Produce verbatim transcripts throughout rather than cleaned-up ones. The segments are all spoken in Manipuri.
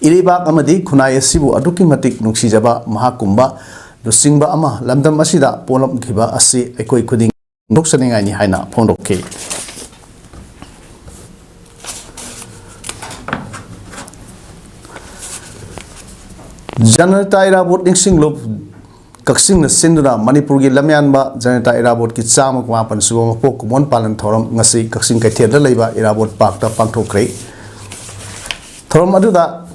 ꯏꯔꯩꯕꯥꯛ ꯑꯃꯗꯤ ꯈꯨꯟꯅꯥꯏ ꯑꯁꯤꯕꯨ ꯑꯗꯨꯛꯀꯤ ꯃꯇꯤꯛ ꯅꯨꯡꯁꯤꯖꯕ ꯃꯍꯥꯛꯀꯨꯝꯕ ꯂꯨꯆꯤꯡꯕ ꯑꯃ ꯂꯝꯗꯝ ꯑꯁꯤꯗ ꯄꯣꯛꯂꯝꯈꯤꯕ ꯑꯁꯤ ꯑꯩꯈꯣꯏ ꯈꯨꯗꯤꯡ ꯐꯣꯡꯗꯣꯛꯆꯅꯤꯡꯉꯥꯏꯅꯤ ꯍꯥꯏꯅ ꯐꯣꯡꯗꯣꯛꯈꯤ꯫ ꯖꯅꯅꯦꯇꯥ ꯏꯔꯥꯕꯣꯠ ꯅꯤꯡꯁꯤꯡꯂꯨꯞ ꯀꯛꯆꯤꯡꯅ ꯁꯤꯟꯗꯨꯅ ꯃꯅꯤꯄꯨꯔꯒꯤ ꯂꯝꯌꯥꯟꯕ ꯖꯅꯅꯦꯇꯥ ꯏꯔꯥꯕꯣꯠꯀꯤ ꯆꯥꯝꯃ ꯃꯥꯄꯟ ꯁꯨꯕ ꯃꯄꯣꯛ ꯀꯨꯝꯑꯣꯟ ꯄꯥꯂꯟ ꯊꯧꯔꯝ ꯉꯁꯤ ꯀꯛꯆꯤꯡ ꯀꯩꯊꯦꯜꯗ ꯂꯩꯕ ꯏꯔꯥꯕꯣꯠ ꯄꯥꯔꯛꯇ ꯄꯥꯡꯊꯣꯛꯈ꯭ꯔꯦ꯫ ꯊꯧꯔꯝ ꯑꯗꯨꯗ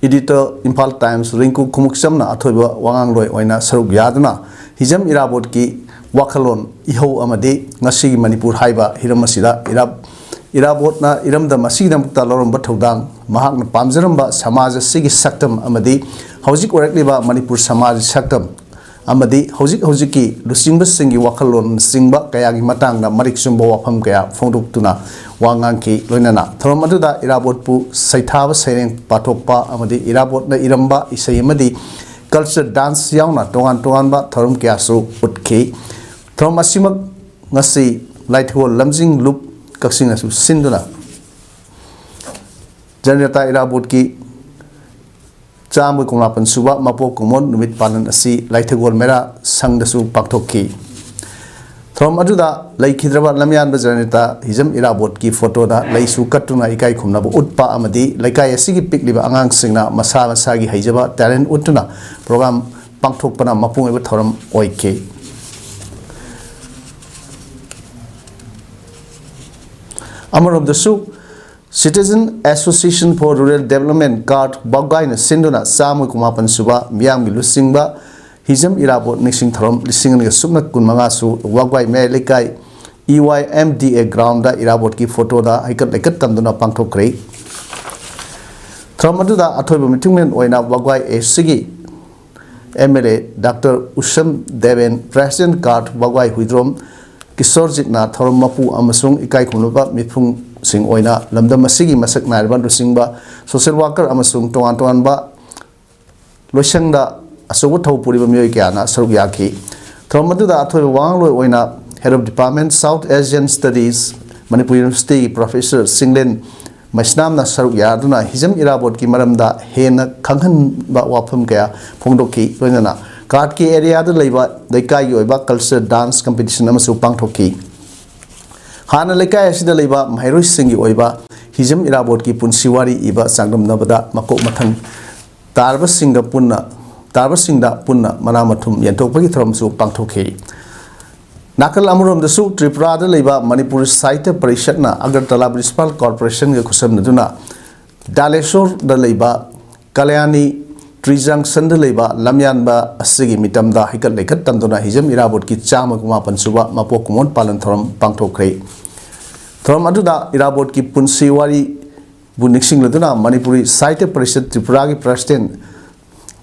editor, ꯏꯝꯐꯥꯜ ꯇꯥꯏꯝꯁ, ꯔꯤꯡꯀꯨ ꯈꯨꯃꯨꯛꯆꯝꯅ ꯑꯊꯣꯏꯕ ꯋꯥꯉꯥꯡꯂꯣꯏ ꯑꯣꯏꯅ ꯁꯔꯨꯛ ꯌꯥꯗꯨꯅ ꯍꯤꯖꯝ ꯏꯔꯥꯕꯣꯠꯀꯤ ꯋꯥꯈꯜꯂꯣꯟ, ꯏꯍꯧ ꯑꯃꯗꯤ ꯉꯁꯤꯒꯤ ꯃꯅꯤꯄꯨꯔ ꯍꯥꯏꯕ ꯍꯤꯔꯝ ꯑꯁꯤꯗ ꯏꯔꯥ-, ꯏꯔꯥꯕꯣꯠꯅ ꯏꯔꯝꯗꯝ ꯑꯁꯤꯒꯤꯗꯃꯛꯇ ꯂꯧꯔꯝꯕ ꯊꯧꯗꯥꯡ, ꯃꯍꯥꯛꯅ ꯄꯥꯝꯖꯔꯝꯕ ꯁꯃꯥꯖ ꯑꯁꯤꯒꯤ ꯁꯛꯇꯝ ꯑꯃꯗꯤ ꯍꯧꯖꯤꯛ ꯑꯣꯏꯔꯛꯂꯤꯕ ꯃꯅꯤꯄꯨꯔ ꯁꯃꯥꯖ ꯁꯛꯇꯝ ꯑꯃꯗꯤ ꯍꯧꯖꯤꯛ ꯍꯧꯖꯤꯛꯀꯤ ꯂꯨꯆꯤꯡꯕꯁꯤꯡꯒꯤ ꯋꯥꯈꯜꯂꯣꯟꯅꯆꯤꯡꯕ ꯀꯌꯥꯒꯤ ꯃꯇꯥꯡꯗ ꯃꯔꯤꯛ ꯆꯨꯝꯕ ꯋꯥꯐꯝ ꯀꯌꯥ ꯐꯣꯡꯗꯣꯛꯇꯨꯅ ꯋꯥ ꯉꯥꯡꯈꯤ꯫ ꯂꯣꯏꯅꯅ ꯊꯧꯔꯝ ꯑꯗꯨꯗ ꯏꯔꯥꯕꯣꯠꯄꯨ ꯁꯩꯊꯥꯕ ꯁꯩꯔꯦꯡ ꯄꯥꯊꯣꯛꯄ ꯑꯃꯗꯤ ꯏꯔꯥꯕꯣꯠꯅ ꯏꯔꯝꯕ ꯏꯁꯩ ꯑꯃꯗꯤ culture dance ꯌꯥꯎꯅ ꯇꯣꯉꯥꯟ ꯇꯣꯉꯥꯟꯕ ꯊꯧꯔꯝ ꯀꯌꯥꯁꯨ ꯎꯠꯈꯤ꯫ ꯊꯧꯔꯝ ꯑꯁꯤꯃꯛ ꯉꯁꯤ ꯂꯥꯏꯊꯒꯣꯜ ꯂꯝꯖꯤꯡ ꯂꯨꯞ ꯀꯛꯆꯤꯡꯅꯁꯨ ꯁꯤꯟꯗꯨꯅ ꯖꯅꯅꯦꯇꯥ ꯏꯔꯥꯕꯣꯠꯀꯤ ꯆꯥꯝꯃ ꯀꯨꯟꯃꯥꯄꯟ ꯁꯨꯕ ꯃꯄꯣꯛ ꯀꯨꯝꯑꯣꯟ ꯅꯨꯃꯤꯠ ꯄꯥꯂꯟ ꯑꯁꯤ ꯂꯥꯏꯊꯒꯣꯜ ꯃꯦꯔꯥ ꯁꯪꯗꯁꯨ ꯄꯥꯡꯊꯣꯛꯈꯤ꯫ ꯊꯧꯔꯝ ꯑꯗꯨꯗ ꯂꯩꯈꯤꯗ꯭ꯔꯕ ꯂꯝꯌꯥꯟꯕ ꯖꯅꯅꯦꯇꯥ ꯍꯤꯖꯝ ꯏꯔꯥꯕꯣꯠꯀꯤ ꯐꯣꯇꯣꯗ ꯂꯩꯁꯨ ꯀꯠꯇꯨꯅ ꯏꯀꯥꯏ ꯈꯨꯝꯅꯕ ꯎꯠꯄ ꯑꯃꯗꯤ ꯂꯩꯀꯥꯏ ꯑꯁꯤꯒꯤ ꯄꯤꯛꯂꯤꯕ ꯑꯉꯥꯡꯁꯤꯡꯅ ꯃꯁꯥ ꯃꯁꯥꯒꯤ ꯍꯩꯖꯕ talent ꯎꯠꯇꯨꯅ program ꯄꯥꯡꯊꯣꯛꯄꯅ ꯃꯄꯨꯡ ꯑꯣꯏꯕ ꯊꯧꯔꯝ ꯑꯣꯏꯈꯤ꯫ ꯑꯃꯔꯣꯝꯗꯁꯨ Citizen Association for Rural Development, CART, ꯋꯥꯒꯥꯏꯅ ꯁꯤꯟꯗꯨꯅ ꯆꯥꯝꯃ ꯀꯨꯟꯃꯥꯄꯟ ꯁꯨꯕ ꯃꯤꯌꯥꯝꯒꯤ ꯂꯨꯆꯤꯡꯕ ꯍꯤꯖꯝ ꯏꯔꯥꯕꯣꯠ ꯅꯤꯡꯁꯤꯡ ꯊꯧꯔꯝ ꯂꯤꯁꯤꯡ ꯑꯅꯤꯒ ꯁꯨꯞꯅ ꯀꯨꯟꯃꯉꯥ ꯁꯨ ꯋꯥꯒꯥꯏ ꯃꯌꯥꯏ ꯂꯩꯀꯥꯏ E Y M D A ground ꯗ ꯏꯔꯥꯕꯣꯠꯀꯤ ꯐꯣꯇꯣꯗ ꯍꯩꯀꯠ ꯂꯩꯀꯠ ꯇꯝꯗꯨꯅ ꯄꯥꯡꯊꯣꯛꯈ꯭ꯔꯦ꯫ ꯊꯧꯔꯝ ꯑꯗꯨꯗ ꯑꯊꯣꯏꯕ ꯃꯤꯊꯨꯡꯂꯦꯟ ꯑꯣꯏꯅ ꯋꯥꯒꯥꯏ ꯑꯦꯁ ꯁꯤꯒꯤ M L A Doctor Usham Deben, President CART ꯋꯥꯒꯥꯏ ꯍꯨꯏꯗ꯭ꯔꯣꯝ ꯀꯤꯁꯣꯔꯖꯤꯠꯅ ꯊꯧꯔꯝ ꯃꯄꯨ ꯑꯃꯁꯨꯡ ꯏꯀꯥꯏ ꯈꯨꯝꯅꯕ ꯃꯤꯐꯝꯁꯤꯡ ꯑꯣꯏꯅ ꯂꯝꯗꯝ ꯑꯁꯤꯒꯤ ꯃꯁꯛ ꯅꯥꯏꯔꯕ ꯂꯨꯆꯤꯡꯕ, social worker ꯑꯃꯁꯨꯡ ꯇꯣꯉꯥꯟ ꯇꯣꯉꯥꯟꯕ ꯂꯣꯏꯁꯪꯗ ꯑꯆꯧꯕ ꯊꯧ ꯄꯨꯔꯤꯕ ꯃꯤꯑꯣꯏ ꯀꯌꯥꯅ ꯁꯔꯨꯛ ꯌꯥꯈꯤ꯫ ꯊꯧꯔꯝ ꯑꯗꯨꯗ ꯑꯊꯣꯏꯕ ꯋꯥꯉꯥꯡꯂꯣꯏ ꯑꯣꯏꯅ Head of Department South Asian Studies, Manipur University ꯒꯤ Professor ꯁꯤꯡꯂꯦꯟ ꯃꯩꯁꯅꯥꯝꯅ ꯁꯔꯨꯛ ꯌꯥꯗꯨꯅ ꯍꯤꯖꯝ ꯏꯔꯥꯕꯣꯠꯀꯤ ꯃꯔꯝꯗ ꯍꯦꯟꯅ ꯈꯪꯍꯟꯕ ꯋꯥꯐꯝ ꯀꯌꯥ ꯐꯣꯡꯗꯣꯛꯈꯤ꯫ ꯂꯣꯏꯅꯅ ꯀꯥꯔꯠꯀꯤ ꯑꯦꯔꯤꯌꯥꯗ ꯂꯩꯕ ꯂꯩꯀꯥꯏꯒꯤ ꯑꯣꯏꯕ ꯀꯜꯆꯔ, ꯗꯥꯟꯁ ꯀꯝꯄꯤꯇꯤꯁꯟ ꯑꯃꯁꯨ ꯄꯥꯡꯊꯣꯛꯈꯤ꯫ ꯍꯥꯟꯅ ꯂꯩꯀꯥꯏ ꯑꯁꯤꯗ ꯂꯩꯕ ꯃꯍꯩꯔꯣꯏꯁꯤꯡꯒꯤ ꯑꯣꯏꯕ ꯍꯤꯖꯝ ꯏꯔꯥꯕꯣꯠꯀꯤ ꯄꯨꯟꯁꯤ ꯋꯥꯔꯤ ꯏꯕ ꯆꯥꯡꯗꯝꯅꯕꯗ ꯃꯀꯣꯛ ꯃꯊꯪ ꯇꯥꯔꯕꯁꯤꯡꯗ ꯄꯨꯟꯅ ꯇꯥꯔꯕꯁꯤꯡꯗ ꯄꯨꯟꯅ ꯃꯅꯥ ꯃꯊꯨꯝ ꯌꯦꯟꯊꯣꯛꯄꯒꯤ ꯊꯧꯔꯝꯁꯨ ꯄꯥꯡꯊꯣꯛꯈꯤ꯫ ꯅꯥꯀꯜ ꯑꯃꯔꯣꯝꯗꯁꯨ ꯇ꯭ꯔꯤꯄꯨꯔꯥꯗ ꯂꯩꯕ ꯃꯅꯤꯄꯨꯔ ꯁꯥꯍꯤꯇ꯭ꯌ ꯄꯔꯤꯁꯠꯅ ꯑꯒꯔꯇꯂꯥ ꯃ꯭ꯌꯨꯅꯤꯁꯤꯄꯥꯜ ꯀꯣꯔꯄꯣꯔꯦꯁꯟꯒ ꯈꯨꯠꯁꯝꯅꯗꯨꯅ ꯗꯥꯂꯦꯁꯣꯔꯗ ꯂꯩꯕ ꯀꯂꯌꯥꯅꯤ ꯇ꯭ꯔꯤ ꯖꯪꯁꯟꯗ ꯂꯩꯕ ꯂꯝꯌꯥꯟꯕ ꯑꯁꯤꯒꯤ ꯃꯤꯇꯝꯗ ꯍꯩꯀꯠ ꯂꯩꯀꯠ ꯇꯝꯗꯨꯅ ꯍꯤꯖꯝ ꯏꯔꯥꯕꯣꯠꯀꯤ ꯆꯥꯝꯃꯒ ꯃꯥꯄꯟ ꯁꯨꯕ ꯃꯄꯣꯛ ꯀꯨꯝꯑꯣꯟ ꯄꯥꯂꯟ ꯊꯧꯔꯝ ꯄꯥꯡꯊꯣꯛꯈ꯭ꯔꯦ꯫ ꯊꯧꯔꯝ ꯑꯗꯨꯗ ꯏꯔꯥꯕꯣꯠꯀꯤ ꯄꯨꯟꯁꯤ ꯋꯥꯔꯤꯕꯨ ꯅꯤꯡꯁꯤꯡꯂꯗꯨꯅ ꯃꯅꯤꯄꯨꯔꯤ ꯁꯥꯍꯤꯇ꯭ꯌ ꯄꯔꯤꯁꯠ ꯇ꯭ꯔꯤꯄꯨꯔꯥꯒꯤ ꯄ꯭ꯔꯁꯤꯗꯦꯟꯠ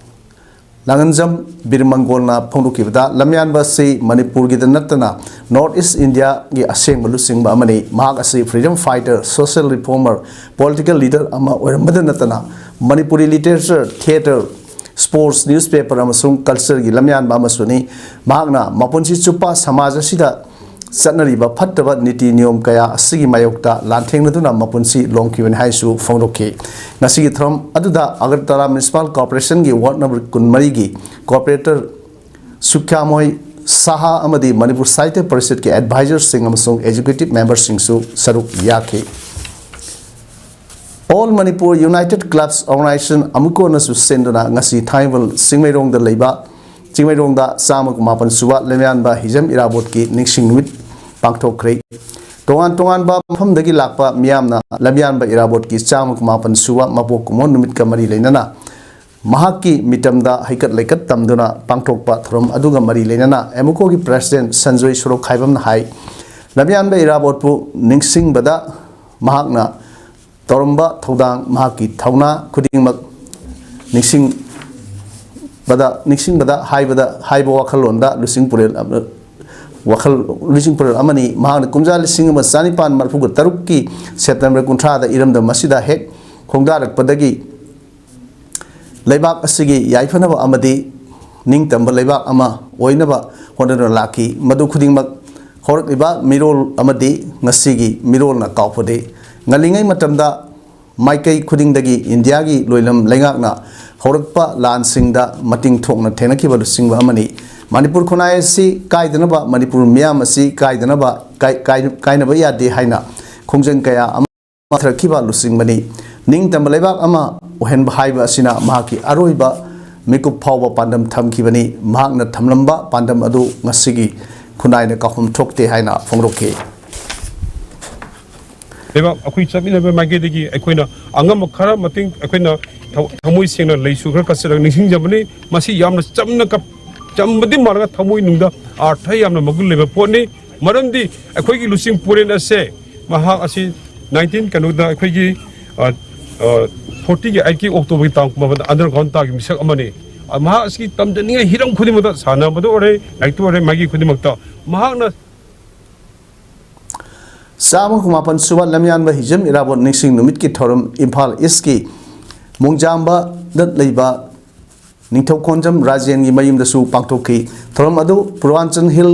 ꯂꯥꯡꯉꯟꯖꯝ ꯕꯤꯔ ꯃꯪꯒꯣꯜꯅ ꯐꯣꯡꯗꯣꯛꯈꯤꯕꯗ, ꯂꯝꯌꯥꯟꯕ ꯑꯁꯤ ꯃꯅꯤꯄꯨꯔꯒꯤꯗ ꯅꯠꯇꯅ ꯅꯣꯔꯠ ꯏꯁ ꯏꯟꯗꯤꯌꯥꯒꯤ ꯑꯁꯦꯡꯕ ꯂꯨꯆꯤꯡꯕ ꯑꯃꯅꯤ꯫ ꯃꯍꯥꯛ ꯑꯁꯤ freedom fighter, social reformer, political leader ꯑꯃ ꯑꯣꯏꯔꯝꯕꯗ ꯅꯠꯇꯅ Manipuri literature, theatre, sports, newspaper ꯑꯃꯁꯨꯡ ꯀꯜꯆꯔꯒꯤ ꯂꯝꯌꯥꯟꯕ ꯑꯃꯁꯨꯅꯤ꯫ ꯃꯍꯥꯛꯅ ꯃꯄꯨꯟꯁꯤ ꯆꯨꯞꯄ ꯁꯃꯥꯖ ꯑꯁꯤꯗ ꯆꯠꯅꯔꯤꯕ ꯐꯠꯇꯕ ꯅꯤꯇꯤ ꯅꯤꯌꯣꯝ ꯀꯌꯥ ꯑꯁꯤꯒꯤ ꯃꯥꯌꯣꯛꯇ ꯂꯥꯟꯊꯦꯡꯅꯗꯨꯅ ꯃꯄꯨꯟꯁꯤ ꯂꯣꯝꯈꯤꯕꯅꯤ ꯍꯥꯏꯁꯨ ꯐꯣꯡꯗꯣꯛꯈꯤ꯫ ꯉꯁꯤꯒꯤ ꯊꯧꯔꯝ ꯑꯗꯨꯗ ꯑꯒꯔꯇꯂꯥ ꯃ꯭ꯌꯨꯅꯤꯁꯤꯄꯥꯜ ꯀꯣꯔꯄꯣꯔꯦꯁꯟꯒꯤ ꯋꯥꯔꯗ ꯅꯝꯕꯔ ꯀꯨꯟꯃꯔꯤꯒꯤ ꯀꯣꯔꯄꯣꯔꯦꯇꯔ ꯁꯨꯈ꯭ꯌꯥꯃꯣꯏ ꯁꯥꯍꯥ ꯑꯃꯗꯤ ꯃꯅꯤꯄꯨꯔ ꯁꯥꯍꯤꯇ꯭ꯌ ꯄꯔꯤꯁꯠꯀꯤ ꯑꯦꯗꯚꯥꯏꯖꯔꯁꯤꯡ ꯑꯃꯁꯨꯡ ꯑꯦꯛꯖꯤꯀ꯭ꯌꯨꯇꯤꯚ ꯃꯦꯝꯕꯔꯁꯤꯡꯁꯨ ꯁꯔꯨꯛ ꯌꯥꯈꯤ꯫ All Manipur United Clubs Organization, ꯑꯃꯨꯀꯣꯅꯁꯨ ꯁꯦꯟꯗꯨꯅ ꯉꯁꯤ ꯊꯥꯡꯃꯩꯕꯟ ꯆꯤꯡꯃꯩꯔꯣꯡꯗ ꯂꯩꯕ, ꯆꯤꯡꯃꯩꯔꯣꯡꯗ ꯆꯥꯝꯃꯒ ꯃꯥꯄꯟ ꯁꯨꯕ ꯂꯝꯌꯥꯟꯕ ꯍꯤꯖꯝ ꯏꯔꯥꯕꯣꯠꯀꯤ ꯅꯤꯡꯁꯤꯡ ꯅꯨꯃꯤꯠ ꯄꯥꯡꯊꯣꯛꯈ꯭ꯔꯦ꯫ ꯇꯣꯉꯥꯟ ꯇꯣꯉꯥꯟꯕ ꯃꯐꯝꯗꯒꯤ ꯂꯥꯛꯄ ꯃꯤꯌꯥꯝꯅ ꯂꯝꯌꯥꯟꯕ ꯏꯔꯥꯕꯣꯠꯀꯤ ꯆꯥꯝꯃꯒ ꯃꯥꯄꯟ ꯁꯨꯕ ꯃꯄꯣꯛ ꯀꯨꯝꯑꯣꯟ ꯅꯨꯃꯤꯠꯀ ꯃꯔꯤ ꯂꯩꯅꯅ ꯃꯍꯥꯛꯀꯤ ꯃꯤꯇꯝꯗ ꯍꯩꯀꯠ ꯂꯩꯀꯠ ꯇꯝꯗꯨꯅ ꯄꯥꯡꯊꯣꯛꯄ ꯊꯧꯔꯝ ꯑꯗꯨꯒ ꯃꯔꯤ ꯂꯩꯅꯅ ꯑꯦꯃꯨꯀꯣꯒꯤ ꯄ꯭ꯔꯁꯤꯗꯦꯟꯠ ꯁꯟꯖꯣꯏ ꯁꯣꯔꯣꯛꯈꯥꯏꯕꯝꯅ ꯍꯥꯏ, ꯂꯝꯌꯥꯟꯕ ꯏꯔꯥꯕꯣꯠꯄꯨ ꯅꯤꯡꯁꯤꯡꯕꯗ ꯃꯍꯥꯛꯅ ꯇꯧꯔꯝꯕ ꯊꯧꯗꯥꯡ, ꯃꯍꯥꯛꯀꯤ ꯊꯧꯅꯥ ꯈꯨꯗꯤꯡꯃꯛ ꯅꯤꯡꯁꯤꯡꯕꯗ, ꯅꯤꯡꯁꯤꯡꯕꯗ ꯍꯥꯏꯕꯗ, ꯍꯥꯏꯕ ꯋꯥꯈꯜꯂꯣꯟꯗ ꯂꯨꯆꯤꯡ ꯄꯨꯔꯦꯜ ꯑꯃ, ꯋꯥꯈꯜ, ꯂꯨꯆꯤꯡ ꯄꯨꯔꯦꯜ ꯑꯃꯅꯤ꯫ ꯃꯍꯥꯛꯅ ꯀꯨꯝꯖꯥ ꯂꯤꯁꯤꯡ ꯑꯃ ꯆꯅꯤꯄꯥꯟ ꯃꯔꯤꯐꯨꯒ ꯇꯔꯨꯛꯀꯤ ꯁꯦꯞꯇꯦꯝꯕꯔ ꯀꯨꯟꯊ꯭ꯔꯥꯗ ꯏꯔꯝꯗꯝ ꯑꯁꯤꯗ ꯍꯦꯛ ꯈꯣꯡꯗꯥꯔꯛꯄꯗꯒꯤ ꯂꯩꯕꯥꯛ ꯑꯁꯤꯒꯤ ꯌꯥꯏꯐꯅꯕ ꯑꯃꯗꯤ ꯅꯤꯡꯇꯝꯕ ꯂꯩꯕꯥꯛ ꯑꯃ ꯑꯣꯏꯅꯕ ꯍꯣꯠꯅꯗꯨꯅ ꯂꯥꯛꯈꯤ꯫ ꯃꯗꯨ ꯈꯨꯗꯤꯡꯃꯛ ꯍꯧꯔꯛꯂꯤꯕ ꯃꯤꯔꯣꯜ ꯑꯃꯗꯤ ꯉꯁꯤꯒꯤ ꯃꯤꯔꯣꯜꯅ ꯀꯥꯎꯐꯗꯦ꯫ ꯉꯜꯂꯤꯉꯩ ꯃꯇꯝꯗ ꯃꯥꯏꯀꯩ ꯈꯨꯗꯤꯡꯗꯒꯤ ꯏꯟꯗꯤꯌꯥꯒꯤ ꯂꯣꯏꯂꯝ ꯂꯩꯉꯥꯛꯅ ꯍꯧꯔꯛꯄ ꯂꯥꯟꯁꯤꯡꯗ ꯃꯇꯤꯡ ꯊꯣꯛꯅ ꯊꯦꯡꯅꯈꯤꯕ ꯂꯨꯆꯤꯡꯕ ꯑꯃꯅꯤ꯫ ꯃꯅꯤꯄꯨꯔ ꯈꯨꯟꯅꯥꯏ ꯑꯁꯤ ꯀꯥꯏꯗꯅꯕ, ꯃꯅꯤꯄꯨꯔ ꯃꯤꯌꯥꯝ ꯑꯁꯤ ꯀꯥꯏꯗꯅꯕ, ꯀꯥꯏ-, ꯀꯥꯏ-, ꯀꯥꯏꯅꯕ ꯌꯥꯗꯦ ꯍꯥꯏꯅ ꯈꯣꯡꯖꯪ ꯀꯌꯥ ꯑꯃ ꯊꯥꯊꯔꯛꯈꯤꯕ ꯂꯨꯆꯤꯡꯕꯅꯤ꯫ ꯅꯤꯡꯇꯝꯕ ꯂꯩꯕꯥꯛ ꯑꯃ ꯑꯣꯏꯍꯟꯕ ꯍꯥꯏꯕ ꯑꯁꯤꯅ ꯃꯍꯥꯛꯀꯤ ꯑꯔꯣꯏꯕ ꯃꯤꯀꯨꯞ ꯐꯥꯎꯕ ꯄꯥꯟꯗꯝ ꯊꯝꯈꯤꯕꯅꯤ꯫ ꯃꯍꯥꯛꯅ ꯊꯝꯂꯝꯕ ꯄꯥꯟꯗꯝ ꯑꯗꯨ ꯉꯁꯤꯒꯤ ꯈꯨꯟꯅꯥꯏꯅ ꯀꯥꯎꯐꯝ ꯊꯣꯛꯇꯦ ꯍꯥꯏꯅ ꯐꯣꯡꯗꯣꯛꯈꯤ꯫ ꯂꯩꯕꯥꯛ ꯑꯩꯈꯣꯏ ꯆꯠꯃꯤꯟꯅꯕ ꯃꯥꯏꯀꯩꯗꯒꯤ ꯑꯩꯈꯣꯏꯅ ꯑꯉꯝꯕ ꯈꯔ ꯃꯇꯦꯡ, ꯑꯩꯈꯣꯏꯅ ꯊ-, ꯊꯃꯣꯏ ꯁꯦꯡꯅ ꯂꯩꯁꯨ ꯈꯔ ꯀꯠꯆꯔꯒ ꯅꯤꯡꯁꯤꯡꯖꯕꯅꯤ꯫ ꯃꯁꯤ ꯌꯥꯝꯅ ꯆꯝꯅ ꯀꯞ-, ꯆꯝꯕꯗꯤ ꯃꯥꯜꯂꯒ ꯊꯃꯣꯏ ꯅꯨꯡꯗ ꯑꯥꯔꯊ ꯌꯥꯝꯅ ꯃꯒꯨꯟ ꯂꯩꯕ ꯄꯣꯠꯅꯤ꯫ ꯃꯔꯝꯗꯤ ꯑꯩꯈꯣꯏꯒꯤ ꯂꯨꯆꯤꯡ ꯄꯨꯔꯦꯟ ꯑꯁꯦ, ꯃꯍꯥꯛ ꯑꯁꯤ ꯅꯥꯏꯟꯇꯤꯟ ꯀꯩꯅꯣꯗ, ꯑꯩꯈꯣꯏꯒꯤ, ꯑ, ꯑ, ꯐꯣꯔꯇꯤꯒꯤ ꯑꯩꯠꯀꯤ ꯑꯣꯛꯇꯣꯕꯔꯒꯤ ꯇꯥꯡ ꯀꯨꯟꯃꯥꯄꯟꯗ ꯑꯟꯗꯔꯒ꯭ꯔꯥꯎꯟ ꯇꯥꯈꯤꯕ ꯃꯤꯁꯛ ꯑꯃꯅꯤ꯫ ꯑ, ꯃꯍꯥꯛ ꯑꯁꯤꯒꯤ ꯇꯝꯖꯅꯤꯡꯉꯥꯏ ꯍꯤꯔꯝ ꯈꯨꯗꯤꯡꯃꯛꯇ, ꯁꯥꯟꯅꯕꯗ ꯑꯣꯏꯔꯦ, ꯂꯥꯏꯔꯤꯛꯇ ꯑꯣꯏꯔꯦ, ꯃꯥꯒꯤ ꯈꯨꯗꯤꯡꯃꯛꯇ ꯃꯍꯥꯛꯅ ꯆꯥꯝꯃꯒ ꯀꯨꯟꯃꯥꯄꯟ ꯁꯨꯕ ꯂꯝꯌꯥꯟꯕ ꯍꯤꯖꯝ ꯏꯔꯥꯕꯣꯠ ꯅꯤꯡꯁꯤꯡ ꯅꯨꯃꯤꯠꯀꯤ ꯊꯧꯔꯝ ꯏꯝꯐꯥꯜ ꯏꯁꯀꯤ ꯃꯣꯡꯖꯥꯝꯕꯗ ꯂꯩꯕ ꯅꯤꯡꯊꯧ ꯈꯣꯟꯖꯝ ꯔꯥꯖꯦꯟꯒꯤ ꯃꯌꯨꯝꯗꯁꯨ ꯄꯥꯡꯊꯣꯛꯈꯤ꯫ ꯊꯧꯔꯝ ꯑꯗꯨ ꯄꯨꯔꯕꯥꯟꯆꯜ ꯍꯤꯜ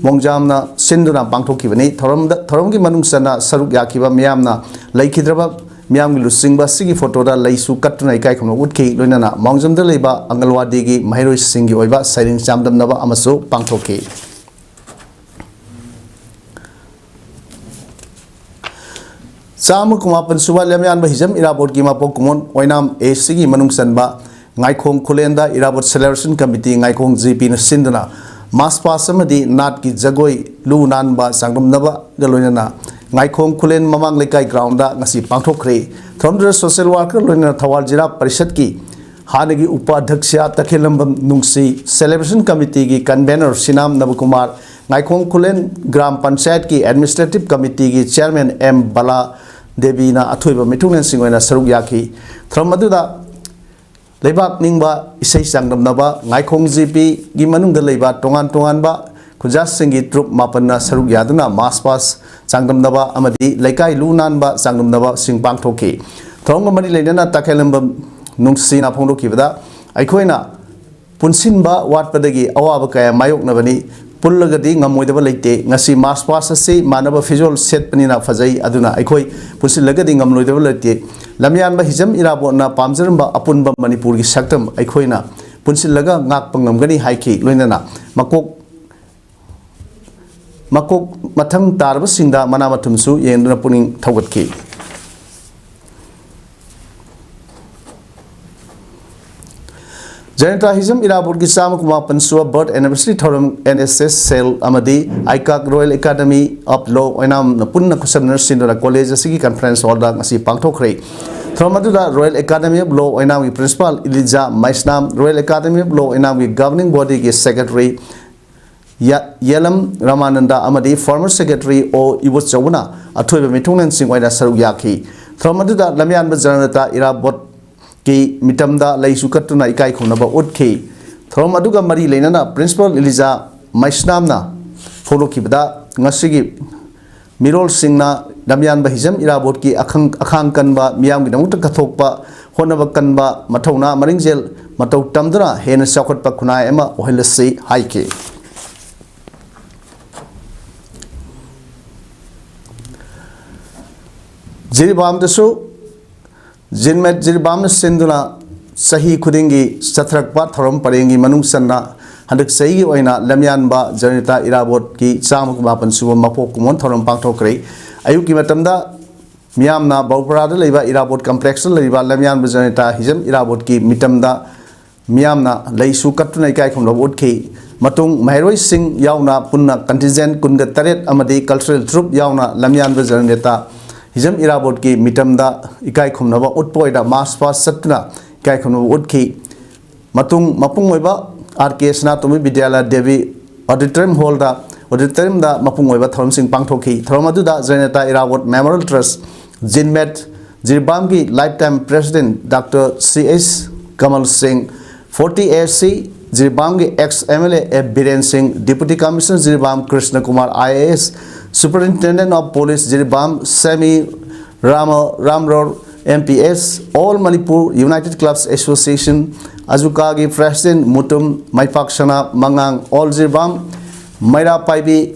ꯃꯣꯡꯖꯥꯝꯅ ꯁꯤꯟꯗꯨꯅ ꯄꯥꯡꯊꯣꯛꯈꯤꯕꯅꯤ꯫ ꯊꯧꯔꯝꯗ, ꯊꯧꯔꯝꯒꯤ ꯃꯅꯨꯡ ꯆꯟꯅ ꯁꯔꯨꯛ ꯌꯥꯈꯤꯕ ꯃꯤꯌꯥꯝꯅ ꯂꯩꯈꯤꯗ꯭ꯔꯕ ꯃꯤꯌꯥꯝꯒꯤ ꯂꯨꯆꯤꯡꯕ ꯑꯁꯤꯒꯤ ꯐꯣꯇꯣꯗ ꯂꯩꯁꯨ ꯀꯠꯇꯨꯅ ꯏꯀꯥꯏ ꯈꯨꯝꯅꯕ ꯎꯠꯈꯤ꯫ ꯂꯣꯏꯅꯅ ꯃꯣꯡꯖꯥꯝꯗ ꯂꯩꯕ ꯑꯪꯒꯜꯋꯥꯗꯤꯒꯤ ꯃꯍꯩꯔꯣꯏꯁꯤꯡꯒꯤ ꯑꯣꯏꯕ ꯁꯩꯔꯦꯡ ꯆꯥꯡꯗꯝꯅꯕ ꯑꯃꯁꯨ ꯄꯥꯡꯊꯣꯛꯈꯤ꯫ ꯆꯥꯝꯃ ꯀꯨꯟꯃꯥꯄꯟ ꯁꯨꯕ ꯂꯝꯌꯥꯟꯕ ꯍꯤꯖꯝ ꯏꯔꯥꯕꯣꯠꯀꯤ ꯃꯄꯣꯛ ꯀꯨꯝꯑꯣꯟ ꯑꯣꯏꯅꯥꯝ ꯑꯦ ꯁꯤꯒꯤ ꯃꯅꯨꯡ ꯆꯟꯕ ꯉꯥꯏꯈꯣꯡ ꯈꯨꯂꯦꯟꯗ ꯏꯔꯥꯕꯣꯠ ꯁꯦꯂꯦꯕ꯭ꯔꯦꯁꯟ ꯀꯃꯤꯇꯤ ꯉꯥꯏꯈꯣꯡ ꯖꯤ ꯄꯤꯅ ꯁꯤꯟꯗꯨꯅ ꯃꯥꯔꯁ ꯄꯥꯁ ꯑꯃꯗꯤ ꯅꯥꯠꯀꯤ ꯖꯒꯣꯏ ꯂꯨ ꯅꯥꯟꯕ ꯆꯥꯡꯗꯝꯅꯕꯒ ꯂꯣꯏꯅꯅ ꯉꯥꯏꯈꯣꯡ ꯈꯨꯂꯦꯟ ꯃꯃꯥꯡ ꯂꯩꯀꯥꯏ ꯒ꯭ꯔꯥꯎꯟꯗ ꯉꯁꯤ ꯄꯥꯡꯊꯣꯛꯈ꯭ꯔꯦ꯫ ꯊꯧꯔꯝꯗꯨꯗ ꯁꯣꯁꯦꯜ ꯋꯥꯔꯀꯔ ꯂꯣꯏꯅꯅ ꯊꯧꯕꯥꯜ ꯖꯤꯂꯥ ꯄꯔꯤꯁꯠꯀꯤ ꯍꯥꯟꯅꯒꯤ ꯎꯄꯥꯙ꯭ꯌꯛꯁ ꯇꯈꯦꯜꯂꯝꯕꯝ ꯅꯨꯡꯁꯤ, ꯁꯦꯂꯦꯕ꯭ꯔꯦꯁꯟ ꯀꯃꯤꯇꯤꯒꯤ ꯀꯟꯚꯦꯅꯔ ꯁꯤꯅꯥꯝ ꯅꯕꯀꯨꯃꯥꯔ, ꯉꯥꯏꯈꯣꯡ ꯈꯨꯂꯦꯟ ꯒ꯭ꯔꯥꯝ ꯄꯟꯆꯥꯌꯠꯀꯤ ꯑꯦꯗꯃꯤꯅꯤꯁꯇ꯭ꯔꯦꯇꯤꯚ ꯀꯃꯤꯇꯤꯒꯤ ꯆꯤꯌꯔꯃꯦꯟ ꯑꯦꯝ ꯕꯂꯥ ꯗꯦꯕꯤꯅ ꯑꯊꯣꯏꯕ ꯃꯤꯊꯨꯡꯂꯦꯟꯁꯤꯡ ꯑꯣꯏꯅ ꯁꯔꯨꯛ ꯌꯥꯈꯤ꯫ ꯊꯧꯔꯝ ꯑꯗꯨꯗ ꯂꯩꯕꯥꯛ ꯅꯤꯡꯕ ꯏꯁꯩ ꯆꯥꯡꯗꯝꯅꯕ, ꯉꯥꯏꯈꯣꯡ ꯖꯤ ꯄꯤꯒꯤ ꯃꯅꯨꯡꯗ ꯂꯩꯕ ꯇꯣꯉꯥꯟ ꯇꯣꯉꯥꯟꯕ ꯈꯨꯟꯖꯥꯁꯤꯡꯒꯤ ꯇ꯭ꯔꯨꯞ ꯃꯥꯄꯟꯅ ꯁꯔꯨꯛ ꯌꯥꯗꯨꯅ ꯃꯥꯔꯁ ꯄꯥꯁ ꯆꯥꯡꯗꯝꯅꯕ ꯑꯃꯗꯤ ꯂꯩꯀꯥꯏ ꯂꯨ ꯅꯥꯟꯕ ꯆꯥꯡꯗꯝꯅꯕꯁꯤꯡ ꯄꯥꯡꯊꯣꯛꯈꯤ꯫ ꯊꯧꯔꯝꯒ ꯃꯔꯤ ꯂꯩꯅꯅ ꯇꯈꯦꯜꯂꯝꯕꯝ ꯅꯨꯡꯁꯤꯅ ꯐꯣꯡꯗꯣꯛꯈꯤꯕꯗ, ꯑꯩꯈꯣꯏꯅ ꯄꯨꯟꯁꯤꯟꯕ ꯋꯥꯠꯄꯗꯒꯤ ꯑꯋꯥꯕ ꯀꯌꯥ ꯃꯥꯌꯣꯛꯅꯕꯅꯤ꯫ ꯄꯨꯜꯂꯒꯗꯤ ꯉꯝꯃꯣꯏꯗꯕ ꯂꯩꯇꯦ꯫ ꯉꯁꯤ March past ꯑꯁꯤ ꯃꯥꯟꯅꯕ ꯐꯤꯖꯣꯜ ꯁꯦꯠꯄꯅꯤꯅ ꯐꯖꯩ, ꯑꯗꯨꯅ ꯑꯩꯈꯣꯏ ꯄꯨꯟꯁꯤꯜꯂꯒꯗꯤ ꯉꯝꯂꯣꯏꯗꯕ ꯂꯩꯇꯦ꯫ ꯂꯝꯌꯥꯟꯕ ꯍꯤꯖꯝ ꯏꯔꯥꯕꯣꯠꯅ ꯄꯥꯝꯖꯔꯝꯕ ꯑꯄꯨꯟꯕ ꯃꯅꯤꯄꯨꯔꯒꯤ ꯁꯛꯇꯝ ꯑꯩꯈꯣꯏꯅ ꯄꯨꯟꯁꯤꯜꯂꯒ ꯉꯥꯛꯄ ꯉꯝꯒꯅꯤ ꯍꯥꯏꯈꯤ꯫ ꯂꯣꯏꯅꯅ ꯃꯀꯣꯛ ꯃꯀꯣꯛ ꯃꯊꯪ ꯇꯥꯔꯕꯁꯤꯡꯗ ꯃꯅꯥ ꯃꯊꯨꯝꯁꯨ ꯌꯦꯡꯗꯨꯅ ꯄꯨꯛꯅꯤꯡ ꯊꯧꯒꯠꯈꯤ꯫ ꯖꯅꯇꯥ ꯍꯤꯖꯝ ꯏꯔꯥꯕꯣꯠꯀꯤ ꯆꯥꯝꯃ ꯀꯨꯟꯃꯥꯄꯟ ꯁꯨꯕ birth anniversary ꯊꯧꯔꯝ N S S cell ꯑꯃꯗꯤ ICAC Royal Academy of Law ꯑꯣꯏꯅꯥꯝꯅ ꯄꯨꯟꯅ ꯈꯨꯠꯁꯝꯅꯅ ꯁꯤꯟꯗꯨꯅ ꯀꯣꯂꯦꯖ ꯑꯁꯤꯒꯤ conference hall ꯗ ꯉꯁꯤ ꯄꯥꯡꯊꯣꯛꯈ꯭ꯔꯦ꯫ ꯊꯧꯔꯝ ꯑꯗꯨꯗ Royal Academy of Law ꯑꯣꯏꯅꯥꯝꯒꯤ principal ꯏꯂꯤꯖꯥ Meisnam, Royal Academy of Law ꯑꯣꯏꯅꯥꯝꯒꯤ governing body ꯒꯤ secretary ꯌꯥ-, ꯌꯦꯂꯝ ꯔꯥꯃꯥꯅꯟꯗ ꯑꯃꯗꯤ former secretary ꯑꯣ ꯏꯕꯣꯆꯧꯕꯅ ꯑꯊꯣꯏꯕ ꯃꯤꯊꯨꯡꯂꯦꯟꯁꯤꯡ ꯑꯣꯏꯅ ꯁꯔꯨꯛ ꯌꯥꯈꯤ꯫ ꯊꯧꯔꯝ ꯑꯗꯨꯗ ꯂꯝꯌꯥꯟꯕ ꯖꯅꯇꯥ ꯏꯔꯥꯕꯣꯠꯀꯤ ꯃꯤꯇꯝꯗ ꯂꯩꯁꯨ ꯀꯠꯇꯨꯅ ꯏꯀꯥꯏ ꯈꯨꯝꯅꯕ ꯎꯠꯈꯤ꯫ ꯊꯧꯔꯝ ꯑꯗꯨꯒ ꯃꯔꯤ ꯂꯩꯅꯅ principal ꯏꯂꯤꯖꯥ ꯃꯩꯁꯅꯥꯝꯅ ꯐꯣꯡꯗꯣꯛꯈꯤꯕꯗ, ꯉꯁꯤꯒꯤ ꯃꯤꯔꯣꯜꯁꯤꯡꯅ ꯂꯝꯌꯥꯟꯕ ꯍꯤꯖꯝ ꯏꯔꯥꯕꯣꯠꯀꯤ ꯑꯈꯪ-, ꯑꯈꯥꯡ ꯀꯟꯕ, ꯃꯤꯌꯥꯝꯒꯤꯗꯃꯛꯇ ꯀꯠꯊꯣꯛꯄ ꯍꯣꯠꯅꯕ ꯀꯟꯕ, ꯃꯊꯧꯅꯥ ꯃꯔꯤꯡꯖꯦꯜ ꯃꯇꯧ ꯇꯝꯗꯨꯅ ꯍꯦꯟꯅ ꯆꯥꯎꯈꯠꯄ ꯈꯨꯟꯅꯥꯏ ꯑꯃ ꯑꯣꯏꯍꯜꯂꯁꯤ ꯍꯥꯏꯈꯤ꯫ ꯖꯤꯔꯤꯕꯥꯝꯗꯁꯨ ꯖꯤꯟꯃꯦꯠ ꯖꯤꯔꯤꯕꯥꯝꯅ ꯁꯤꯟꯗꯨꯅ ꯆꯍꯤ ꯈꯨꯗꯤꯡꯒꯤ ꯆꯠꯊꯔꯛꯄ ꯊꯧꯔꯝ ꯄꯔꯦꯡꯒꯤ ꯃꯅꯨꯡ ꯆꯟꯅ ꯍꯟꯗꯛ ꯆꯍꯤꯒꯤ ꯑꯣꯏꯅ ꯂꯝꯌꯥꯟꯕ ꯖꯅꯇꯥ ꯏꯔꯥꯕꯣꯠꯀꯤ ꯆꯥꯝꯃ ꯀꯨꯟꯃꯥꯄꯟ ꯁꯨꯕ ꯃꯄꯣꯛ ꯀꯨꯝꯑꯣꯟ ꯊꯧꯔꯝ ꯄꯥꯡꯊꯣꯛꯈ꯭ꯔꯦ꯫ ꯑꯌꯨꯛꯀꯤ ꯃꯇꯝꯗ ꯃꯤꯌꯥꯝꯅ ꯕꯧꯄ꯭ꯔꯥꯗ ꯂꯩꯕ ꯏꯔꯥꯕꯣꯠ complex ꯇ ꯂꯩꯕ ꯂꯝꯌꯥꯟꯕ ꯖꯅꯇꯥ ꯍꯤꯖꯝ ꯏꯔꯥꯕꯣꯠꯀꯤ ꯃꯤꯇꯝꯗ ꯃꯤꯌꯥꯝꯅ ꯂꯩꯁꯨ ꯀꯠꯇꯨꯅ ꯏꯀꯥꯏ ꯈꯨꯝꯅꯕ ꯎꯠꯈꯤ꯫ ꯃꯇꯨꯡ ꯃꯍꯩꯔꯣꯏꯁꯤꯡ ꯌꯥꯎꯅ ꯄꯨꯟꯅ contingent ꯀꯨꯟꯒ ꯇꯔꯦꯠ ꯑꯃꯗꯤ cultural troupe ꯌꯥꯎꯅ ꯂꯝꯌꯥꯟꯕ ꯖꯅꯇꯥ ꯍꯤꯖꯝ ꯏꯔꯥꯕꯣꯠꯀꯤ ꯃꯤꯇꯝꯗ ꯏꯀꯥꯏ ꯈꯨꯝꯅꯕ ꯎꯠꯄ ꯑꯣꯏꯅ march past ꯆꯠꯇꯨꯅ ꯏꯀꯥꯏ ꯈꯨꯝꯅꯕ ꯎꯠꯈꯤ꯫ ꯃꯇꯨꯡ ꯃꯄꯨꯡ ꯑꯣꯏꯕ R K ꯁꯅꯥꯇꯣꯝꯕꯤ ꯕꯤꯗ꯭ꯌꯥꯂꯌ ꯗꯦꯕꯤ auditorium hall ꯗ, auditorium ꯗ ꯃꯄꯨꯡ ꯑꯣꯏꯕ ꯊꯧꯔꯝꯁꯤꯡ ꯄꯥꯡꯊꯣꯛꯈꯤ꯫ ꯊꯧꯔꯝ ꯑꯗꯨꯗ ꯖꯅꯇꯥ ꯏꯔꯥꯕꯣꯠ Memorial Trust, ꯖꯤꯟꯃꯦꯠ, ꯖꯤꯔꯤꯕꯥꯝꯒꯤ lifetime president Doctor C H ꯀꯃꯜ ꯁꯤꯡ, forty A C ꯖꯤꯔꯤꯕꯥꯝꯒꯤ ex M L A F Biren Singh, Deputy Commissioner Jiribam Krishna Kumar I A S, Superintendent of Police Jiribam Semi Ram, Ramror, M P S, All Manipur United Clubs Association, ꯑꯖꯨꯀꯥꯒꯤ president ꯃꯨꯇꯨꯝ ꯃꯥꯏꯄꯥꯛꯁꯅꯥ ꯃꯉꯥꯡ, All Jiribam Meira Paibi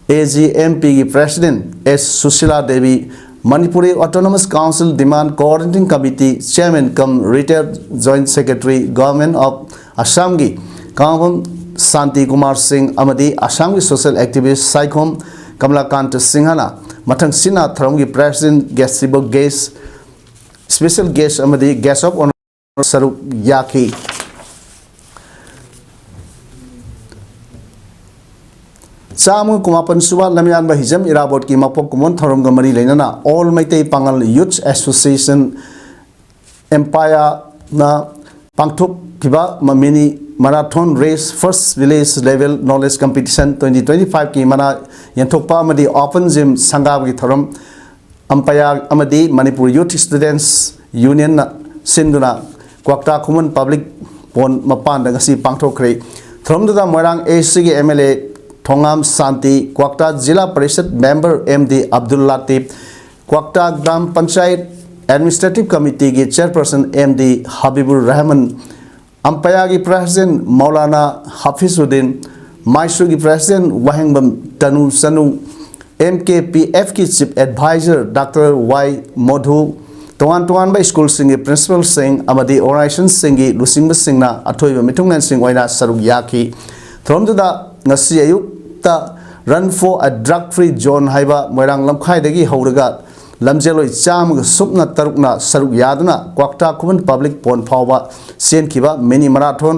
A G M ꯄꯤꯒꯤ president S Sushila Devi, Manipuri autonomous council demand coordinating committee chairman cum retire joint secretary, government of ꯑꯁꯥꯝꯒꯤ ꯀꯥꯡꯉꯕꯝ ꯁꯥꯟꯇꯤ ꯀꯨꯃꯥꯔ ꯁꯤꯡ ꯑꯃꯗꯤ ꯑꯁꯥꯝꯒꯤ ꯁꯣꯁꯤꯌꯦꯜ ꯑꯦꯛꯇꯤꯚꯤꯁ꯭ꯠ ꯁꯥꯏꯈꯣꯝ ꯀꯃꯂꯥꯀꯥꯟꯇ ꯁꯤꯡꯍꯅ ꯃꯊꯪꯁꯤꯠꯅ ꯊꯧꯔꯝꯒꯤ ꯄ꯭ꯔꯦꯁꯤꯗꯦꯟꯠ, ꯒꯦꯁꯇꯤꯕꯜ ꯒꯦꯁ꯭ꯠ, ꯁ꯭ꯄꯦꯁꯤꯌꯦꯜ ꯒꯦꯁ꯭ꯠ ꯑꯃꯗꯤ ꯒꯦꯁ꯭ꯠ ꯑꯣꯐ ꯑꯣꯅꯔ ꯁꯔꯨꯛ ꯌꯥꯈꯤ꯫ ꯆꯥꯝꯃ ꯀꯨꯟꯃꯥꯄꯟ ꯁꯨꯕ ꯂꯝꯌꯥꯟꯕ ꯍꯤꯖꯝ ꯏꯔꯥꯕꯣꯠꯀꯤ ꯃꯄꯣꯛ ꯀꯨꯝꯑꯣꯟ ꯊꯧꯔꯝꯒ ꯃꯔꯤ ꯂꯩꯅꯅ all Meitei Pangal youth association ꯑꯦꯝꯄꯥꯌꯔꯅ ꯄꯥꯡꯊꯣꯛꯈꯤꯕ ꯃ-, mini marathon race, first village level knowledge competition twenty twenty ꯐꯥꯏꯚꯀꯤ ꯃꯅꯥ ꯌꯦꯟꯊꯣꯛꯄ ꯑꯃꯗꯤ ꯑꯣꯄꯟ ꯖꯤꯝ ꯁꯪꯒꯥꯕꯒꯤ ꯊꯧꯔꯝ ꯑꯝꯄꯥꯌꯔ ꯑꯃꯗꯤ ꯃꯅꯤꯄꯨꯔ ꯌꯨꯊ ꯁ꯭ꯇꯨꯗꯦꯟꯠꯁ ꯌꯨꯅꯤꯌꯟꯅ ꯁꯤꯟꯗꯨꯅ ꯀ꯭ꯋꯥꯛꯇꯥ ꯈꯨꯃꯟ ꯄꯕ꯭ꯂꯤꯛ ꯄꯣꯟ ꯃꯄꯥꯟꯗ ꯉꯁꯤ ꯄꯥꯡꯊꯣꯛꯈ꯭ꯔꯦ꯫ ꯊꯧꯔꯝꯗꯨꯗ ꯃꯣꯏꯔꯥꯡ ꯑꯦ ꯁꯤꯒꯤ M L A Thongam Shanti, Kwakta zila parishad member M D Abdul Latif, Kwakta gram panchayat administrative ꯀꯃꯤꯇꯤꯒꯤ chairperson M D Habibur Rahman, ꯑꯝꯄꯥꯌꯔꯒꯤ ꯄ꯭ꯔꯦꯁꯤꯗꯦꯟꯠ ꯃꯧꯂꯥꯅꯥ ꯍꯥꯐꯤꯖꯨꯗꯤꯟ, ꯃꯥꯏꯁꯨꯒꯤ president Wahengbam Tanu Chanu, M K P ꯑꯦꯐꯀꯤ chief adviser doctor Y Modhu, ꯇꯣꯉꯥꯟ ꯇꯣꯉꯥꯟꯕ ꯁ꯭ꯀꯨꯜꯁꯤꯡꯒꯤ ꯄ꯭ꯔꯤꯟꯁꯤꯄꯥꯜꯁꯤꯡ ꯑꯃꯗꯤ ꯑꯣꯔꯒꯅꯥꯏꯖꯦꯁꯟꯁꯤꯡꯒꯤ ꯂꯨꯆꯤꯡꯕꯁꯤꯡꯅ ꯑꯊꯣꯏꯕ ꯃꯤꯊꯨꯡꯂꯦꯟꯁꯤꯡ ꯑꯣꯏꯅ ꯁꯔꯨꯛ ꯌꯥꯈꯤ꯫ ꯊꯧꯔꯝꯗꯨꯗ ꯉꯁꯤ ꯑꯌꯨꯛꯇ Run for a Drug Free Zone ꯍꯥꯏꯕ ꯃꯣꯏꯔꯥꯡ ꯂꯝꯈꯥꯏꯗꯒꯤ ꯍꯧꯔꯒ ꯂꯝꯖꯦꯜꯂꯣꯏ ꯆꯥꯝꯃꯒ ꯁꯨꯞꯅ ꯇꯔꯨꯛꯅ ꯁꯔꯨꯛ ꯌꯥꯗꯨꯅ ꯀ꯭ꯋꯥꯛꯇꯥ ꯈꯨꯃꯟ ꯄꯕ꯭ꯂꯤꯛ ꯄꯣꯟ ꯐꯥꯎꯕ ꯆꯦꯟꯈꯤꯕ ꯃꯤꯅꯤ ꯃꯔꯥꯊꯣꯟ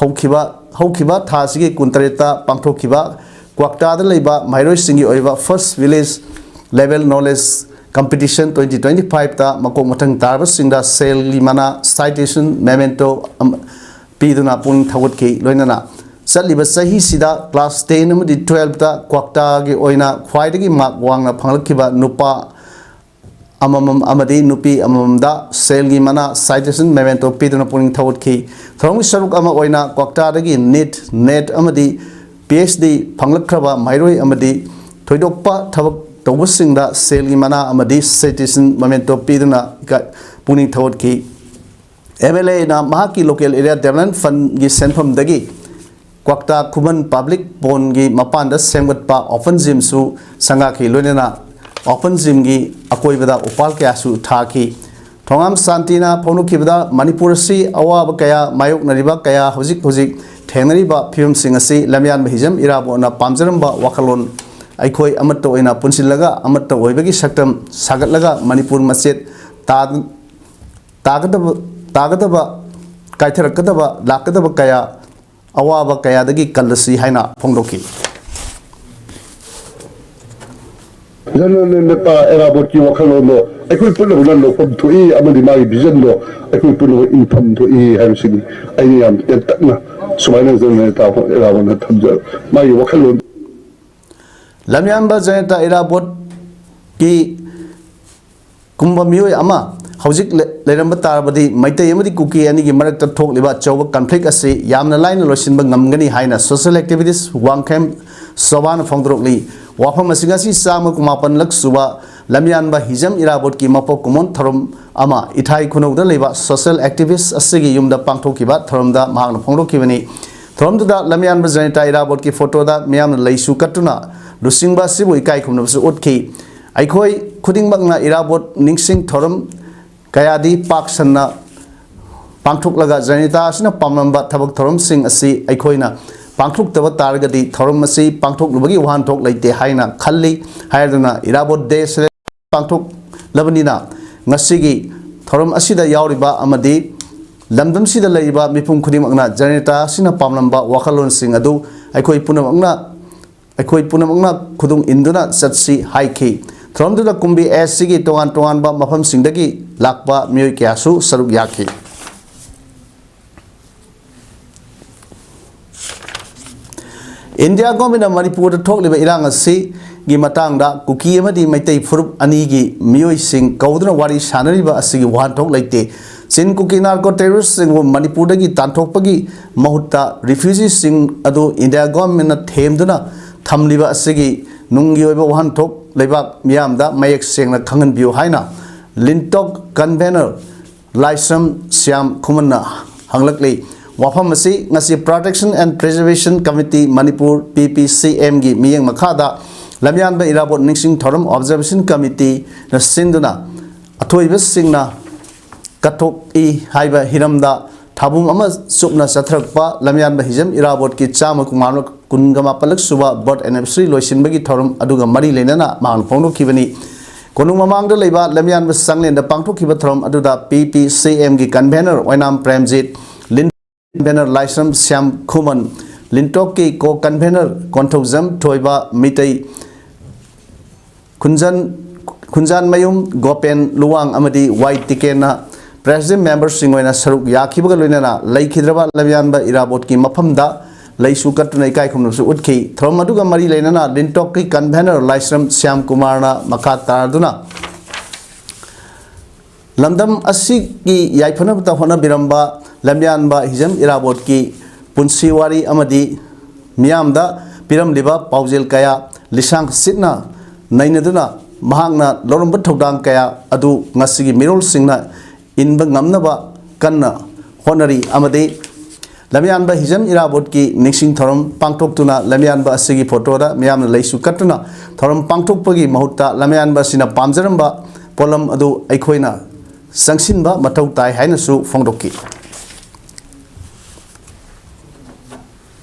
ꯍꯧꯈꯤꯕ, ꯍꯧꯈꯤꯕ ꯊꯥ ꯑꯁꯤꯒꯤ ꯀꯨꯟꯇꯔꯦꯠꯇ ꯄꯥꯡꯊꯣꯛꯈꯤꯕ ꯀ꯭ꯋꯥꯛꯇꯥꯗ ꯂꯩꯕ ꯃꯍꯩꯔꯣꯏꯁꯤꯡꯒꯤ ꯑꯣꯏꯕ first village level knowledge competition twenty twenty ꯐꯥꯏꯚꯇ ꯃꯀꯣꯛ ꯃꯊꯪ ꯇꯥꯔꯕꯁꯤꯡꯗ ꯁꯦꯜꯒꯤ ꯃꯅꯥ, ꯁꯥꯏꯇꯦꯁꯟ ꯃꯦꯃꯦꯟꯇꯣ ꯑꯃ ꯄꯤꯗꯨꯅ ꯄꯨꯛꯅꯤꯡ ꯊꯧꯒꯠꯈꯤ꯫ ꯂꯣꯏꯅꯅ ꯆꯠꯂꯤꯕ ꯆꯍꯤꯁꯤꯗ ꯀ꯭ꯂꯥꯁ ꯇꯦꯟ ꯑꯃꯗꯤ ꯇꯨꯋꯦꯜꯐꯇ ꯀ꯭ꯋꯥꯛꯇꯥꯒꯤ ꯑꯣꯏꯅ ꯈ꯭ꯋꯥꯏꯗꯒꯤ ꯃꯥꯔꯛ ꯋꯥꯡꯅ ꯐꯪꯂꯛꯈꯤꯕ ꯅꯨꯄꯥ ꯑꯃꯃꯝ ꯑꯃꯗꯤ ꯅꯨꯄꯤ ꯑꯃꯃꯝꯗ ꯁꯦꯜꯒꯤ ꯃꯅꯥ, ꯁꯥꯏꯇꯦꯁꯟ ꯃꯦꯃꯦꯟꯇꯣ ꯄꯤꯗꯨꯅ ꯄꯨꯛꯅꯤꯡ ꯊꯧꯒꯠꯈꯤ꯫ ꯊꯧꯔꯝꯒꯤ ꯁꯔꯨꯛ ꯑꯃ ꯑꯣꯏꯅ ꯀ꯭ꯋꯥꯛꯇꯥꯗꯒꯤ ꯅꯤꯠ, ꯅꯦꯠ ꯑꯃꯗꯤ ꯄꯤ ꯑꯩꯆ ꯗꯤ ꯐꯪꯂꯛꯈ꯭ꯔꯕ ꯃꯍꯩꯔꯣꯏ ꯑꯃꯗꯤ ꯊꯣꯏꯗꯣꯛꯄ ꯊꯕꯛ ꯇꯧꯕꯁꯤꯡꯗ ꯁꯦꯜꯒꯤ ꯃꯅꯥ ꯑꯃꯗꯤ ꯁꯥꯏꯇꯦꯁꯟ ꯃꯦꯃꯦꯟꯇꯣ ꯄꯤꯗꯨꯅ ꯏꯀꯥꯏ-, ꯄꯨꯛꯅꯤꯡ ꯊꯧꯒꯠꯈꯤ꯫ ꯑꯦꯝ ꯑꯦꯜ ꯑꯦꯅ ꯃꯍꯥꯛꯀꯤ ꯂꯣꯀꯦꯜ ꯑꯦꯔꯤꯌꯥ ꯗꯦꯕꯂꯞꯃꯦꯟꯠ ꯐꯟꯒꯤ ꯁꯦꯟꯐꯝꯗꯒꯤ ꯀ꯭ꯋꯥꯛꯇꯥ ꯈꯨꯃꯟ ꯄꯕ꯭ꯂꯤꯛ ꯄꯣꯟꯒꯤ ꯃꯄꯥꯟꯗ ꯁꯦꯝꯒꯠꯄ ꯑꯣꯄꯟ ꯖꯤꯝꯁꯨ ꯁꯪꯒꯥꯈꯤ, ꯂꯣꯏꯅꯅ ꯑꯣꯄꯟ ꯖꯤꯝꯒꯤ ꯑꯀꯣꯏꯕꯗ ꯎꯄꯥꯜ ꯀꯌꯥꯁꯨ ꯊꯥꯈꯤ꯫ ꯊꯣꯉꯥꯝ ꯁꯥꯟꯇꯤꯅ ꯐꯣꯡꯗꯣꯛꯈꯤꯕꯗ, ꯃꯅꯤꯄꯨꯔ ꯑꯁꯤ ꯑꯋꯥꯕ ꯀꯌꯥ ꯃꯥꯌꯣꯛꯅꯔꯤꯕ, ꯀꯌꯥ ꯍꯧꯖꯤꯛ ꯍꯧꯖꯤꯛ ꯊꯦꯡꯅꯔꯤꯕ ꯐꯤꯕꯝꯁꯤꯡ ꯑꯁꯤ ꯂꯝꯌꯥꯟꯕ ꯍꯤꯖꯝ ꯏꯔꯥꯕꯣꯠꯅ ꯄꯥꯝꯖꯔꯝꯕ ꯋꯥꯈꯜꯂꯣꯟ ꯑꯩꯈꯣꯏ ꯑꯃꯠꯇ ꯑꯣꯏꯅ ꯄꯨꯟꯁꯤꯜꯂꯒ, ꯑꯃꯠꯇ ꯑꯣꯏꯕꯒꯤ ꯁꯛꯇꯝ ꯁꯥꯒꯠꯂꯒ, ꯃꯅꯤꯄꯨꯔ ꯃꯆꯦꯠ ꯇꯥ-, ꯇꯥꯒꯗꯕ, ꯇꯥꯒꯗꯕ, ꯀꯥꯏꯊꯔꯛꯀꯗꯕ, ꯂꯥꯛꯀꯗꯕ ꯀꯌꯥ, ꯑꯋꯥꯕ ꯀꯌꯥꯗꯒꯤ ꯀꯜꯂꯁꯤ ꯍꯥꯏꯅ ꯐꯣꯡꯗꯣꯛꯈꯤ꯫ ꯖꯅꯔꯦꯜ ꯅꯦꯇꯥ ꯏꯔꯥꯕꯣꯠꯀꯤ ꯋꯥꯈꯜꯂꯣꯟꯗꯣ ꯑꯩꯈꯣꯏ ꯄꯨꯝꯅꯃꯛꯅ ꯂꯧꯐꯝ ꯊꯣꯛꯏ ꯑꯃꯗꯤ ꯃꯥꯒꯤ ꯚꯤꯖꯟꯗꯣ ꯑꯩꯈꯣꯏ ꯄꯨꯝꯅꯃꯛ ꯏꯟꯐꯝ ꯊꯣꯛꯏ ꯍꯥꯏꯕꯁꯤꯅꯤ꯫ ꯑꯩꯅ ꯌꯥꯝ ꯇꯦꯟꯇꯛꯅ ꯁꯨꯃꯥꯏꯅ ꯖꯅꯔꯦꯜ ꯅꯦꯇꯥ ꯏꯔꯥꯕꯣꯠꯅ ꯊꯝꯖ-, ꯃꯥꯒꯤ ꯋꯥꯈꯜꯂꯣꯟ ꯂꯝꯌꯥꯟꯕ ꯖꯅꯦꯇꯥ ꯏꯔꯥꯕꯣꯠꯀꯤ ꯀꯨꯝꯕ ꯃꯤꯑꯣꯏ ꯑꯃ ꯍꯧꯖꯤꯛ ꯂꯩ-, ꯂꯩꯔꯝꯕ ꯇꯥꯔꯕꯗꯤ, ꯃꯩꯇꯩ ꯑꯃꯗꯤ ꯀꯨꯀꯤ ꯑꯅꯤꯒꯤ ꯃꯔꯛꯇ ꯊꯣꯛꯂꯤꯕ ꯑꯆꯧꯕ ꯀꯟꯐ꯭ꯂꯤꯛ ꯑꯁꯤ ꯌꯥꯝꯅ ꯂꯥꯏꯅ ꯂꯣꯏꯁꯤꯟꯕ ꯉꯝꯒꯅꯤ ꯍꯥꯏꯅ ꯁꯣꯁꯤꯌꯦꯜ ꯑꯦꯛꯇꯤꯚꯤꯁ꯭ꯠ ꯋꯥꯡꯈꯦꯝ ꯁꯣꯚꯥꯅ ꯐꯣꯡꯗꯣꯔꯛꯂꯤ꯫ ꯋꯥꯐꯝ ꯑꯁꯤ ꯉꯁꯤ ꯆꯥꯝꯃ ꯀꯨꯟꯃꯥꯄꯟꯂꯛ ꯁꯨꯕ ꯂꯝꯌꯥꯟꯕ ꯍꯤꯖꯝ ꯏꯔꯥꯕꯣꯠꯀꯤ ꯃꯄꯣꯛ ꯀꯨꯝꯑꯣꯟ ꯊꯧꯔꯝ ꯑꯃ ꯏꯊꯥꯏ ꯈꯨꯅꯧꯗ ꯂꯩꯕ ꯁꯣꯁꯤꯌꯦꯜ ꯑꯦꯛꯇꯤꯚꯤꯁ꯭ꯠ ꯑꯁꯤꯒꯤ ꯌꯨꯝꯗ ꯄꯥꯡꯊꯣꯛꯈꯤꯕ ꯊꯧꯔꯝꯗ ꯃꯍꯥꯛꯅ ꯐꯣꯡꯗꯣꯛꯈꯤꯕꯅꯤ꯫ ꯊꯧꯔꯝꯗꯨꯗ ꯂꯝꯌꯥꯟꯕ ꯖꯅꯦꯇꯥ ꯏꯔꯥꯕꯣꯠꯀꯤ ꯐꯣꯇꯣꯗ ꯃꯤꯌꯥꯝꯅ ꯂꯩꯁꯨ ꯀꯠꯇꯨꯅ ꯂꯨꯆꯤꯡꯕ ꯑꯁꯤꯕꯨ ꯏꯀꯥꯏ ꯈꯨꯝꯅꯕꯁꯨ ꯎꯠꯈꯤ꯫ ꯑꯩꯈꯣꯏ ꯈꯨꯗꯤꯡꯃꯛꯅ ꯏꯔꯥꯕꯣꯠ ꯅꯤꯡꯁꯤꯡ ꯊꯧꯔꯝ ꯀꯌꯥꯗꯤ ꯄꯥꯛ ꯁꯟꯅ ꯄꯥꯡꯊꯣꯛꯂꯒ ꯖꯅꯦꯇꯥ ꯑꯁꯤꯅ ꯄꯥꯝꯂꯝꯕ ꯊꯕꯛ ꯊꯧꯔꯝꯁꯤꯡ ꯑꯁꯤ ꯑꯩꯈꯣꯏꯅ ꯄꯥꯡꯊꯣꯛꯇꯕ ꯇꯥꯔꯒꯗꯤ ꯊꯧꯔꯝ ꯑꯁꯤ ꯄꯥꯡꯊꯣꯛꯂꯨꯕꯒꯤ ꯋꯥꯍꯟꯊꯣꯛ ꯂꯩꯇꯦ ꯍꯥꯏꯅ ꯈꯜꯂꯤ ꯍꯥꯏꯗꯨꯅ ꯏꯔꯥꯕꯣꯠ ꯗꯦ ꯄꯥꯡꯊꯣꯛꯂꯕꯅꯤꯅ, ꯉꯁꯤꯒꯤ ꯊꯧꯔꯝ ꯑꯁꯤꯗ ꯌꯥꯎꯔꯤꯕ ꯑꯃꯗꯤ ꯂꯝꯗꯝꯁꯤꯗ ꯂꯩꯔꯤꯕ ꯃꯤꯄꯨꯝ ꯈꯨꯗꯤꯡꯃꯛꯅ ꯖꯅꯦꯇꯥ ꯑꯁꯤꯅ ꯄꯥꯝꯂꯝꯕ ꯋꯥꯈꯜꯂꯣꯟꯁꯤꯡ ꯑꯗꯨ ꯑꯩꯈꯣꯏ ꯄꯨꯝꯅꯃꯛꯅ, ꯑꯩꯈꯣꯏ ꯄꯨꯝꯅꯃꯛꯅ ꯈꯨꯗꯨꯡ ꯏꯟꯗꯨꯅ ꯆꯠꯁꯤ ꯍꯥꯏꯈꯤ꯫ ꯊꯧꯔꯝꯗꯨꯗ ꯀꯨꯝꯕꯤ ꯑꯦꯁ ꯁꯤꯒꯤ ꯇꯣꯉꯥꯟ ꯇꯣꯉꯥꯟꯕ ꯃꯐꯝꯁꯤꯡꯗꯒꯤ ꯂꯥꯛꯄ ꯃꯤꯑꯣꯏ ꯀꯌꯥꯁꯨ ꯁꯔꯨꯛ ꯌꯥꯈꯤ꯫ ꯏꯟꯗꯤꯌꯥ ꯒꯣꯔꯃꯦꯟꯅ ꯃꯅꯤꯄꯨꯔꯗ ꯊꯣꯛꯂꯤꯕ ꯏꯔꯥꯡ ꯑꯁꯤꯒꯤ ꯃꯇꯥꯡꯗ ꯀꯨꯀꯤ ꯑꯃꯗꯤ ꯃꯩꯇꯩ ꯐꯨꯔꯨꯞ ꯑꯅꯤꯒꯤ ꯃꯤꯑꯣꯏꯁꯤꯡ ꯀꯧꯗꯨꯅ ꯋꯥꯔꯤ ꯁꯥꯅꯔꯤꯕ ꯑꯁꯤꯒꯤ ꯋꯥꯍꯟꯊꯣꯛ ꯂꯩꯇꯦ꯫ ꯆꯤꯟ ꯀꯨꯀꯤ ꯅꯥꯔꯀꯣ ꯇꯦꯔꯣꯔꯤꯁ꯭ꯠꯁꯤꯡꯕꯨ ꯃꯅꯤꯄꯨꯔꯗꯒꯤ ꯇꯥꯟꯊꯣꯛꯄꯒꯤ ꯃꯍꯨꯠꯇ ꯔꯤꯐ꯭ꯌꯨꯖꯤꯁꯤꯡ ꯑꯗꯨ ꯏꯟꯗꯤꯌꯥ ꯒꯣꯔꯃꯦꯟꯅ ꯊꯦꯝꯗꯨꯅ ꯊꯝꯂꯤꯕ ꯑꯁꯤꯒꯤ ꯅꯨꯡꯒꯤ ꯑꯣꯏꯕ ꯋꯥꯍꯟꯊꯣꯛ ꯂꯩꯕꯥꯛ ꯃꯤꯌꯥꯝꯗ ꯃꯌꯦꯛ ꯁꯦꯡꯅ ꯈꯪꯍꯟꯕꯤꯌꯨ ꯍꯥꯏꯅ ꯂꯤꯟꯇꯣꯛ ꯀꯟꯚꯦꯅꯔ ꯂꯥꯏꯁ꯭ꯔꯝ ꯁ꯭ꯌꯥꯝ ꯈꯨꯃꯟꯅ ꯍꯪꯂꯛꯂꯤ꯫ ꯋꯥꯐꯝ ꯑꯁꯤ ꯉꯁꯤ Protection and Preservation Committee Manipur, P P C M ꯒꯤ ꯃꯤꯠꯌꯦꯡ ꯃꯈꯥꯗ ꯂꯝꯌꯥꯟꯕ ꯏꯔꯥꯕꯣꯠ ꯅꯤꯡꯁꯤꯡ ꯊꯧꯔꯝ Observation Committeeꯅ ꯁꯤꯟꯗꯨꯅ ꯑꯊꯣꯏꯕꯁꯤꯡꯅ ꯀꯠꯊꯣꯛꯏ ꯍꯥꯏꯕ ꯍꯤꯔꯝꯗ ꯊꯥꯕꯨꯝ ꯑꯃ ꯆꯨꯞꯅ ꯆꯠꯊꯔꯛꯄ ꯂꯝꯌꯥꯟꯕ ꯍꯤꯖꯝ ꯏꯔꯥꯕꯣꯠꯀꯤ ꯆꯥꯝꯃ ꯀꯨꯟꯃꯥꯄꯜꯂꯛ ꯁꯨꯕ birth anniversary ꯂꯣꯏꯁꯤꯟꯕꯒꯤ ꯊꯧꯔꯝ ꯑꯗꯨꯒ ꯃꯔꯤ ꯂꯩꯅꯅ ꯃꯍꯥꯛꯅ ꯐꯣꯡꯗꯣꯛꯈꯤꯕꯅꯤ꯫ ꯀꯣꯅꯨꯡ ꯃꯃꯥꯡꯗ ꯂꯩꯕ ꯂꯝꯌꯥꯟꯕ ꯆꯥꯛꯂꯦꯟꯗ ꯄꯥꯡꯊꯣꯛꯈꯤꯕ ꯊꯧꯔꯝ ꯑꯗꯨꯗ P P C M ꯒꯤ convener ꯑꯣꯏꯅꯥꯝ ꯄ꯭ꯔꯦꯝꯖꯤꯠ, ꯂꯤꯟ convener ꯂꯥꯏꯁ꯭ꯔꯝ ꯁ꯭ꯌꯥꯝ ꯈꯨꯃꯟ, ꯂꯤꯟꯇꯣꯛꯀꯤ co convener ꯀꯣꯟꯊꯧꯖꯝ ꯊꯣꯏꯕ ꯃꯤꯇꯩ, ꯈꯨꯟꯖꯟ, ꯈꯨꯟꯖꯥꯟꯃꯌꯨꯝ ꯒꯣꯄꯦꯟ ꯂꯨꯋꯥꯡ ꯑꯃꯗꯤ ꯋꯥꯏ ꯇꯤꯀꯦꯟꯅ president memberꯁꯤꯡ ꯑꯣꯏꯅ ꯁꯔꯨꯛ ꯌꯥꯈꯤꯕꯒ ꯂꯣꯏꯅꯅ ꯂꯩꯈꯤꯗ꯭ꯔꯕ ꯂꯝꯌꯥꯟꯕ ꯏꯔꯥꯕꯣꯠꯀꯤ ꯃꯐꯝꯗ ꯂꯩꯁꯨ ꯀꯠꯇꯨꯅ ꯏꯀꯥꯏ ꯈꯨꯝꯅꯕꯁꯨ ꯎꯠꯈꯤ꯫ ꯊꯧꯔꯝ ꯑꯗꯨꯒ ꯃꯔꯤ ꯂꯩꯅꯅ ꯂꯤꯟꯇꯣꯛꯀꯤ convener ꯂꯥꯏꯁ꯭ꯔꯝ ꯁ꯭ꯌꯥꯝ ꯀꯨꯃꯥꯔꯅ ꯃꯈꯥ ꯇꯥꯗꯨꯅ ꯂꯝꯗꯝ ꯑꯁꯤꯒꯤ ꯌꯥꯏꯐꯅꯕꯇ ꯍꯣꯠꯅꯕꯤꯔꯝꯕ ꯂꯝꯌꯥꯟꯕ ꯍꯤꯖꯝ ꯏꯔꯥꯕꯣꯠꯀꯤ ꯄꯨꯟꯁꯤ ꯋꯥꯔꯤ ꯑꯃꯗꯤ ꯃꯤꯌꯥꯝꯗ ꯄꯤꯔꯝꯂꯤꯕ ꯄꯥꯎꯖꯦꯜ ꯀꯌꯥ ꯂꯤꯁꯥꯡ ꯁꯤꯠꯅ ꯅꯩꯅꯗꯨꯅ ꯃꯍꯥꯛꯅ ꯂꯧꯔꯝꯕ ꯊꯧꯗꯥꯡ ꯀꯌꯥ ꯑꯗꯨ ꯉꯁꯤꯒꯤ ꯃꯤꯔꯣꯜꯁꯤꯡꯅ ꯏꯟꯕ ꯉꯝꯅꯕ ꯀꯟꯅ ꯍꯣꯠꯅꯔꯤ ꯑꯃꯗꯤ ꯂꯝꯌꯥꯟꯕ ꯍꯤꯖꯝ ꯏꯔꯥꯕꯣꯠꯀꯤ ꯅꯤꯡꯁꯤꯡ ꯊꯧꯔꯝ ꯄꯥꯡꯊꯣꯛꯇꯨꯅ ꯂꯝꯌꯥꯟꯕ ꯑꯁꯤꯒꯤ ꯐꯣꯇꯣꯗ ꯃꯤꯌꯥꯝꯅ ꯂꯩꯁꯨ ꯀꯠꯇꯨꯅ ꯊꯧꯔꯝ ꯄꯥꯡꯊꯣꯛꯄꯒꯤ ꯃꯍꯨꯠꯇ ꯂꯝꯌꯥꯟꯕ ꯑꯁꯤꯅ ꯄꯥꯝꯖꯔꯝꯕ ꯄꯣꯠꯂꯝ ꯑꯗꯨ ꯑꯩꯈꯣꯏꯅ ꯆꯪꯁꯤꯟꯕ ꯃꯊꯧ ꯇꯥꯏ ꯍꯥꯏꯅꯁꯨ ꯐꯣꯡꯗꯣꯛꯈꯤ꯫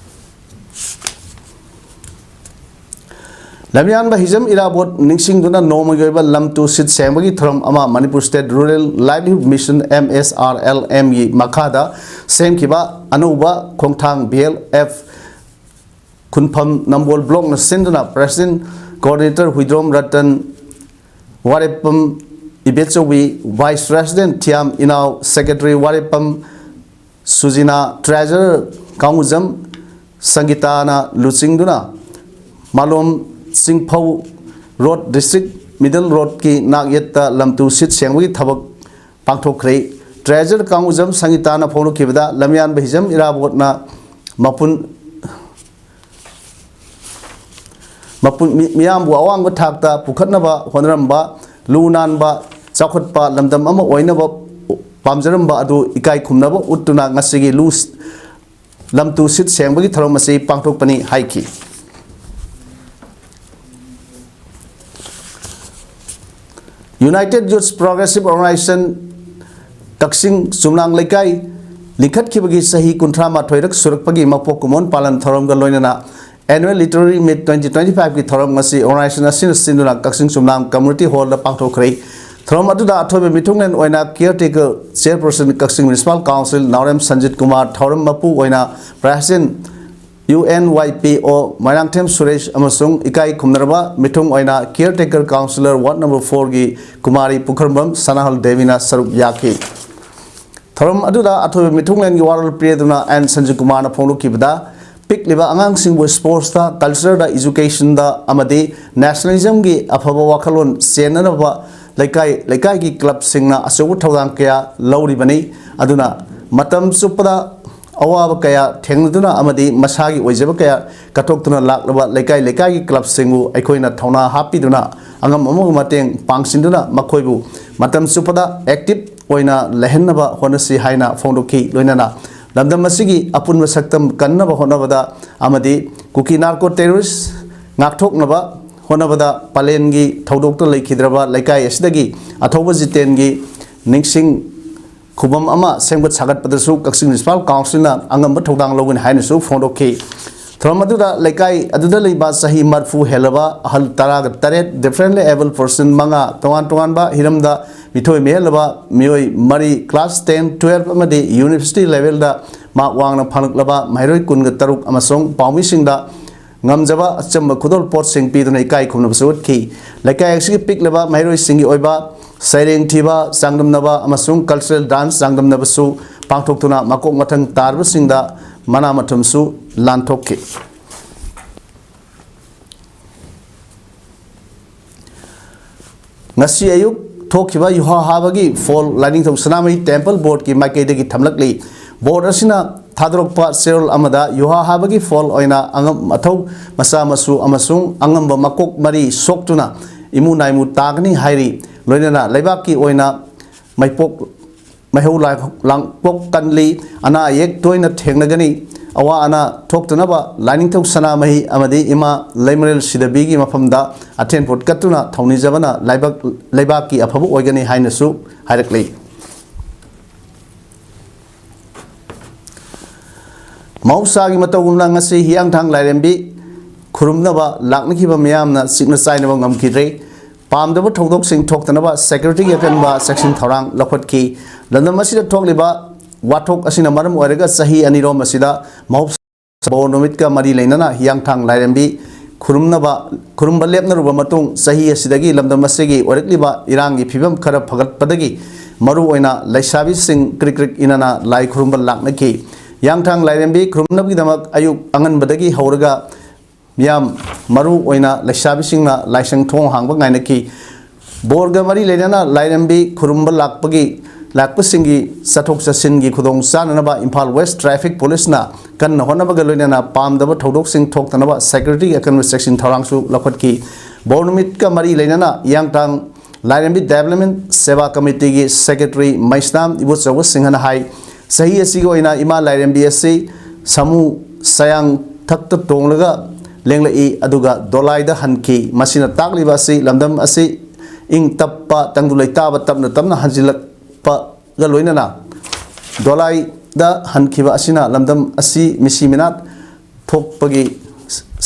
ꯂꯝꯌꯥꯟꯕ ꯍꯤꯖꯝ ꯏꯔꯥꯕꯣꯠ ꯅꯤꯡꯁꯤꯡꯗꯨꯅ ꯅꯣꯡꯃꯒꯤ ꯑꯣꯏꯕ ꯂꯝ ꯇꯨ ꯁꯤꯠ ꯁꯦꯡꯕꯒꯤ ꯊꯧꯔꯝ ꯑꯃ Manipur State Rural Livelihood Mission, M S R L M ꯒꯤ ꯃꯈꯥꯗ ꯁꯦꯝꯈꯤꯕ ꯑꯅꯧꯕ ꯈꯣꯡꯊꯥꯡ B L F ꯈꯨꯟꯐꯝ ꯅꯝꯕꯣꯜ blockꯅ ꯁꯤꯟꯗꯨꯅ president coordinator Huidrom Ratan, ꯋꯥꯔꯦꯞꯐꯝ ꯏꯕꯦꯆꯧꯕꯤ, vice president ꯊꯤꯌꯥꯝ ꯏꯅꯥꯎ, secretary ꯋꯥꯔꯦꯞꯐꯝ ꯁꯨꯖꯤꯅꯥ, treasurer ꯀꯥꯡꯉꯨꯖꯝ ꯁꯪꯒꯤꯇꯥꯅ ꯂꯨꯆꯤꯡꯗꯨꯅ ꯃꯥꯂꯣꯝ ꯆꯤꯡꯐꯧ road, district middle roadꯀꯤ ꯅꯥꯛ ꯌꯦꯠꯇ ꯂꯝ ꯇꯨ ꯁꯤꯠ ꯁꯦꯡꯕꯒꯤ ꯊꯕꯛ ꯄꯥꯡꯊꯣꯛꯈ꯭ꯔꯦ꯫ Treasurer ꯀꯥꯡꯉꯨꯖꯝ ꯁꯪꯒꯤꯇꯥꯅ ꯐꯣꯡꯗꯣꯛꯈꯤꯕꯗ, ꯂꯝꯌꯥꯟꯕ ꯍꯤꯖꯝ ꯏꯔꯥꯕꯣꯠꯅ ꯃꯄꯨꯟ ꯃꯄꯨꯟ-, ꯃꯤ-, ꯃꯤꯌꯥꯝꯕꯨ ꯑꯋꯥꯡꯕ ꯊꯥꯛꯇ ꯄꯨꯈꯠꯅꯕ ꯍꯣꯠꯅꯔꯝꯕ, ꯂꯨ ꯅꯥꯟꯕ, ꯆꯥꯎꯈꯠꯄ ꯂꯝꯗꯝ ꯑꯃ ꯑꯣꯏꯅꯕ ꯄꯥꯝꯖꯔꯝꯕ ꯑꯗꯨ ꯏꯀꯥꯏ ꯈꯨꯝꯅꯕ ꯎꯠꯇꯨꯅ ꯉꯁꯤꯒꯤ ꯂꯨ ꯂꯝꯇꯨ ꯁꯤꯠ ꯁꯦꯡꯕꯒꯤ ꯊꯧꯔꯝ ꯑꯁꯤ ꯄꯥꯡꯊꯣꯛꯄꯅꯤ ꯍꯥꯏꯈꯤ꯫ United Youth Progressive Organization ꯀꯛꯆꯤꯡ ꯆꯨꯝꯂꯥꯡ ꯂꯩꯀꯥꯏ ꯂꯤꯡꯈꯠꯈꯤꯕꯒꯤ ꯆꯍꯤ ꯀꯨꯟꯊ꯭ꯔꯥ ꯃꯥꯊꯣꯏꯔꯛ ꯁꯨꯔꯛꯄꯒꯤ ꯃꯄꯣꯛ ꯀꯨꯝꯑꯣꯟ ꯄꯥꯂꯟ ꯊꯧꯔꯝꯒ ꯂꯣꯏꯅꯅ Annual Literary Meet twenty twenty-five ꯀꯤ ꯊꯧꯔꯝ ꯉꯁꯤ organization ꯑꯁꯤꯅ ꯁꯤꯟꯗꯨꯅ ꯀꯛꯆꯤꯡ ꯆꯨꯝꯂꯥꯡ Community Hall ꯗ ꯄꯥꯡꯊꯣꯛꯈ꯭ꯔꯦ꯫ ꯊꯧꯔꯝ ꯑꯗꯨꯗ ꯑꯊꯣꯏꯕ ꯃꯤꯊꯨꯡꯂꯦꯟ ꯑꯣꯏꯅ Caretaker Chairperson ꯀꯛꯆꯤꯡ Municipal Council ꯅꯥꯎꯔꯦꯝ ꯁꯟꯖꯤꯠ ꯀꯨꯃꯥꯔ, ꯊꯧꯔꯝ ꯃꯄꯨ ꯑꯣꯏꯅ President U N Y P O Moirangthem Suresh ꯑꯃꯁꯨꯡ ꯏꯀꯥꯏ ꯈꯨꯝꯅꯔꯕ ꯃꯤꯊꯨꯡ ꯑꯣꯏꯅ Caretaker Councillor Ward number four ꯒꯤ ꯀꯨꯃꯥꯔꯤ ꯄꯨꯈ꯭ꯔꯝꯕꯝ ꯁꯅꯥꯍꯜ ꯗꯦꯕꯤꯅ ꯁꯔꯨꯛ ꯌꯥꯈꯤ꯫ ꯊꯧꯔꯝ ꯑꯗꯨꯗ ꯑꯊꯣꯏꯕ ꯃꯤꯊꯨꯡꯂꯦꯟꯒꯤ ꯋꯥꯔꯣꯜ ꯄꯤꯔꯗꯨꯅ ꯑꯦꯟ ꯁꯟꯖꯤꯠ ꯀꯨꯃꯥꯔꯅ ꯐꯣꯡꯗꯣꯛꯈꯤꯕꯗ, ꯄꯤꯛꯂꯤꯕ ꯑꯉꯥꯡꯁꯤꯡꯕꯨ sports ꯇ, culture ꯗ, education ꯗ ꯑꯃꯗꯤ nationalism ꯒꯤ ꯑꯐꯕ ꯋꯥꯈꯜꯂꯣꯟ ꯆꯦꯟꯅꯅꯕ ꯂꯩꯀꯥꯏ ꯂꯩꯀꯥꯏꯒꯤ club ꯁꯤꯡꯅ ꯑꯆꯧꯕ ꯊꯧꯗꯥꯡ ꯀꯌꯥ ꯂꯧꯔꯤꯕꯅꯤ꯫ ꯑꯗꯨꯅ ꯃꯇꯝ ꯆꯨꯞꯄꯗ ꯑꯋꯥꯕ ꯀꯌꯥ ꯊꯦꯡꯅꯗꯨꯅ ꯑꯃꯗꯤ ꯃꯁꯥꯒꯤ ꯑꯣꯏꯖꯕ ꯀꯌꯥ ꯀꯠꯊꯣꯛꯇꯨꯅ ꯂꯥꯛꯂꯕ ꯂꯩꯀꯥꯏ ꯂꯩꯀꯥꯏꯒꯤ club ꯁꯤꯡꯕꯨ ꯑꯩꯈꯣꯏꯅ ꯊꯧꯅꯥ ꯍꯥꯞꯄꯤꯗꯨꯅ ꯑꯉꯝ ꯑꯉꯝꯕ ꯃꯇꯦꯡ ꯄꯥꯡꯁꯤꯟꯗꯨꯅ ꯃꯈꯣꯏꯕꯨ ꯃꯇꯝ ꯆꯨꯞꯄꯗ active ꯑꯣꯏꯅ ꯂꯩꯍꯟꯅꯕ ꯍꯣꯠꯅꯁꯤ ꯍꯥꯏꯅ ꯐꯣꯡꯗꯣꯛꯈꯤ꯫ ꯂꯣꯏꯅꯅ ꯂꯝꯗꯝ ꯑꯁꯤꯒꯤ ꯑꯄꯨꯟꯕ ꯁꯛꯇꯝ ꯀꯟꯅꯕ ꯍꯣꯠꯅꯕꯗ ꯑꯃꯗꯤ ꯀꯨꯀꯤ narco terrorist ꯉꯥꯛꯊꯣꯛꯅꯕ ꯍꯣꯠꯅꯕꯗ ꯄꯂꯦꯟꯒꯤ ꯊꯧꯗꯣꯛꯇ ꯂꯩꯈꯤꯗ꯭ꯔꯕ ꯂꯩꯀꯥꯏ ꯑꯁꯤꯗꯒꯤ ꯑꯊꯧꯕ ꯖꯤꯇꯦꯟꯒꯤ ꯅꯤꯡꯁꯤꯡ ꯈꯨꯕꯝ ꯑꯃ ꯁꯦꯝꯒꯠ ꯁꯥꯒꯠꯄꯗꯁꯨ ꯀꯛꯆꯤꯡ Municipal Council ꯅ ꯑꯉꯝꯕ ꯊꯧꯗꯥꯡ ꯂꯧꯒꯅꯤ ꯍꯥꯏꯅꯁꯨ ꯐꯣꯡꯗꯣꯛꯈꯤ꯫ ꯊꯧꯔꯝ ꯑꯗꯨꯗ ꯂꯩꯀꯥꯏ ꯑꯗꯨꯗ ꯂꯩꯕ ꯆꯍꯤ ꯃꯔꯐꯨ ꯍꯦꯜꯂꯕ ꯑꯍꯜ ꯇꯔꯥꯒ ꯇꯔꯦꯠ, differently abled person ꯃꯉꯥ, ꯇꯣꯉꯥꯟ ꯇꯣꯉꯥꯟꯕ ꯍꯤꯔꯝꯗ ꯃꯤꯊꯣꯏ ꯃꯤꯍꯦꯜꯂꯕ ꯃꯤꯑꯣꯏ ꯃꯔꯤ, class ten, twelve ꯑꯃꯗꯤ university level ꯗ mark ꯋꯥꯡꯅ ꯐꯪꯂꯛꯂꯕ ꯃꯍꯩꯔꯣꯏ ꯀꯨꯟꯒ ꯇꯔꯨꯛ ꯑꯃꯁꯨꯡ ꯄꯥꯎꯃꯤꯁꯤꯡꯗ ꯉꯝꯖꯕ ꯑꯆꯝꯕ ꯈꯨꯗꯣꯜ ꯄꯣꯠꯁꯤꯡ ꯄꯤꯗꯨꯅ ꯏꯀꯥꯏ ꯈꯨꯝꯅꯕꯁꯨ ꯎꯠꯈꯤ꯫ ꯂꯩꯀꯥꯏ ꯑꯁꯤꯒꯤ ꯄꯤꯛꯂꯕ ꯃꯍꯩꯔꯣꯏꯁꯤꯡꯒꯤ ꯑꯣꯏꯕ ꯁꯩꯔꯦꯡ ꯊꯤꯕ, ꯆꯥꯡꯗꯝꯅꯕ ꯑꯃꯁꯨꯡ cultural dance ꯆꯥꯡꯗꯝꯅꯕꯁꯨ ꯄꯥꯡꯊꯣꯛꯇꯨꯅ ꯃꯀꯣꯛ ꯃꯊꯪ ꯇꯥꯔꯕꯁꯤꯡꯗ ꯃꯅꯥ ꯃꯊꯨꯝꯁꯨ ꯂꯥꯟꯊꯣꯛꯈꯤ꯫ ꯉꯁꯤ ꯑꯌꯨꯛ ꯊꯣꯛꯈꯤꯕ ꯌꯨꯍꯥ ꯍꯥꯕꯒꯤ ꯐꯣꯜ ꯂꯥꯏꯅꯤꯡꯊꯧ ꯁꯅꯥꯃꯍꯤ Temple Board ꯀꯤ ꯃꯥꯏꯀꯩꯗꯒꯤ ꯊꯝꯂꯛꯂꯤ꯫ Board ꯑꯁꯤꯅ ꯊꯥꯗꯣꯔꯛꯄ ꯆꯦꯔꯣꯜ ꯑꯃꯗ ꯌꯨꯍꯥ ꯍꯥꯕꯒꯤ ꯐꯣꯜ ꯑꯣꯏꯅ ꯑꯉꯝ ꯑꯊꯧ ꯃꯆꯥ ꯃꯁꯨ ꯑꯃꯁꯨꯡ ꯑꯉꯝꯕ ꯃꯀꯣꯛ ꯃꯔꯤ ꯁꯣꯛꯇꯨꯅ ꯏꯃꯨ ꯅꯥꯏꯃꯨ ꯇꯥꯒꯅꯤ ꯍꯥꯏꯔꯤ꯫ ꯂꯣꯏꯅꯅ ꯂꯩꯕꯥꯛꯀꯤ ꯑꯣꯏꯅ ꯃꯩꯄꯣꯛ ꯃꯩꯍꯧ ꯂꯥꯡꯄꯣꯛ ꯀꯜꯂꯤ꯫ ꯑꯅꯥ ꯑꯌꯦꯛ ꯇꯣꯏꯅ ꯊꯦꯡꯅꯒꯅꯤ꯫ ꯑꯋꯥ ꯑꯅꯥ ꯊꯣꯛꯇꯅꯕ ꯂꯥꯏꯅꯤꯡꯊꯧ ꯁꯅꯥꯃꯍꯤ ꯑꯃꯗꯤ ꯏꯃꯥ ꯂꯩꯃꯔꯦꯜ ꯁꯤꯗꯕꯤꯒꯤ ꯃꯐꯝꯗ ꯑꯊꯦꯟ ꯄꯣꯠ ꯀꯠꯇꯨꯅ ꯊꯧꯅꯤꯖꯕꯅ ꯂꯩꯕꯥꯛ, ꯂꯩꯕꯥꯛꯀꯤ ꯑꯐꯕ ꯑꯣꯏꯒꯅꯤ ꯍꯥꯏꯅꯁꯨ ꯍꯥꯏꯔꯛꯂꯤ꯫ ꯃꯍꯧꯁꯥꯒꯤ ꯃꯇꯧꯒꯨꯝꯅ ꯉꯁꯤ ꯍꯤꯌꯥꯡꯊꯥꯡ ꯂꯥꯏꯔꯦꯝꯕꯤ ꯈꯨꯔꯨꯝꯅꯕ ꯂꯥꯛꯅꯈꯤꯕ ꯃꯤꯌꯥꯝꯅ ꯆꯤꯛꯅ ꯆꯥꯏꯅꯕ ꯉꯝꯈꯤꯗ꯭ꯔꯦ꯫ ꯄꯥꯝꯗꯕ ꯊꯧꯗꯣꯛꯁꯤꯡ ꯊꯣꯛꯇꯅꯕ ꯁꯦꯀ꯭ꯌꯨꯔꯤꯇꯤꯒꯤ ꯑꯀꯟꯕ ꯆꯦꯛꯁꯤꯟ ꯊꯧꯔꯥꯡ ꯂꯧꯈꯠꯈꯤ꯫ ꯂꯝꯗꯝ ꯑꯁꯤꯗ ꯊꯣꯛꯂꯤꯕ ꯋꯥꯊꯣꯛ ꯑꯁꯤꯅ ꯃꯔꯝ ꯑꯣꯏꯔꯒ ꯆꯍꯤ ꯑꯅꯤꯔꯣꯝ ꯑꯁꯤꯗ ꯃꯍꯧꯁꯥ ꯕꯣꯔ ꯅꯨꯃꯤꯠꯀ ꯃꯔꯤ ꯂꯩꯅꯅ ꯍꯤꯌꯥꯡꯊꯥꯡ ꯂꯥꯏꯔꯦꯝꯕꯤ ꯈꯨꯔꯨꯝꯅꯕ, ꯈꯨꯔꯨꯝꯕ ꯂꯦꯞꯅꯔꯨꯕ ꯃꯇꯨꯡ ꯆꯍꯤ ꯑꯁꯤꯗꯒꯤ ꯂꯝꯗꯝ ꯑꯁꯤꯒꯤ ꯑꯣꯏꯔꯛꯂꯤꯕ ꯏꯔꯥꯡꯒꯤ ꯐꯤꯕꯝ ꯈꯔ ꯐꯒꯠꯄꯗꯒꯤ ꯃꯔꯨꯑꯣꯏꯅ ꯂꯩꯁꯥꯕꯤꯁꯤꯡ ꯀ꯭ꯔꯤꯛ ꯀ꯭ꯔꯤꯛ ꯏꯅꯅ ꯂꯥꯏ ꯈꯨꯔꯨꯝꯕ ꯂꯥꯛꯅꯈꯤ꯫ ꯍꯤꯌꯥꯡꯊꯥꯡ ꯂꯥꯏꯔꯦꯝꯕꯤ ꯈꯨꯔꯨꯝꯅꯕꯒꯤꯗꯃꯛ ꯑꯌꯨꯛ ꯑꯉꯟꯕꯗꯒꯤ ꯍꯧꯔꯒ ꯃꯤꯌꯥꯝ ꯃꯔꯨ ꯑꯣꯏꯅ ꯂꯩꯁꯥꯕꯤꯁꯤꯡꯅ ꯂꯥꯏꯁꯪ ꯊꯣꯡ ꯍꯥꯡꯕ ꯉꯥꯏꯅꯈꯤ꯫ ꯕꯣꯔꯒ ꯃꯔꯤ ꯂꯩꯅꯅ ꯂꯥꯏꯔꯦꯝꯕꯤ ꯈꯨꯔꯨꯝꯕ ꯂꯥꯛꯄꯒꯤ, ꯂꯥꯛꯄꯁꯤꯡꯒꯤ ꯆꯠꯊꯣꯛ ꯆꯠꯁꯤꯟꯒꯤ ꯈꯨꯗꯣꯡ ꯆꯥꯅꯅꯕ ꯏꯝꯐꯥꯜ ꯋꯦꯁ ꯇ꯭ꯔꯥꯐꯤꯛ ꯄꯨꯂꯤꯁꯅ ꯀꯟꯅ ꯍꯣꯠꯅꯕꯒ ꯂꯣꯏꯅꯅ ꯄꯥꯝꯗꯕ ꯊꯧꯗꯣꯛꯁꯤꯡ ꯊꯣꯛꯇꯅꯕ ꯁꯦꯀ꯭ꯌꯨꯔꯤꯇꯤꯒꯤ ꯑꯀꯟꯕ ꯆꯦꯛꯁꯤꯟ ꯊꯧꯔꯥꯡꯁꯨ ꯂꯧꯈꯠꯈꯤ꯫ ꯕꯣꯔ ꯅꯨꯃꯤꯠꯀ ꯃꯔꯤ ꯂꯩꯅꯅ ꯍꯤꯌꯥꯡꯊꯥꯡ ꯂꯥꯏꯔꯦꯝꯕꯤ ꯗꯦꯕꯂꯞꯃꯦꯟ ꯁꯦꯕꯥ ꯀꯃꯤꯇꯤꯒꯤ ꯁꯦꯀ꯭ꯔꯦꯇꯔꯤ ꯃꯩꯁꯅꯥꯝ ꯏꯕꯣꯆꯧꯕ ꯁꯤꯡꯍꯅ ꯍꯥꯏ, ꯆꯍꯤ ꯑꯁꯤꯒꯤ ꯑꯣꯏꯅ ꯏꯃꯥ ꯂꯥꯏꯔꯦꯝꯕꯤ ꯑꯁꯤ ꯁꯥꯃꯨ ꯁꯌꯥꯡꯊꯛꯇ ꯇꯣꯡꯂꯒ ꯂꯦꯡꯂꯛꯏ, ꯑꯗꯨꯒ ꯗꯣꯂꯥꯏꯗ ꯍꯟꯈꯤ꯫ ꯃꯁꯤꯅ ꯇꯥꯛꯂꯤꯕ ꯑꯁꯤ ꯂꯝꯗꯝ ꯑꯁꯤ ꯏꯪ ꯇꯞꯄ, ꯇꯪꯗꯨ ꯂꯩꯇꯥꯕ ꯇꯞꯅ ꯇꯞꯅ ꯍꯟꯖꯤꯜꯂꯛꯄꯒ ꯂꯣꯏꯅꯅ ꯗꯣꯂꯥꯏꯗ ꯍꯟꯈꯤꯕ ꯑꯁꯤꯅ ꯂꯝꯗꯝ ꯑꯁꯤ ꯃꯤꯁꯤ ꯃꯤꯅꯥꯠ ꯊꯣꯛꯄꯒꯤ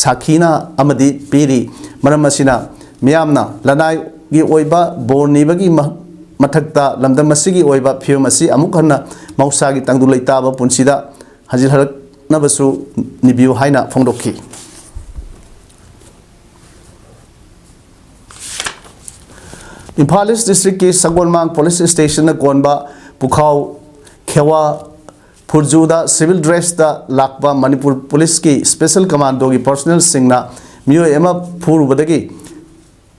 ꯁꯥꯈꯤꯅ ꯑꯃꯗꯤ ꯄꯤꯔꯤ꯫ ꯃꯔꯝ ꯑꯁꯤꯅ ꯃꯤꯌꯥꯝꯅ ꯂꯅꯥꯏꯒꯤ ꯑꯣꯏꯕ ꯕꯣꯔ ꯅꯤꯕꯒꯤ ꯃ-, ꯃꯊꯛꯇ ꯂꯝꯗꯝ ꯑꯁꯤꯒꯤ ꯑꯣꯏꯕ ꯐꯤꯕꯝ ꯑꯁꯤ ꯑꯃꯨꯛ ꯍꯟꯅ ꯃꯍꯧꯁꯥꯒꯤ ꯇꯪꯗꯨ ꯂꯩꯇꯥꯕ ꯄꯨꯟꯁꯤꯗ ꯍꯟꯖꯤꯜꯍꯜꯂꯛꯅꯕꯁꯨ ꯅꯤꯕꯤꯌꯨ ꯍꯥꯏꯅ ꯐꯣꯡꯗꯣꯛꯈꯤ꯫ ꯏꯝꯐꯥꯜ ꯏꯁ ꯗꯤꯁꯇ꯭ꯔꯤꯛꯀꯤ ꯁꯒꯣꯜꯃꯥꯡ ꯄꯨꯂꯤꯁ ꯁ꯭ꯇꯦꯁꯟꯅ ꯀꯣꯟꯕ ꯄꯨꯈꯥꯎ ꯈꯦꯋꯥ ꯐꯨꯔꯖꯨꯗ ꯁꯤꯚꯤꯜ ꯗ꯭ꯔꯦꯁꯇ ꯂꯥꯛꯄ ꯃꯅꯤꯄꯨꯔ ꯄꯨꯂꯤꯁꯀꯤ ꯁ꯭ꯄꯦꯁꯦꯜ ꯀꯃꯥꯟꯗꯣꯒꯤ ꯄꯔꯁꯣꯅꯦꯜꯁꯤꯡꯅ ꯃꯤꯑꯣꯏ ꯑꯃ ꯐꯨꯔꯨꯕꯗꯒꯤ,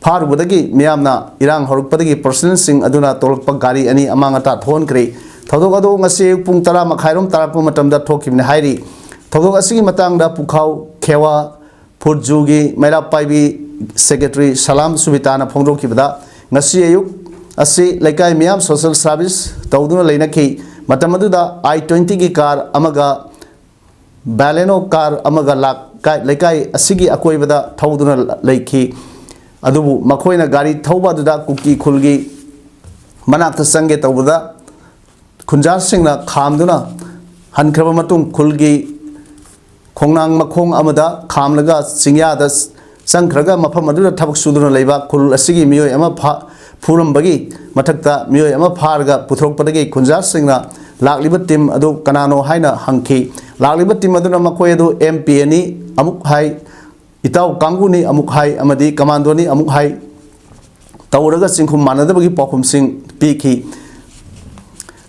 ꯐꯥꯔꯨꯕꯗꯒꯤ ꯃꯤꯌꯥꯝꯅ ꯏꯔꯥꯡ ꯍꯧꯔꯛꯄꯗꯒꯤ ꯄꯔꯁꯣꯅꯦꯜꯁꯤꯡ ꯑꯗꯨꯅ ꯇꯣꯡꯂꯛꯄ ꯒꯥꯔꯤ ꯑꯅꯤ ꯑꯃꯥꯡ ꯑꯇꯥ ꯊꯣꯛꯍꯟꯈ꯭ꯔꯦ꯫ ꯊꯧꯗꯣꯛ ꯑꯗꯨ ꯉꯁꯤ ꯑꯌꯨꯛ ꯄꯨꯡ ꯇꯔꯥ ꯃꯈꯥꯏꯔꯣꯝ ꯇꯥꯔꯛꯄ ꯃꯇꯝꯗ ꯊꯣꯛꯈꯤꯕꯅꯤ ꯍꯥꯏꯔꯤ꯫ ꯊꯧꯗꯣꯛ ꯑꯁꯤꯒꯤ ꯃꯇꯥꯡꯗ ꯄꯨꯈꯥꯎ ꯈꯦꯋꯥ ꯐꯨꯔꯖꯨꯒꯤ ꯃꯩꯔꯥ ꯄꯥꯏꯕꯤ ꯁꯦꯀ꯭ꯔꯦꯇꯔꯤ ꯁꯂꯥꯝ ꯁꯨꯕꯤꯇꯥꯅ ꯐꯣꯡꯗꯣꯛꯈꯤꯕꯗ, ꯉꯁꯤ ꯑꯌꯨꯛ ꯑꯁꯤ ꯂꯩꯀꯥꯏ ꯃꯤꯌꯥꯝ social service ꯇꯧꯗꯨꯅ ꯂꯩꯅꯈꯤ꯫ ꯃꯇꯝ ꯑꯗꯨꯗ I twenty ꯒꯤ car ꯑꯃꯒ Baleno car ꯑꯃꯒ ꯂꯥꯛ-, ꯀꯥꯏ-, ꯂꯩꯀꯥꯏ ꯑꯁꯤꯒꯤ ꯑꯀꯣꯏꯕꯗ ꯊꯧꯗꯨꯅ ꯂꯩꯈꯤ꯫ ꯑꯗꯨꯕꯨ ꯃꯈꯣꯏꯅ ꯒꯥꯔꯤ ꯊꯧꯕ ꯑꯗꯨꯗ ꯀꯨꯀꯤ ꯈꯨꯜꯒꯤ ꯃꯅꯥꯛꯇ ꯆꯪꯒꯦ ꯇꯧꯕꯗ ꯈꯨꯟꯖꯥꯁꯤꯡꯅ ꯈꯥꯝꯗꯨꯅ ꯍꯟꯈ꯭ꯔꯕ ꯃꯇꯨꯡ ꯈꯨꯜꯒꯤ ꯈꯣꯡꯅꯥꯡ ꯃꯈꯣꯡ ꯑꯃꯗ ꯈꯥꯝꯂꯒ ꯆꯤꯡꯌꯥꯗ ꯆꯪꯈ꯭ꯔꯒ ꯃꯐꯝ ꯑꯗꯨꯗ ꯊꯕꯛ ꯁꯨꯗꯨꯅ ꯂꯩꯕ ꯈꯨꯜ ꯑꯁꯤꯒꯤ ꯃꯤꯑꯣꯏ ꯑꯃ ꯐꯥ-, ꯐꯨꯔꯝꯕꯒꯤ ꯃꯊꯛꯇ ꯃꯤꯑꯣꯏ ꯑꯃ ꯐꯥꯔꯒ ꯄꯨꯊꯣꯔꯛꯄꯗꯒꯤ ꯈꯨꯟꯖꯥꯁꯤꯡꯅ ꯂꯥꯛꯂꯤꯕ team ꯑꯗꯨ ꯀꯅꯥꯅꯣ ꯍꯥꯏꯅ ꯍꯪꯈꯤ꯫ ꯂꯥꯛꯂꯤꯕ team ꯑꯗꯨꯅ ꯃꯈꯣꯏ ꯑꯗꯨ M P Aꯅꯤ ꯑꯃꯨꯛ ꯍꯥꯏ, ꯏꯇꯥꯎ ꯀꯥꯡꯕꯨꯅꯤ ꯑꯃꯨꯛ ꯍꯥꯏ ꯑꯃꯗꯤ commandoꯅꯤ ꯑꯃꯨꯛ ꯍꯥꯏ ꯇꯧꯔꯒ ꯆꯤꯡꯈꯨꯝ ꯃꯥꯟꯅꯗꯕꯒꯤ ꯄꯥꯎꯈꯨꯝꯁꯤꯡ ꯄꯤꯈꯤ꯫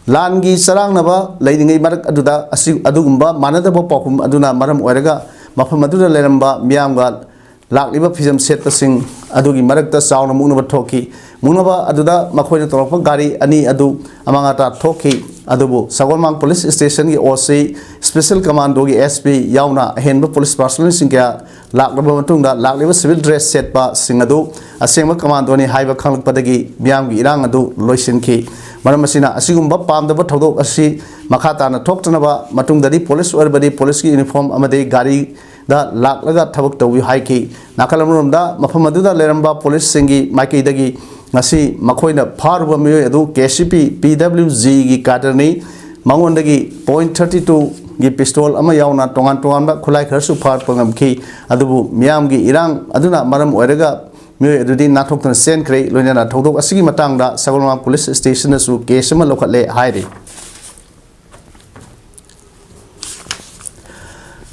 ꯂꯥꯟꯒꯤ ꯆꯔꯥꯡꯅꯕ ꯂꯩꯔꯤꯉꯩ ꯃꯔꯛ ꯑꯗꯨꯗ ꯑꯁꯤ-, ꯑꯗꯨꯒꯨꯝꯕ ꯃꯥꯟꯅꯗꯕ ꯄꯥꯎꯈꯨꯝ ꯑꯗꯨꯅ ꯃꯔꯝ ꯑꯣꯏꯔꯒ ꯃꯐꯝ ꯑꯗꯨꯗ ꯂꯩꯔꯝꯕ ꯃꯤꯌꯥꯝꯒ ꯂꯥꯛꯂꯤꯕ ꯐꯤꯖꯝ ꯁꯦꯠꯄꯁꯤꯡ ꯑꯗꯨꯒꯤ ꯃꯔꯛꯇ ꯆꯥꯎꯅ ꯃꯨꯛꯅꯕ ꯊꯣꯛꯈꯤ꯫ ꯃꯨꯛꯅꯕ ꯑꯗꯨꯗ ꯃꯈꯣꯏꯅ ꯇꯣꯡꯂꯛꯄ ꯒꯥꯔꯤ ꯑꯅꯤ ꯑꯗꯨ ꯑꯃꯥꯡ ꯑꯇꯥ ꯊꯣꯛꯈꯤ꯫ ꯑꯗꯨꯕꯨ ꯁꯒꯣꯜꯃꯥꯡ police stationꯒꯤ O C, special commandoꯒꯤ S P ꯌꯥꯎꯅ ꯑꯍꯦꯟꯕ police personnelꯁꯤꯡ ꯀꯌꯥ ꯂꯥꯛꯂꯕ ꯃꯇꯨꯡꯗ ꯂꯥꯛꯂꯤꯕ civil dress ꯁꯦꯠꯄꯁꯤꯡ ꯑꯗꯨ ꯑꯁꯦꯡꯕ commandoꯅꯤ ꯍꯥꯏꯕ ꯈꯪꯂꯛꯄꯗꯒꯤ ꯃꯤꯌꯥꯝꯒꯤ ꯏꯔꯥꯡ ꯑꯗꯨ ꯂꯣꯏꯁꯤꯟꯈꯤ꯫ ꯃꯔꯝ ꯑꯁꯤꯅ ꯑꯁꯤꯒꯨꯝꯕ ꯄꯥꯝꯗꯕ ꯊꯧꯗꯣꯛ ꯑꯁꯤ ꯃꯈꯥ ꯇꯥꯅ ꯊꯣꯛꯇꯅꯕ ꯃꯇꯨꯡꯗꯗꯤ police ꯑꯣꯏꯔꯕꯗꯤ policeꯀꯤ uniform ꯑꯃꯗꯤ ꯒꯥꯔꯤꯗ ꯂꯥꯛꯂꯒ ꯊꯕꯛ ꯇꯧꯕꯤꯌꯨ ꯍꯥꯏꯈꯤ꯫ ꯅꯥꯀꯜ ꯑꯃꯔꯣꯝꯗ ꯃꯐꯝ ꯑꯗꯨꯗ ꯂꯩꯔꯝꯕ policeꯁꯤꯡꯒꯤ ꯃꯥꯏꯀꯩꯗꯒꯤ ꯉꯁꯤ ꯃꯈꯣꯏꯅ ꯐꯥꯔꯨꯕ ꯃꯤꯑꯣꯏ ꯑꯗꯨ K C P P W Gꯒꯤ cadreꯅꯤ꯫ ꯃꯉꯣꯟꯗꯒꯤ point thirty twoꯒꯤ pistol ꯑꯃ ꯌꯥꯎꯅ ꯇꯣꯉꯥꯟ ꯇꯣꯉꯥꯟꯕ ꯈꯨꯠꯂꯥꯏ ꯈꯔꯁꯨ ꯐꯥꯔꯛꯄ ꯉꯝꯈꯤ꯫ ꯑꯗꯨꯕꯨ ꯃꯤꯌꯥꯝꯒꯤ ꯏꯔꯥꯡ ꯑꯗꯨꯅ ꯃꯔꯝ ꯑꯣꯏꯔꯒ ꯃꯤꯑꯣꯏ ꯑꯗꯨꯗꯤ ꯅꯥꯟꯊꯣꯛꯇꯨꯅ ꯆꯦꯟꯈ꯭ꯔꯦ꯫ ꯂꯣꯏꯅꯅ ꯊꯧꯗꯣꯛ ꯑꯁꯤꯒꯤ ꯃꯇꯥꯡꯗ ꯁꯒꯣꯜꯕꯟ police stationꯗꯁꯨ case ꯑꯃ ꯂꯧꯈꯠꯂꯦ ꯍꯥꯏꯔꯤ꯫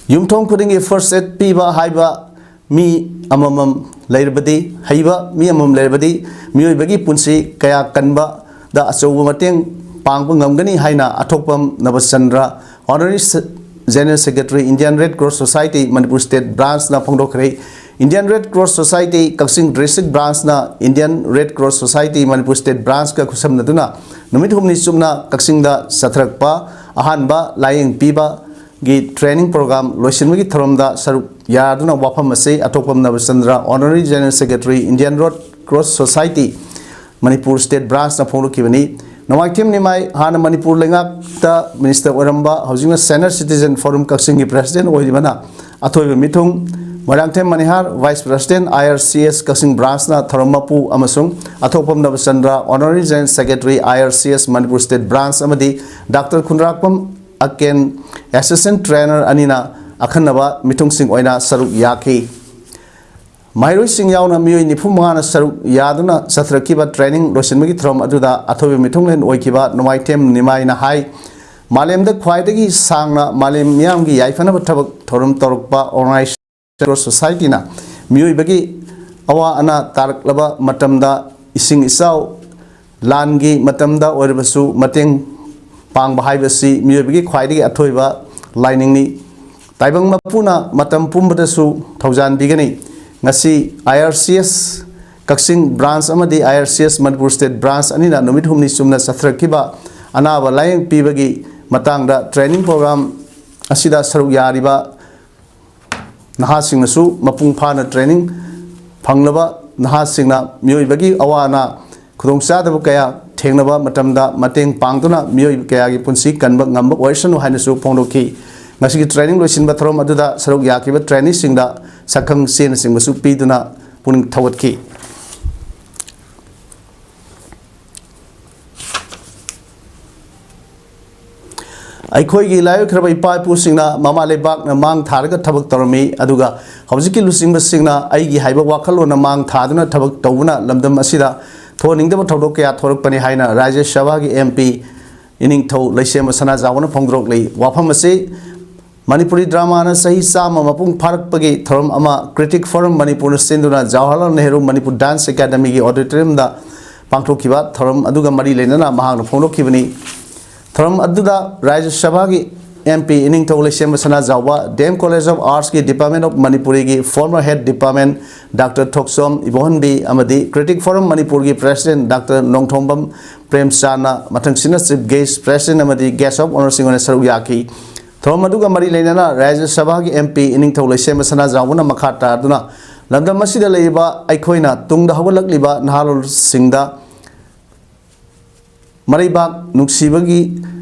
ꯌꯨꯝꯊꯣꯡ ꯈꯨꯗꯤꯡꯒꯤ first aid ꯄꯤꯕ ꯍꯥꯏꯕ ꯃꯤ ꯑꯃꯃꯝ ꯂꯩꯔꯕꯗꯤ, ꯍꯩꯕ ꯃꯤ ꯑꯃꯃꯝ ꯂꯩꯔꯕꯗꯤ ꯃꯤꯑꯣꯏꯕꯒꯤ ꯄꯨꯟꯁꯤ ꯀꯌꯥ ꯀꯟꯕꯗ ꯑꯆꯧꯕ ꯃꯇꯦꯡ ꯄꯥꯡꯕ ꯉꯝꯒꯅꯤ ꯍꯥꯏꯅ ꯑꯊꯣꯛꯄꯝ Nabachandra, Honorary Se-, General Secretary, Indian Red Cross Society, Manipur State Branchꯅ ꯐꯣꯡꯗꯣꯛꯈ꯭ꯔꯦ꯫ Indian Red Cross Society ꯀꯛꯆꯤꯡ District Branchꯅ Indian Red Cross Society Manipur State Branchꯀ ꯈꯨꯠꯁꯝꯅꯗꯨꯅ ꯅꯨꯃꯤꯠ ꯍꯨꯝꯅꯤ ꯆꯨꯞꯅ ꯀꯛꯆꯤꯡꯗ ꯆꯠꯊꯔꯛꯄ ꯑꯍꯥꯟꯕ ꯂꯥꯌꯦꯡ ꯄꯤꯕꯒꯤ training program ꯂꯣꯏꯁꯤꯟꯕꯒꯤ ꯊꯧꯔꯝꯗ ꯁꯔꯨꯛ ꯌꯥꯗꯨꯅ ꯋꯥꯐꯝ ꯑꯁꯤ ꯑꯊꯣꯛꯄꯝ Nabachandra, Honorary General Secretary, Indian Red Cross Society, Manipur state ꯕ꯭ꯔꯥꯟꯁꯅ ꯐꯣꯡꯗꯣꯛꯈꯤꯕꯅꯤ꯫ ꯅꯣꯡꯃꯥꯏꯊꯦꯝ ꯅꯤꯃꯥꯏ, ꯍꯥꯟꯅ ꯃꯅꯤꯄꯨꯔ ꯂꯩꯉꯥꯛꯇ ꯃꯤꯅꯤꯁꯇꯔ ꯑꯣꯏꯔꯝꯕ, ꯍꯧꯖꯤꯛꯅ ꯁꯦꯅꯤꯌꯔ ꯁꯤꯇꯤꯖꯟ ꯐꯣꯔꯝ ꯀꯛꯆꯤꯡꯒꯤ ꯄ꯭ꯔꯦꯁꯤꯗꯦꯟ ꯑꯣꯏꯔꯤꯕꯅ ꯑꯊꯣꯏꯕ ꯃꯤꯊꯨꯡ, Moirangthem Manihar, vice president, I R C S ꯀꯛꯆꯤꯡ ꯕ꯭ꯔꯥꯟꯁꯅ ꯊꯧꯔꯝ ꯃꯄꯨ, ꯑꯃꯁꯨꯡ ꯑꯊꯣꯛꯄꯝ Nabachandra, honorary general secretary, I R C S Manipur state branch, ꯑꯃꯗꯤ doctor Khundrakpam Aken, assistant trainer ꯑꯅꯤꯅ ꯑꯈꯟꯅꯕ ꯃꯤꯊꯨꯡꯁꯤꯡ ꯑꯣꯏꯅ ꯁꯔꯨꯛ ꯌꯥꯈꯤ꯫ ꯃꯍꯩꯔꯣꯏꯁꯤꯡ ꯌꯥꯎꯅ ꯃꯤꯑꯣꯏ ꯅꯤꯐꯨ ꯃꯉꯥꯅ ꯁꯔꯨꯛ ꯌꯥꯗꯨꯅ ꯆꯠꯊꯔꯛꯈꯤꯕ ꯇ꯭ꯔꯦꯅꯤꯡ ꯂꯣꯏꯁꯤꯟꯕꯒꯤ ꯊꯧꯔꯝ ꯑꯗꯨꯗ ꯑꯊꯣꯏꯕ ꯃꯤꯊꯨꯡꯂꯦꯟ ꯑꯣꯏꯈꯤꯕ ꯅꯣꯡꯃꯥꯏꯊꯦꯝ ꯅꯤꯃꯥꯏꯅ ꯍꯥꯏ, ꯃꯥꯂꯦꯝꯗ ꯈ꯭ꯋꯥꯏꯗꯒꯤ ꯁꯥꯡꯅ ꯃꯥꯂꯦꯝ ꯃꯤꯌꯥꯝꯒꯤ ꯌꯥꯏꯐꯅꯕ ꯊꯕꯛ ꯊꯧꯔꯝ ꯇꯧꯔꯛꯄ ꯑꯣꯔꯒꯅꯥꯏꯖꯦꯁꯟ ꯁꯣꯁꯥꯏꯇꯤꯅ ꯃꯤꯑꯣꯏꯕꯒꯤ ꯑꯋꯥ ꯑꯅꯥ ꯇꯥꯔꯛꯂꯕ ꯃꯇꯝꯗ ꯏꯁꯤꯡ ꯏꯆꯥꯎ, ꯂꯥꯟꯒꯤ ꯃꯇꯝꯗ ꯑꯣꯏꯔꯕꯁꯨ ꯃꯇꯦꯡ ꯄꯥꯡꯕ ꯍꯥꯏꯕꯁꯤ ꯃꯤꯑꯣꯏꯕꯒꯤ ꯈ꯭ꯋꯥꯏꯗꯒꯤ ꯑꯊꯣꯏꯕ ꯂꯥꯏꯅꯤꯡꯅꯤ꯫ ꯇꯥꯏꯕꯪ ꯃꯄꯨꯅ ꯃꯇꯝ ꯄꯨꯝꯕꯗꯁꯨ ꯊꯧꯖꯥꯟꯕꯤꯒꯅꯤ꯫ ꯉꯁꯤ ꯑꯥꯏ ꯑꯥꯔ ꯁꯤ ꯑꯦꯁ ꯀꯛꯆꯤꯡ ꯕ꯭ꯔꯥꯟꯁ ꯑꯃꯗꯤ ꯑꯥꯏ R C S Manipur state branch ꯑꯅꯤꯅ ꯅꯨꯃꯤꯠ ꯍꯨꯝꯅꯤ ꯆꯨꯝꯅ ꯆꯠꯊꯔꯛꯈꯤꯕ ꯑꯅꯥꯕ ꯂꯥꯌꯦꯡ ꯄꯤꯕꯒꯤ ꯃꯇꯥꯡꯗ ꯇ꯭ꯔꯦꯅꯤꯡ ꯄ꯭ꯔꯣꯒ꯭ꯔꯥꯝ ꯑꯁꯤꯗ ꯁꯔꯨꯛ ꯌꯥꯔꯤꯕ ꯅꯍꯥꯁꯤꯡꯅꯁꯨ ꯃꯄꯨꯡ ꯐꯥꯅ ꯇ꯭ꯔꯦꯅꯤꯡ ꯐꯪꯂꯕ ꯅꯍꯥꯁꯤꯡꯅ ꯃꯤꯑꯣꯏꯕꯒꯤ ꯑꯋꯥ ꯑꯅꯥ ꯈꯨꯗꯣꯡꯆꯥꯗꯕ ꯀꯌꯥ ꯊꯦꯡꯅꯕ ꯃꯇꯝꯗ ꯃꯇꯦꯡ ꯄꯥꯡꯗꯨꯅ ꯃꯤꯑꯣꯏ ꯀꯌꯥꯒꯤ ꯄꯨꯟꯁꯤ ꯀꯟꯕ ꯉꯝꯕ ꯑꯣꯏꯁꯅꯨ ꯍꯥꯏꯅꯁꯨ ꯐꯣꯡꯗꯣꯛꯈꯤ꯫ ꯉꯁꯤꯒꯤ ꯇ꯭ꯔꯦꯅꯤꯡ ꯂꯣꯏꯁꯤꯟꯕ ꯊꯧꯔꯝ ꯑꯗꯨꯗ ꯁꯔꯨꯛ ꯌꯥꯈꯤꯕ ꯇ꯭ꯔꯦꯅꯤꯁꯤꯡꯗ ꯁꯛꯈꯪ ꯆꯦꯅꯆꯤꯡꯕꯁꯨ ꯄꯤꯗꯨꯅ ꯄꯨꯛꯅꯤꯡ ꯊꯧꯒꯠꯈꯤ꯫ ꯑꯩꯈꯣꯏꯒꯤ ꯂꯥꯏꯑꯣꯏꯈ꯭ꯔꯕ ꯏꯄꯥ ꯏꯄꯨꯁꯤꯡꯅ ꯃꯃꯥ ꯂꯩꯕꯥꯛꯅ ꯃꯥꯡ ꯊꯥꯔꯒ ꯊꯕꯛ ꯇꯧꯔꯝꯃꯤ, ꯑꯗꯨꯒ ꯍꯧꯖꯤꯛꯀꯤ ꯂꯨꯆꯤꯡꯕꯁꯤꯡꯅ ꯑꯩꯒꯤ ꯍꯥꯏꯕ ꯋꯥꯈꯜꯂꯣꯟꯅ ꯃꯥꯡ ꯊꯥꯗꯨꯅ ꯊꯕꯛ ꯇꯧꯕꯅ ꯂꯝꯗꯝ ꯑꯁꯤꯗ ꯊꯣꯛꯍꯟꯅꯤꯡꯗꯕ ꯊꯧꯗꯣꯛ ꯀꯌꯥ ꯊꯣꯔꯛꯄꯅꯤ ꯍꯥꯏꯅ ꯔꯥꯖ꯭ꯌ ꯁꯚꯥꯒꯤ ꯑꯦꯝ ꯄꯤ ꯏꯅꯤꯡꯊꯧ ꯂꯩꯁꯦꯝꯕ ꯁꯅꯥꯖꯥꯎꯕꯅ ꯐꯣꯡꯗꯣꯔꯛꯂꯤ꯫ ꯋꯥꯐꯝ ꯑꯁꯤ ꯃꯅꯤꯄꯨꯔꯤ ꯗ꯭ꯔꯃꯥꯅ ꯆꯍꯤ ꯆꯥꯝꯃ ꯃꯄꯨꯡ ꯐꯥꯔꯛꯄꯒꯤ ꯊꯧꯔꯝ ꯑꯃ ꯀ꯭ꯔꯤꯇꯤꯛ ꯐꯣꯔꯝ ꯃꯅꯤꯄꯨꯔꯅ ꯁꯤꯟꯗꯨꯅ ꯖꯋꯥꯍꯔꯂꯥꯜ ꯅꯦꯍꯔꯨ ꯃꯅꯤꯄꯨꯔ ꯗꯥꯟꯁ ꯑꯦꯀꯥꯗꯃꯤꯒꯤ ꯑꯣꯗꯤꯇꯣꯔꯤꯌꯝꯗ ꯄꯥꯡꯊꯣꯛꯈꯤꯕ ꯊꯧꯔꯝ ꯑꯗꯨꯒ ꯃꯔꯤ ꯂꯩꯅꯅ ꯃꯍꯥꯛꯅ ꯐꯣꯡꯗꯣꯛꯈꯤꯕꯅꯤ꯫ ꯊꯧꯔꯝ ꯑꯗꯨꯗ ꯔꯥꯖ꯭ꯌ ꯁꯚꯥꯒꯤ ꯑꯦꯝ ꯄꯤ ꯏꯅꯤꯡꯊꯧ Leishemba Sanajaoba, D M college of ꯑꯥꯔꯠꯁꯀꯤ ꯗꯤꯄꯥꯔꯠꯃꯦꯟ ꯑꯣꯐ ꯃꯅꯤꯄꯨꯔꯤꯒꯤ former head department doctor Thokchom Ibohanbi ꯑꯃꯗꯤ ꯀ꯭ꯔꯤꯇꯤꯛ ꯐꯣꯔꯝ ꯃꯅꯤꯄꯨꯔꯒꯤ ꯄ꯭ꯔꯦꯁꯤꯗꯦꯟ ꯗꯥꯛꯇꯔ ꯅꯣꯡꯊꯣꯝꯕꯝ ꯄ꯭ꯔꯦꯝꯆꯥꯟꯅ ꯃꯊꯪꯁꯤꯠꯅ ꯆꯤꯐ ꯒꯦꯁ꯭ꯠ, ꯄ꯭ꯔꯦꯁꯤꯗꯦꯟ ꯑꯃꯗꯤ ꯒꯦꯁ꯭ꯠ ꯑꯣꯐ ꯑꯣꯅꯔꯁꯤꯡ ꯑꯣꯏꯅ ꯁꯔꯨꯛ ꯌꯥꯈꯤ꯫ ꯊꯧꯔꯝ ꯑꯗꯨꯒ ꯃꯔꯤ ꯂꯩꯅꯅ ꯔꯥꯖ꯭ꯌ ꯁꯚꯥꯒꯤ ꯑꯦꯝ ꯄꯤ ꯏꯅꯤꯡꯊꯧ ꯂꯩꯁꯦꯝꯕ ꯁꯅꯥꯖꯥꯎꯕꯅ ꯃꯈꯥ ꯇꯥꯗꯨꯅ ꯂꯝꯗꯝ ꯑꯁꯤꯗ ꯂꯩꯔꯤꯕ ꯑꯩꯈꯣꯏꯅ ꯇꯨꯡꯗ ꯍꯧꯒꯠꯂꯛꯂꯤꯕ ꯅꯍꯥꯔꯣꯜꯁꯤꯡꯗ ꯃꯔꯩꯕꯥꯛ ꯅꯨꯡꯁꯤꯕꯒꯤ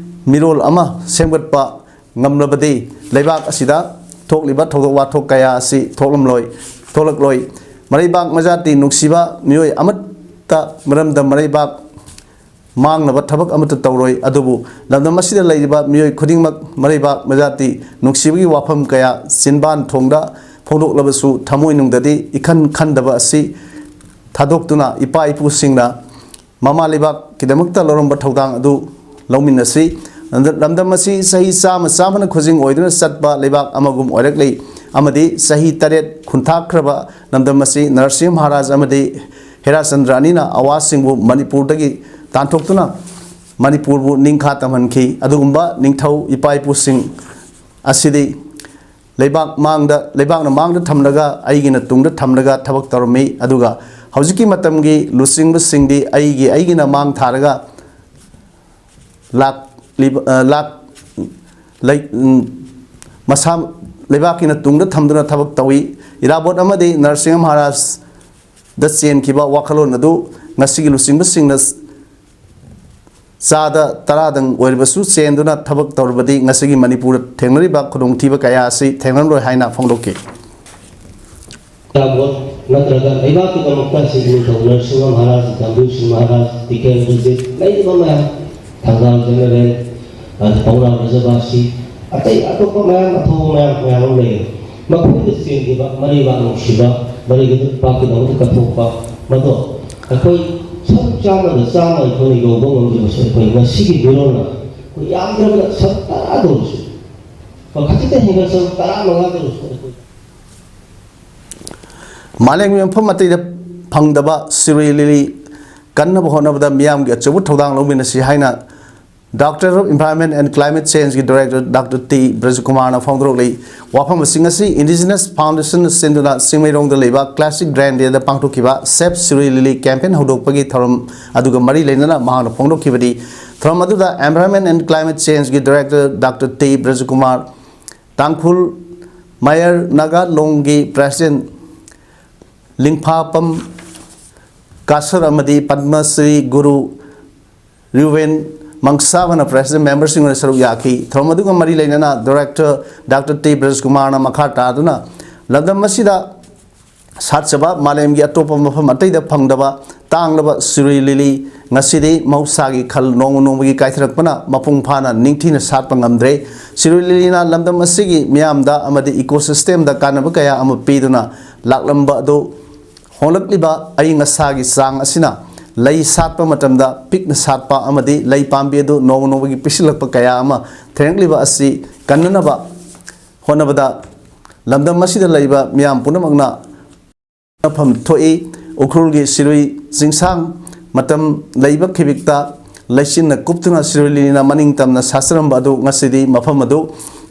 ꯃꯤꯔꯣꯜ ꯑꯃ ꯁꯦꯝꯒꯠꯄ ꯉꯝꯂꯕꯗꯤ ꯂꯩꯕꯥꯛ ꯑꯁꯤꯗ ꯊꯣꯛꯂꯤꯕ ꯊꯧꯗꯣꯛ ꯋꯥꯊꯣꯛ ꯀꯌꯥ ꯑꯁꯤ ꯊꯣꯛꯂꯝꯂꯣꯏ, ꯊꯣꯛꯂꯛꯂꯣꯏ꯫ ꯃꯔꯩꯕꯥꯛ ꯃꯖꯥꯇꯤ ꯅꯨꯡꯁꯤꯕ ꯃꯤꯑꯣꯏ ꯑꯃꯠꯇ ꯃꯔꯝꯗ ꯃꯔꯩꯕꯥꯛ ꯃꯥꯡꯅꯕ ꯊꯕꯛ ꯑꯃꯠꯇ ꯇꯧꯔꯣꯏ꯫ ꯑꯗꯨꯕꯨ ꯂꯝꯗꯝ ꯑꯁꯤꯗ ꯂꯩꯔꯤꯕ ꯃꯤꯑꯣꯏ ꯈꯨꯗꯤꯡꯃꯛ ꯃꯔꯩꯕꯥꯛ ꯃꯖꯥꯇꯤ ꯅꯨꯡꯁꯤꯕꯒꯤ ꯋꯥꯐꯝ ꯀꯌꯥ ꯆꯤꯟꯕꯥꯟ ꯊꯣꯡꯗ ꯐꯣꯡꯗꯣꯛꯂꯕꯁꯨ ꯊꯃꯣꯏꯅꯨꯡꯗꯗꯤ ꯏꯈꯟ ꯈꯟꯗꯕ ꯑꯁꯤ ꯊꯥꯗꯣꯛꯇꯨꯅ ꯏꯄꯥ ꯏꯄꯨꯁꯤꯡꯅ ꯃꯃꯥ ꯂꯩꯕꯥꯛꯀꯤꯗꯃꯛꯇ ꯂꯧꯔꯝꯕ ꯊꯧꯗꯥꯡ ꯑꯗꯨ ꯂꯧꯃꯤꯟꯅꯁꯤ꯫ ꯂꯝꯗꯝ ꯑꯁꯤ ꯆꯍꯤ ꯆꯥꯝꯃ ꯆꯥꯝꯃꯅ ꯈꯨꯖꯤꯡ ꯑꯣꯏꯗꯨꯅ ꯆꯠꯄ ꯂꯩꯕꯥꯛ ꯑꯃꯒꯨꯝ ꯑꯣꯏꯔꯛꯂꯤ ꯑꯃꯗꯤ ꯆꯍꯤ ꯇꯔꯦꯠ ꯈꯨꯟꯊꯥꯈ꯭ꯔꯕ ꯂꯝꯗꯝ ꯑꯁꯤ ꯅꯔꯁꯤꯡꯍ ꯃꯍꯥꯔꯥꯖ ꯑꯃꯗꯤ ꯍꯦꯔꯥꯆꯟꯗ꯭ꯔ ꯑꯅꯤꯅ ꯑꯋꯥꯁꯤꯡꯕꯨ ꯃꯅꯤꯄꯨꯔꯗꯒꯤ ꯇꯥꯟꯊꯣꯛꯇꯨꯅ ꯃꯅꯤꯄꯨꯔꯕꯨ ꯅꯤꯡꯈꯥ ꯇꯝꯍꯟꯈꯤ꯫ ꯑꯗꯨꯒꯨꯝꯕ ꯅꯤꯡꯊꯧ ꯏꯄꯥ ꯏꯄꯨꯁꯤꯡ ꯑꯁꯤꯗꯤ ꯂꯩꯕꯥꯛ ꯃꯥꯡꯗ, ꯂꯩꯕꯥꯛꯅ ꯃꯥꯡꯗ ꯊꯝꯂꯒ ꯑꯩꯒꯤꯅ ꯇꯨꯡꯗ ꯊꯝꯂꯒ ꯊꯕꯛ ꯇꯧꯔꯝꯃꯤ꯫ ꯑꯗꯨꯒ ꯍꯧꯖꯤꯛꯀꯤ ꯃꯇꯝꯒꯤ ꯂꯨꯆꯤꯡꯕꯁꯤꯡꯗꯤ ꯑꯩꯒꯤ, ꯑꯩꯒꯤꯅ ꯃꯥꯡ ꯊꯥꯔꯒ ꯂꯥꯛꯂꯤꯕ, ꯑ, ꯂꯥꯛ-, ꯂꯩ-, ꯎꯝ, ꯃꯁꯥ ꯂꯩꯕꯥꯛꯀꯤꯅ ꯇꯨꯡꯗ ꯊꯝꯗꯨꯅ ꯊꯕꯛ ꯇꯧꯏ꯫ ꯏꯔꯥꯕꯣꯠ ꯑꯃꯗꯤ ꯅꯔꯁꯤꯡꯍ ꯃꯍꯥꯔꯥꯖꯗ ꯆꯦꯟꯈꯤꯕ ꯋꯥꯈꯜꯂꯣꯟ ꯑꯗꯨ ꯉꯁꯤꯒꯤ ꯂꯨꯆꯤꯡꯕꯁꯤꯡꯅ ꯆꯥꯗ ꯇꯔꯥꯗꯪ ꯑꯣꯏꯔꯕꯁꯨ ꯆꯦꯟꯗꯨꯅ ꯊꯕꯛ ꯇꯧꯔꯕꯗꯤ ꯉꯁꯤꯒꯤ ꯃꯅꯤꯄꯨꯔꯗ ꯊꯦꯡꯅꯔꯤꯕ ꯈꯨꯗꯣꯡꯊꯤꯕ ꯀꯌꯥ ꯑꯁꯤ ꯊꯦꯡꯅꯔꯣꯏ ꯍꯥꯏꯅ ꯐꯣꯡꯗꯣꯛꯈꯤ꯫ ꯏꯔꯥꯕꯣꯠ ꯅꯠꯇ꯭ꯔꯒ ꯂꯩꯕꯥꯛꯀꯤꯗꯃꯛꯇ ꯁꯤꯕ ꯅꯤꯡꯊꯧ ꯅꯔꯁꯤꯡꯍ ꯃꯍꯥꯔꯥꯖ, ꯖꯝꯕꯨ ꯁꯤꯡꯍ ꯃꯍꯥꯔꯥꯖ, ꯇꯤꯀꯦꯟꯗ꯭ꯔꯖꯤꯠ, ꯂꯩꯔꯤꯕ ꯃꯌꯥꯝ, ꯊꯪꯒꯥꯜ ꯖꯦꯅꯔꯦꯜ, ꯑꯗ ꯄꯥꯎꯅꯥ ꯕ꯭ꯔꯖꯕꯥꯁꯤ, ꯑꯇꯩ ꯑꯇꯣꯞꯄ ꯃꯌꯥꯝ, ꯑꯐꯥꯎꯕ ꯃꯌꯥꯝ, ꯃꯌꯥꯝ ꯑꯃ ꯂꯩꯔꯦ꯫ ꯃꯈꯣꯏꯅ ꯆꯦꯟꯈꯤꯕ ꯃꯔꯩꯕꯥꯛ ꯅꯨꯡꯁꯤꯕ, ꯃꯔꯩꯕꯥꯛꯀꯤꯗꯃꯛꯇ ꯀꯠꯊꯣꯛꯄ, ꯃꯗꯣ ꯑꯩꯈꯣꯏ ꯁꯔꯨꯛ ꯆꯥꯝꯃꯗ ꯆꯥꯝꯃ ꯑꯩꯈꯣꯏꯅ ꯌꯧꯕ ꯉꯝꯗ꯭ꯔꯕꯁꯨ, ꯑꯩꯈꯣꯏ ꯉꯁꯤꯒꯤ ꯃꯤꯔꯣꯜꯅ ꯑꯩꯈꯣꯏ ꯌꯥꯝꯗ꯭ꯔꯕꯗ ꯁꯔꯨꯛ ꯇꯔꯥꯗ ꯑꯣꯏꯔꯁꯨ, ꯈꯖꯤꯛꯇ ꯍꯦꯟꯒꯠ ꯁꯔꯨꯛ ꯇꯔꯥꯃꯉꯥꯗ ꯑꯣꯏꯔꯁꯨ ꯑꯩꯈꯣꯏ ꯃꯥꯂꯦꯝꯒꯤ ꯃꯐꯝ ꯑꯇꯩꯗ ꯐꯪꯗꯕ ꯁꯤꯔꯨꯏ ꯂꯤꯂꯤ ꯀꯟꯅꯕ ꯍꯣꯠꯅꯕꯗ ꯃꯤꯌꯥꯝꯒꯤ ꯑꯆꯧꯕ ꯊꯧꯗꯥꯡ ꯂꯧꯃꯤꯟꯅꯁꯤ ꯍꯥꯏꯅ Director of Environment and Climate Change ꯒꯤ Director Doctor ꯇꯤ ꯕ꯭ꯔꯖꯀꯨꯃꯥꯔꯅ ꯐꯣꯡꯗꯣꯔꯛꯂꯤ꯫ ꯋꯥꯐꯝꯁꯤꯡ ꯑꯁꯤ Indigenous Foundation ꯅ ꯁꯤꯟꯗꯨꯅ ꯆꯤꯡꯃꯩꯔꯣꯡꯗ ꯂꯩꯕ Classic Grand Day ꯗ ꯄꯥꯡꯊꯣꯛꯈꯤꯕ Save Sirui Lily campaign ꯍꯧꯗꯣꯛꯄꯒꯤ ꯊꯧꯔꯝ ꯑꯗꯨꯒ ꯃꯔꯤ ꯂꯩꯅꯅ ꯃꯍꯥꯛꯅ ꯐꯣꯡꯗꯣꯛꯈꯤꯕꯅꯤ꯫ ꯊꯧꯔꯝ ꯑꯗꯨꯗ Environment and Climate Change ꯒꯤ Director Doctor ꯇꯤ ꯕ꯭ꯔꯖꯀꯨꯃꯥꯔ, ꯇꯥꯡꯈꯨꯜ ꯃꯌꯔ ꯅꯥꯒꯥ ꯂꯣꯡꯒꯤ President ꯂꯤꯡꯐꯥꯄꯝ ꯀꯥꯁꯔ ꯑꯃꯗꯤ ꯄꯗꯃ ꯁ꯭ꯔꯤ ꯒꯨꯔꯨ ꯔꯤꯎꯕꯦꯟ ꯃꯪꯁꯥꯕꯅ president memberꯁꯤꯡ ꯑꯣꯏꯅ ꯁꯔꯨꯛ ꯌꯥꯈꯤ꯫ ꯊꯧꯔꯝ ꯑꯗꯨꯒ ꯃꯔꯤ ꯂꯩꯅꯅ director Doctor T ꯕ꯭ꯔꯖꯀꯨꯃꯥꯔꯅ ꯃꯈꯥ ꯇꯥꯗꯨꯅ ꯂꯝꯗꯝ ꯑꯁꯤꯗ ꯁꯥꯠꯆꯕ ꯃꯥꯂꯦꯝꯒꯤ ꯑꯇꯣꯞꯄ ꯃꯐꯝ ꯑꯇꯩꯗ ꯐꯪꯗꯕ ꯇꯥꯡꯂꯕ ꯁꯤꯔꯨꯏ ꯂꯤꯂꯤ ꯉꯁꯤꯗꯤ ꯃꯍꯧꯁꯥꯒꯤ ꯈꯜ ꯅꯣꯡꯃ ꯅꯣꯡꯃꯒꯤ ꯀꯥꯏꯊꯔꯛꯄꯅ ꯃꯄꯨꯡ ꯐꯥꯅ ꯅꯤꯡꯊꯤꯅ ꯁꯥꯠꯄ ꯉꯝꯗ꯭ꯔꯦ꯫ ꯁꯤꯔꯨꯏ ꯂꯤꯂꯤꯅ ꯂꯝꯗꯝ ꯑꯁꯤꯒꯤ ꯃꯤꯌꯥꯝꯗ ꯑꯃꯗꯤ ecosystemꯗ ꯀꯥꯟꯅꯕ ꯀꯌꯥ ꯑꯃ ꯄꯤꯗꯨꯅ ꯂꯥꯛꯂꯝꯕ ꯑꯗꯨ ꯍꯣꯡꯂꯛꯂꯤꯕ ꯑꯏꯪ ꯑꯁꯥꯒꯤ ꯆꯥꯡ ꯑꯁꯤꯅ ꯂꯩ ꯁꯥꯠꯄ ꯃꯇꯝꯗ ꯄꯤꯛꯅ ꯁꯥꯠꯄ ꯑꯃꯗꯤ ꯂꯩ ꯄꯥꯝꯕꯤ ꯑꯗꯨ ꯅꯣꯡꯃ ꯅꯣꯡꯃꯒꯤ ꯄꯤꯛꯁꯤꯜꯂꯛꯄ ꯀꯌꯥ ꯑꯃ ꯊꯦꯡꯅꯛꯂꯤꯕ ꯑꯁꯤ ꯀꯟꯅꯅꯕ ꯍꯣꯠꯅꯕꯗ ꯂꯝꯗꯝ ꯑꯁꯤꯗ ꯂꯩꯕ ꯃꯤꯌꯥꯝ ꯄꯨꯝꯅꯃꯛꯅ ꯃꯐꯝ ꯊꯣꯛꯏ꯫ ꯎꯈ꯭ꯔꯨꯜꯒꯤ ꯁꯤꯔꯨꯏ ꯆꯤꯡꯁꯥꯡ ꯃꯇꯝ ꯂꯩꯕ ꯈꯤꯕꯤꯛꯇ ꯂꯩꯆꯤꯟꯅ ꯀꯨꯞꯇꯨꯅ ꯁꯤꯔꯨꯏ ꯂꯤꯂꯤꯅ ꯃꯅꯤꯡ ꯇꯝꯅ ꯁꯥꯠꯆꯔꯝꯕ ꯑꯗꯨ ꯉꯁꯤꯗꯤ ꯃꯐꯝ ꯑꯗꯨ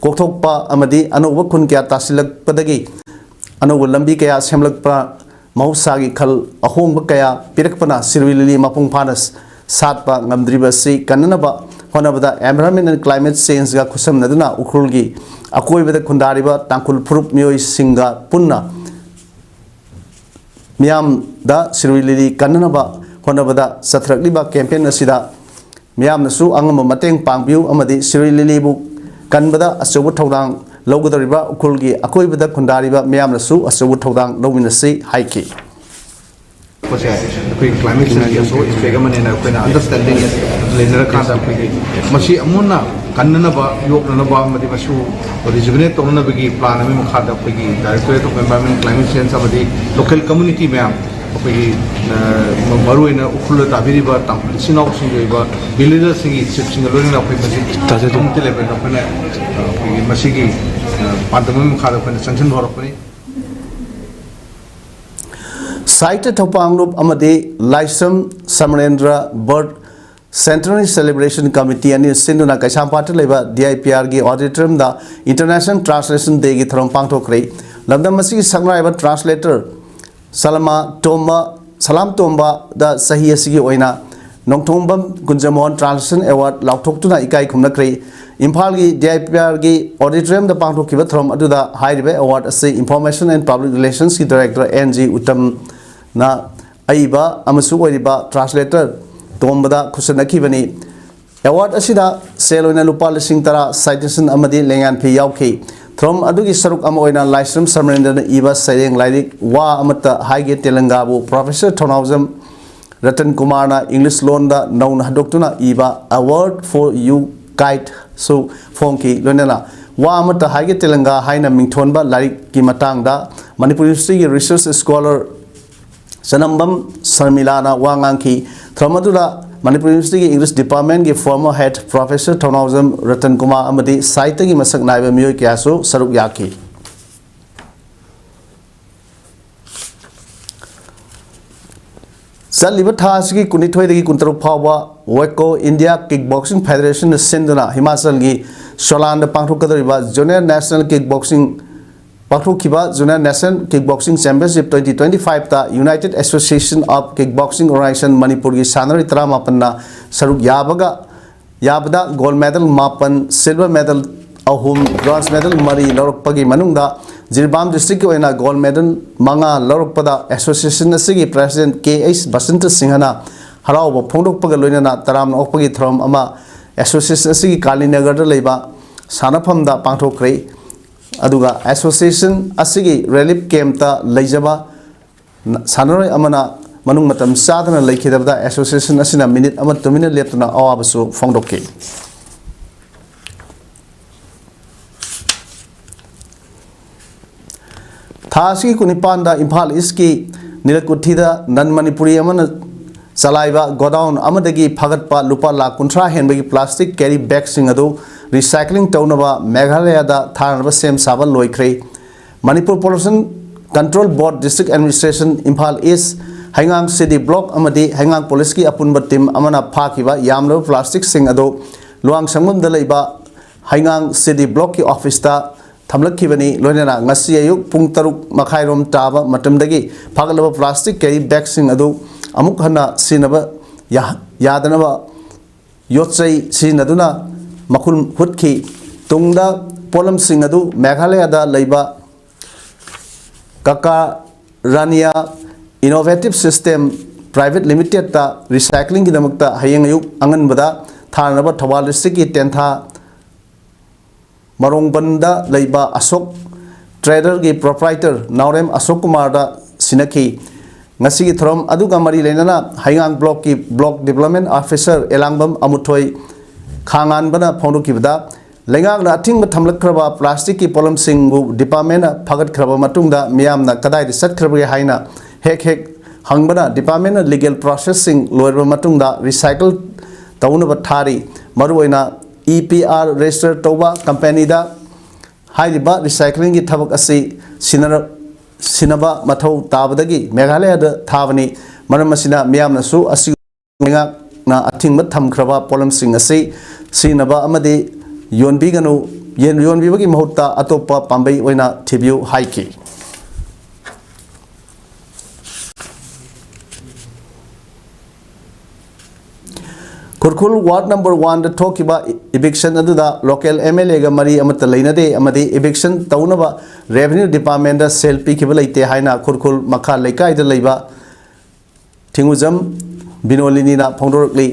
ꯀꯣꯛꯊꯣꯛꯄ ꯑꯃꯗꯤ ꯑꯅꯧꯕ ꯈꯨꯟ ꯀꯌꯥ ꯇꯥꯁꯤꯜꯂꯛꯄꯗꯒꯤ ꯑꯅꯧꯕ ꯂꯝꯕꯤ ꯀꯌꯥ ꯁꯦꯝꯂꯛꯄ, ꯃꯍꯧꯁꯥꯒꯤ ꯈꯜ ꯑꯍꯣꯡꯕ ꯀꯌꯥ ꯄꯤꯔꯛꯄꯅ ꯁꯤꯔꯨꯏ ꯂꯤꯂꯤ ꯃꯄꯨꯡ ꯐꯥꯅ ꯁꯥꯠꯄ ꯉꯝꯗ꯭ꯔꯤꯕ ꯑꯁꯤ ꯀꯟꯅꯅꯕ ꯍꯣꯠꯅꯕꯗ Environment and Climate Changeꯒ ꯈꯨꯠꯁꯝꯅꯗꯨꯅ ꯎꯈ꯭ꯔꯨꯜꯒꯤ ꯑꯀꯣꯏꯕꯗ ꯈꯨꯟꯗꯥꯔꯤꯕ ꯇꯥꯡꯈꯨꯜ ꯐꯨꯔꯨꯞ ꯃꯤꯑꯣꯏꯁꯤꯡꯒ ꯄꯨꯟꯅ ꯃꯤꯌꯥꯝꯗ ꯁꯤꯔꯨꯏ ꯂꯤꯂꯤ ꯀꯟꯅꯅꯕ ꯍꯣꯠꯅꯕꯗ ꯆꯠꯊꯔꯛꯂꯤꯕ campaign ꯑꯁꯤꯗ ꯃꯤꯌꯥꯝꯅꯁꯨ ꯑꯉꯝꯕ ꯃꯇꯦꯡ ꯄꯥꯡꯕꯤꯌꯨ ꯑꯃꯗꯤ ꯁꯤꯔꯨꯏ ꯂꯤꯂꯤꯕꯨ ꯀꯟꯕꯗ ꯑꯆꯧꯕ ꯊꯧꯗꯥꯡ ꯂꯧꯒꯗꯧꯔꯤꯕ ꯎꯈ꯭ꯔꯨꯜꯒꯤ ꯑꯀꯣꯏꯕꯗ ꯈꯨꯟꯗꯥꯔꯤꯕ ꯃꯤꯌꯥꯝꯅꯁꯨ ꯑꯆꯧꯕ ꯊꯧꯗꯥꯡ ꯂꯧꯃꯤꯟꯅꯁꯤ ꯍꯥꯏꯈꯤ꯫ ꯃꯁꯦ ꯑꯩꯈꯣꯏ climate changeꯒꯤ ꯑꯆꯧꯕ effect ꯑꯃꯅꯦꯅ ꯑꯩꯈꯣꯏꯅ understanding ꯂꯩꯅꯔꯀꯥꯟꯗ ꯑꯩꯈꯣꯏꯒꯤ ꯃꯁꯤ ꯑꯃꯨꯟꯅ ꯀꯟꯅꯅꯕ, ꯌꯣꯛꯅꯅꯕ ꯑꯃꯗꯤ ꯃꯁꯤꯕꯨ rejuvenate ꯇꯧꯅꯅꯕꯒꯤ plan ꯑꯃꯒꯤ ꯃꯈꯥꯗ ꯑꯩꯈꯣꯏꯒꯤ Directorate of Environment Climate Change ꯑꯃꯗꯤ local community ꯃꯌꯥꯝ ꯑꯩꯈꯣꯏꯒꯤ, ꯑ, ꯃꯔꯨꯑꯣꯏꯅ ꯎꯈ꯭ꯔꯨꯜꯗ ꯇꯥꯕꯤꯔꯤꯕ ꯇꯥꯡꯈꯨꯜ ꯏꯆꯤꯟ ꯏꯅꯥꯎꯁꯤꯡꯒꯤ ꯑꯣꯏꯕ villagerꯁꯤꯡꯒꯤ chiefꯁꯤꯡꯒ ꯂꯣꯏꯅꯅ ꯑꯩꯈꯣꯏ ꯃꯁꯤ ꯇꯥꯖꯗꯦ꯫ Community levelꯗ ꯑꯩꯈꯣꯏꯅ, ꯑ, ꯑꯩꯈꯣꯏꯒꯤ ꯃꯁꯤꯒꯤ, ꯑ, ꯄꯥꯟꯗꯝ ꯑꯃꯒꯤ ꯃꯈꯥꯗ ꯑꯩꯈꯣꯏꯅ ꯆꯪꯁꯤꯟꯕ ꯍꯧꯔꯛꯄꯅꯤ꯫ ꯁꯥꯍꯤꯇ꯭ꯌ ꯊꯧꯄꯥꯡꯂꯨꯞ ꯑꯃꯗꯤ ꯂꯥꯏꯁ꯭ꯔꯝ ꯁꯃꯔꯦꯟꯗ꯭ꯔ ꯕꯔꯠ Centenary Celebration Committee ꯑꯅꯤ ꯁꯤꯟꯗꯨꯅ ꯀꯩꯁꯥꯝꯄꯥꯠꯇ ꯂꯩꯕ D I P Rꯒꯤ auditoriumꯗ International Translation Dayꯒꯤ ꯊꯧꯔꯝ ꯄꯥꯡꯊꯣꯛꯈ꯭ꯔꯦ꯫ ꯂꯝꯗꯝ ꯑꯁꯤꯒꯤ ꯁꯛꯅꯥꯏꯔꯕ translator ꯁꯂꯃꯥ ꯇꯣꯝꯕ, ꯁꯂꯥꯝ ꯇꯣꯝꯕꯗ ꯆꯍꯤ ꯑꯁꯤꯒꯤ ꯑꯣꯏꯅ ꯅꯣꯡꯊꯣꯡꯕꯝ ꯀꯨꯟꯖꯃꯣꯍꯟ Translation Award ꯂꯥꯎꯊꯣꯛꯇꯨꯅ ꯏꯀꯥꯏ ꯈꯨꯝꯅꯈ꯭ꯔꯦ꯫ ꯏꯝꯐꯥꯜꯒꯤ D I P Rꯒꯤ auditoriumꯗ ꯄꯥꯡꯊꯣꯛꯈꯤꯕ ꯊꯧꯔꯝ ꯑꯗꯨꯗ ꯍꯥꯏꯔꯤꯕ award ꯑꯁꯤ Information and Public Relationsꯀꯤ Director N G ꯎꯠꯇꯝꯅ ꯑꯏꯕ ꯑꯃꯁꯨ ꯑꯣꯏꯔꯤꯕ translator ꯇꯣꯝꯕꯗ ꯈꯨꯠꯁꯤꯟꯅꯈꯤꯕꯅꯤ꯫ ꯑꯦꯋꯥꯔꯗ ꯑꯁꯤꯗ ꯁꯦꯜ ꯑꯣꯏꯅ ꯂꯨꯄꯥ ꯂꯤꯁꯤꯡ ꯇꯔꯥ, ꯁꯥꯏꯇꯦꯁꯟ ꯑꯃꯗꯤ ꯂꯦꯡꯌꯥꯟ ꯐꯤ ꯌꯥꯎꯈꯤ꯫ ꯊꯧꯔꯝ ꯑꯗꯨꯒꯤ ꯁꯔꯨꯛ ꯑꯃ ꯑꯣꯏꯅ ꯂꯥꯏꯁ꯭ꯔꯝ ꯁꯃꯔꯦꯟꯗ꯭ꯔꯅ ꯏꯕ ꯁꯩꯔꯦꯡ ꯂꯥꯏꯔꯤꯛ ꯋꯥ ꯑꯃꯠꯇ ꯍꯥꯏꯒꯦ ꯇꯦꯂꯪꯒꯥꯕꯨ ꯄ꯭ꯔꯣꯐꯦꯁꯔ ꯊꯧꯅꯥꯎꯖꯝ ꯔꯇꯟ ꯀꯨꯃꯥꯔꯅ ꯏꯪꯂꯤꯁ ꯂꯣꯟꯗ ꯅꯧꯅ ꯍꯟꯗꯣꯛꯇꯨꯅ ꯏꯕ A Word for You Guide ꯁꯨ ꯐꯣꯡꯈꯤ꯫ ꯂꯣꯏꯅꯅ ꯋꯥ ꯑꯃꯠꯇ ꯍꯥꯏꯒꯦ ꯇꯦꯂꯪꯒꯥ ꯍꯥꯏꯅ ꯃꯤꯡꯊꯣꯟꯕ ꯂꯥꯏꯔꯤꯛꯀꯤ ꯃꯇꯥꯡꯗ ꯃꯅꯤꯄꯨꯔ ꯌꯨꯅꯤꯚꯔꯁꯤꯇꯤꯒꯤ ꯔꯤꯁꯔꯁ ꯁ꯭ꯀꯣꯂꯔ ꯆꯅꯝꯕꯝ ꯁꯔꯃꯤꯂꯥꯅ ꯋꯥ ꯉꯥꯡꯈꯤ꯫ ꯊꯧꯔꯝ ꯑꯗꯨꯗ ꯃꯅꯤꯄꯨꯔ ꯌꯨꯅꯤꯚꯔꯁꯤꯇꯤꯒꯤ ꯏꯪꯂꯤꯁ ꯗꯤꯄꯥꯔꯠꯃꯦꯟꯒꯤ former head professor Thounaojam Ratan Kumar ꯑꯃꯗꯤ ꯁꯥꯍꯤꯇ꯭ꯌꯒꯤ ꯃꯁꯛ ꯅꯥꯏꯕ ꯃꯤꯑꯣꯏ ꯀꯌꯥꯁꯨ ꯁꯔꯨꯛ ꯌꯥꯈꯤ꯫ ꯆꯠꯂꯤꯕ ꯊꯥ ꯑꯁꯤꯒꯤ ꯀꯨꯟꯅꯤꯊꯣꯏꯗꯒꯤ ꯀꯨꯟꯇꯔꯨꯛ ꯐꯥꯎꯕ ꯋꯦꯀꯣ ꯏꯟꯗꯤꯌꯥ ꯀꯤꯛ ꯕꯣꯛꯁꯤꯡ ꯐꯦꯗꯔꯦꯁꯟꯅ ꯁꯤꯟꯗꯨꯅ ꯍꯤꯃꯥꯆꯜꯒꯤ ꯁꯣꯂꯥꯟꯗ ꯄꯥꯡꯊꯣꯛꯀꯗꯧꯔꯤꯕ ꯖꯨꯅꯤꯌꯔ ꯅꯦꯁꯅꯦꯜ ꯀꯤꯛ ꯕꯣꯛꯁꯤꯡ ꯄꯥꯡꯊꯣꯛꯈꯤꯕ junior national kick boxing championship twenty twenty ꯐꯥꯏꯚꯇ united association of kick boxing organisation ꯃꯅꯤꯄꯨꯔꯒꯤ ꯁꯥꯟꯅꯔꯣꯏ ꯇꯔꯥꯃꯥꯄꯟꯅ ꯁꯔꯨꯛ ꯌꯥꯕꯒ ꯌꯥꯕꯗ ꯒꯣꯜꯗ ꯃꯦꯗꯜ ꯃꯥꯄꯟ, ꯁꯤꯜꯚꯔ ꯃꯦꯗꯜ ꯑꯍꯨꯝ, ꯕ꯭ꯔꯣꯟꯖ ꯃꯦꯗꯜ ꯃꯔꯤ ꯂꯧꯔꯛꯄꯒꯤ ꯃꯅꯨꯡꯗ ꯖꯤꯔꯤꯕꯥꯝ ꯗꯤꯁꯇ꯭ꯔꯤꯛꯀꯤ ꯑꯣꯏꯅ ꯒꯣꯜꯗ ꯃꯦꯗꯜ ꯃꯉꯥ ꯂꯧꯔꯛꯄꯗ ꯑꯦꯁꯣꯁꯤꯌꯦꯁꯟ ꯑꯁꯤꯒꯤ ꯄ꯭ꯔꯦꯁꯤꯗꯦꯟꯠ ꯀꯦ ꯑꯩꯆ ꯕꯁꯟꯇ ꯁꯤꯡꯍꯅ ꯍꯔꯥꯎꯕ ꯐꯣꯡꯗꯣꯛꯄꯒ ꯂꯣꯏꯅꯅ ꯇꯔꯥꯝꯅ ꯑꯣꯛꯄꯒꯤ ꯊꯧꯔꯝ ꯑꯃ ꯑꯦꯁꯣꯁꯤꯌꯦꯁꯟ ꯑꯁꯤꯒꯤ ꯀꯥꯂꯤꯅꯒꯔꯗ ꯂꯩꯕ ꯁꯥꯟꯅꯐꯝꯗ ꯄꯥꯡꯊꯣꯛꯈ꯭ꯔꯦ꯫ ꯑꯗꯨꯒ ꯑꯦꯁꯣꯁꯤꯌꯦꯁꯟ ꯑꯁꯤꯒꯤ ꯔꯤꯂꯤꯐ ꯀꯦꯝꯞꯇ ꯂꯩꯖꯕ ꯁꯥꯟꯅꯔꯣꯏ ꯑꯃꯅ ꯃꯅꯨꯡ ꯃꯇꯝ ꯆꯥꯗꯅ ꯂꯩꯈꯤꯗꯕꯗ ꯑꯦꯁꯣꯁꯤꯌꯦꯁꯟ ꯑꯁꯤꯅ ꯃꯤꯅꯤꯠ ꯑꯃ ꯇꯨꯃꯤꯟꯅ ꯂꯦꯞꯇꯨꯅ ꯑꯋꯥꯕꯁꯨ ꯐꯣꯡꯗꯣꯛꯈꯤ꯫ ꯊꯥ ꯑꯁꯤꯒꯤ ꯀꯨꯟꯅꯤꯄꯥꯟꯗ ꯏꯝꯐꯥꯜ ꯏꯁꯀꯤ ꯅꯤꯂꯀꯨꯊꯤꯗ ꯅꯟ ꯃꯅꯤꯄꯨꯔꯤ ꯑꯃꯅ ꯆꯂꯥꯏꯕ ꯒꯣꯗꯥꯎꯟ ꯑꯃꯗꯒꯤ ꯐꯥꯒꯠꯄ ꯂꯨꯄꯥ ꯂꯥꯈ ꯀꯨꯟꯊ꯭ꯔꯥ ꯍꯦꯟꯕꯒꯤ ꯄ꯭ꯂꯥꯁꯇꯤꯛ ꯀꯦꯔꯤ ꯕꯦꯒꯁꯤꯡ ꯑꯗꯨ ꯔꯤꯁꯥꯏꯀ꯭ꯂꯤꯡ ꯇꯧꯅꯕ ꯃꯦꯘꯥꯂꯌꯥꯗ ꯊꯥꯅꯅꯕ ꯁꯦꯝ ꯁꯥꯕ ꯂꯣꯏꯈ꯭ꯔꯦ꯫ ꯃꯅꯤꯄꯨꯔ ꯄꯣꯂꯨꯁꯟ ꯀꯟꯇ꯭ꯔꯣꯜ ꯕꯣꯔꯗ, ꯗꯤꯁꯇ꯭ꯔꯤꯛ ꯑꯦꯗꯃꯤꯅꯤꯁꯇ꯭ꯔꯦꯁꯟ, ꯏꯝꯐꯥꯜ ꯏꯁ, ꯍꯩꯉꯥꯡ ꯁꯤꯇꯤ ꯕ꯭ꯂꯣꯛ ꯑꯃꯗꯤ ꯍꯩꯉꯥꯡ ꯄꯨꯂꯤꯁꯀꯤ ꯑꯄꯨꯟꯕ ꯇꯤꯝ ꯑꯃꯅ ꯐꯥꯈꯤꯕ ꯌꯥꯝꯂꯕ ꯄ꯭ꯂꯥꯁꯇꯤꯛꯁꯤꯡ ꯑꯗꯨ ꯂꯨꯋꯥꯡꯁꯪꯕꯝꯗ ꯂꯩꯕ ꯍꯩꯉꯥꯡ ꯁꯤꯇꯤ ꯕ꯭ꯂꯣꯛꯀꯤ ꯑꯣꯐꯤꯁꯇ ꯊꯝꯂꯛꯈꯤꯕꯅꯤ꯫ ꯂꯣꯏꯅꯅ ꯉꯁꯤ ꯑꯌꯨꯛ ꯄꯨꯡ ꯇꯔꯨꯛ ꯃꯈꯥꯏꯔꯣꯝ ꯇꯥꯕ ꯃꯇꯝꯗꯒꯤ ꯐꯥꯒꯠꯂꯕ ꯄ꯭ꯂꯥꯁꯇꯤꯛ ꯀꯦꯔꯤ ꯕꯦꯒꯁꯤꯡ ꯑꯗꯨ ꯑꯃꯨꯛ ꯍꯟꯅ ꯁꯤꯖꯤꯟꯅꯕ ꯌꯥ-, ꯌꯥꯗꯅꯕ ꯌꯣꯠ ꯆꯩ ꯁꯤꯖꯤꯟꯅꯗꯨꯅ ꯃꯈꯨꯟ ꯍꯨꯠꯈꯤ꯫ ꯇꯨꯡꯗ ꯄꯣꯠꯂꯝꯁꯤꯡ ꯑꯗꯨ ꯃꯦꯘꯥꯂꯌꯥꯗ ꯂꯩꯕ ꯀꯀꯥ ꯔꯥꯅꯤꯌꯥ ꯏꯅꯣꯚꯦꯇꯤꯚ ꯁꯤꯁꯇꯦꯝ Private Limitedꯇ recyclingꯒꯤꯗꯃꯛꯇ ꯍꯌꯦꯡ ꯑꯌꯨꯛ ꯑꯉꯟꯕꯗ ꯊꯥꯅꯅꯕ ꯊꯧꯕꯥꯜ districtꯀꯤ ꯇꯦꯟꯊꯥ ꯃꯔꯣꯡꯕꯟꯗ ꯂꯩꯕ ꯑꯁꯣꯛ Traderꯒꯤ proprietor ꯅꯥꯎꯔꯦꯝ ꯑꯁꯣꯛ ꯀꯨꯃꯥꯔꯗ ꯁꯤꯟꯅꯈꯤ꯫ ꯉꯁꯤꯒꯤ ꯊꯧꯔꯝ ꯑꯗꯨꯒ ꯃꯔꯤ ꯂꯩꯅꯅ ꯍꯩꯉꯥꯡ blockꯀꯤ block development officer ꯑꯦꯂꯥꯡꯕꯝ ꯑꯃꯨꯊꯣꯏ ꯈꯥꯉꯥꯟꯕꯅ ꯐꯣꯡꯗꯣꯛꯈꯤꯕꯗ, ꯂꯩꯉꯥꯛꯅ ꯑꯊꯤꯡꯕ ꯊꯝꯂꯛꯈ꯭ꯔꯕ plasticꯀꯤ ꯄꯣꯠꯂꯝꯁꯤꯡꯕꯨ departmentꯅ ꯐꯒꯠꯈ꯭ꯔꯕ ꯃꯇꯨꯡꯗ ꯃꯤꯌꯥꯝꯅ ꯀꯗꯥꯏꯗ ꯆꯠꯈ꯭ꯔꯕꯒꯦ ꯍꯥꯏꯅ ꯍꯦꯛ ꯍꯦꯛ ꯍꯪꯕꯅ departmentꯅ legal processꯁꯤꯡ ꯂꯣꯏꯔꯕ ꯃꯇꯨꯡꯗ recycle ꯇꯧꯅꯕ ꯊꯥꯔꯤ꯫ ꯃꯔꯨꯑꯣꯏꯅ E P R register ꯇꯧꯕ companyꯗ ꯍꯥꯏꯔꯤꯕ recyclingꯒꯤ ꯊꯕꯛ ꯑꯁꯤ ꯁꯤꯟꯅꯔ-, ꯁꯤꯟꯅꯕ ꯃꯊꯧ ꯇꯥꯕꯗꯒꯤ ꯃꯦꯘꯥꯂꯌꯗ ꯊꯥꯕꯅꯤ꯫ ꯃꯔꯝ ꯑꯁꯤꯅ ꯃꯤꯌꯥꯝꯅꯁꯨ ꯑꯁꯤ ꯂꯩꯉꯥꯛꯅ ꯑꯊꯤꯡꯕ ꯊꯝꯈ꯭ꯔꯕ ꯄꯣꯠꯂꯝꯁꯤꯡ ꯑꯁꯤ ꯁꯤꯖꯤꯟꯅꯕ ꯑꯃꯗꯤ ꯌꯣꯟꯕꯤꯒꯅꯨ, ꯌꯦꯟ ꯌꯣꯟꯕꯤꯕꯒꯤ ꯃꯍꯨꯠꯇ ꯑꯇꯣꯞꯄ ꯄꯥꯝꯕꯩ ꯑꯣꯏꯅ ꯊꯤꯕꯤꯌꯨ ꯍꯥꯏꯈꯤ꯫ ꯈꯨꯔꯈꯨꯜ ward number oneꯗ ꯊꯣꯛꯈꯤꯕ eviction ꯑꯗꯨꯗ local MLAꯒ ꯃꯔꯤ ꯑꯃꯠꯇ ꯂꯩꯅꯗꯦ ꯑꯃꯗꯤ eviction ꯇꯧꯅꯕ revenue departmentꯗ ꯁꯦꯜ ꯄꯤꯈꯤꯕ ꯂꯩꯇꯦ ꯍꯥꯏꯅ ꯈꯨꯔꯈꯨꯜ ꯃꯈꯥ ꯂꯩꯀꯥꯏꯗ ꯂꯩꯕ ꯊꯤꯡꯉꯨꯖꯝ ꯕꯤꯅꯣꯂꯤꯅꯤꯅ ꯐꯣꯡꯗꯣꯔꯛꯂꯤ꯫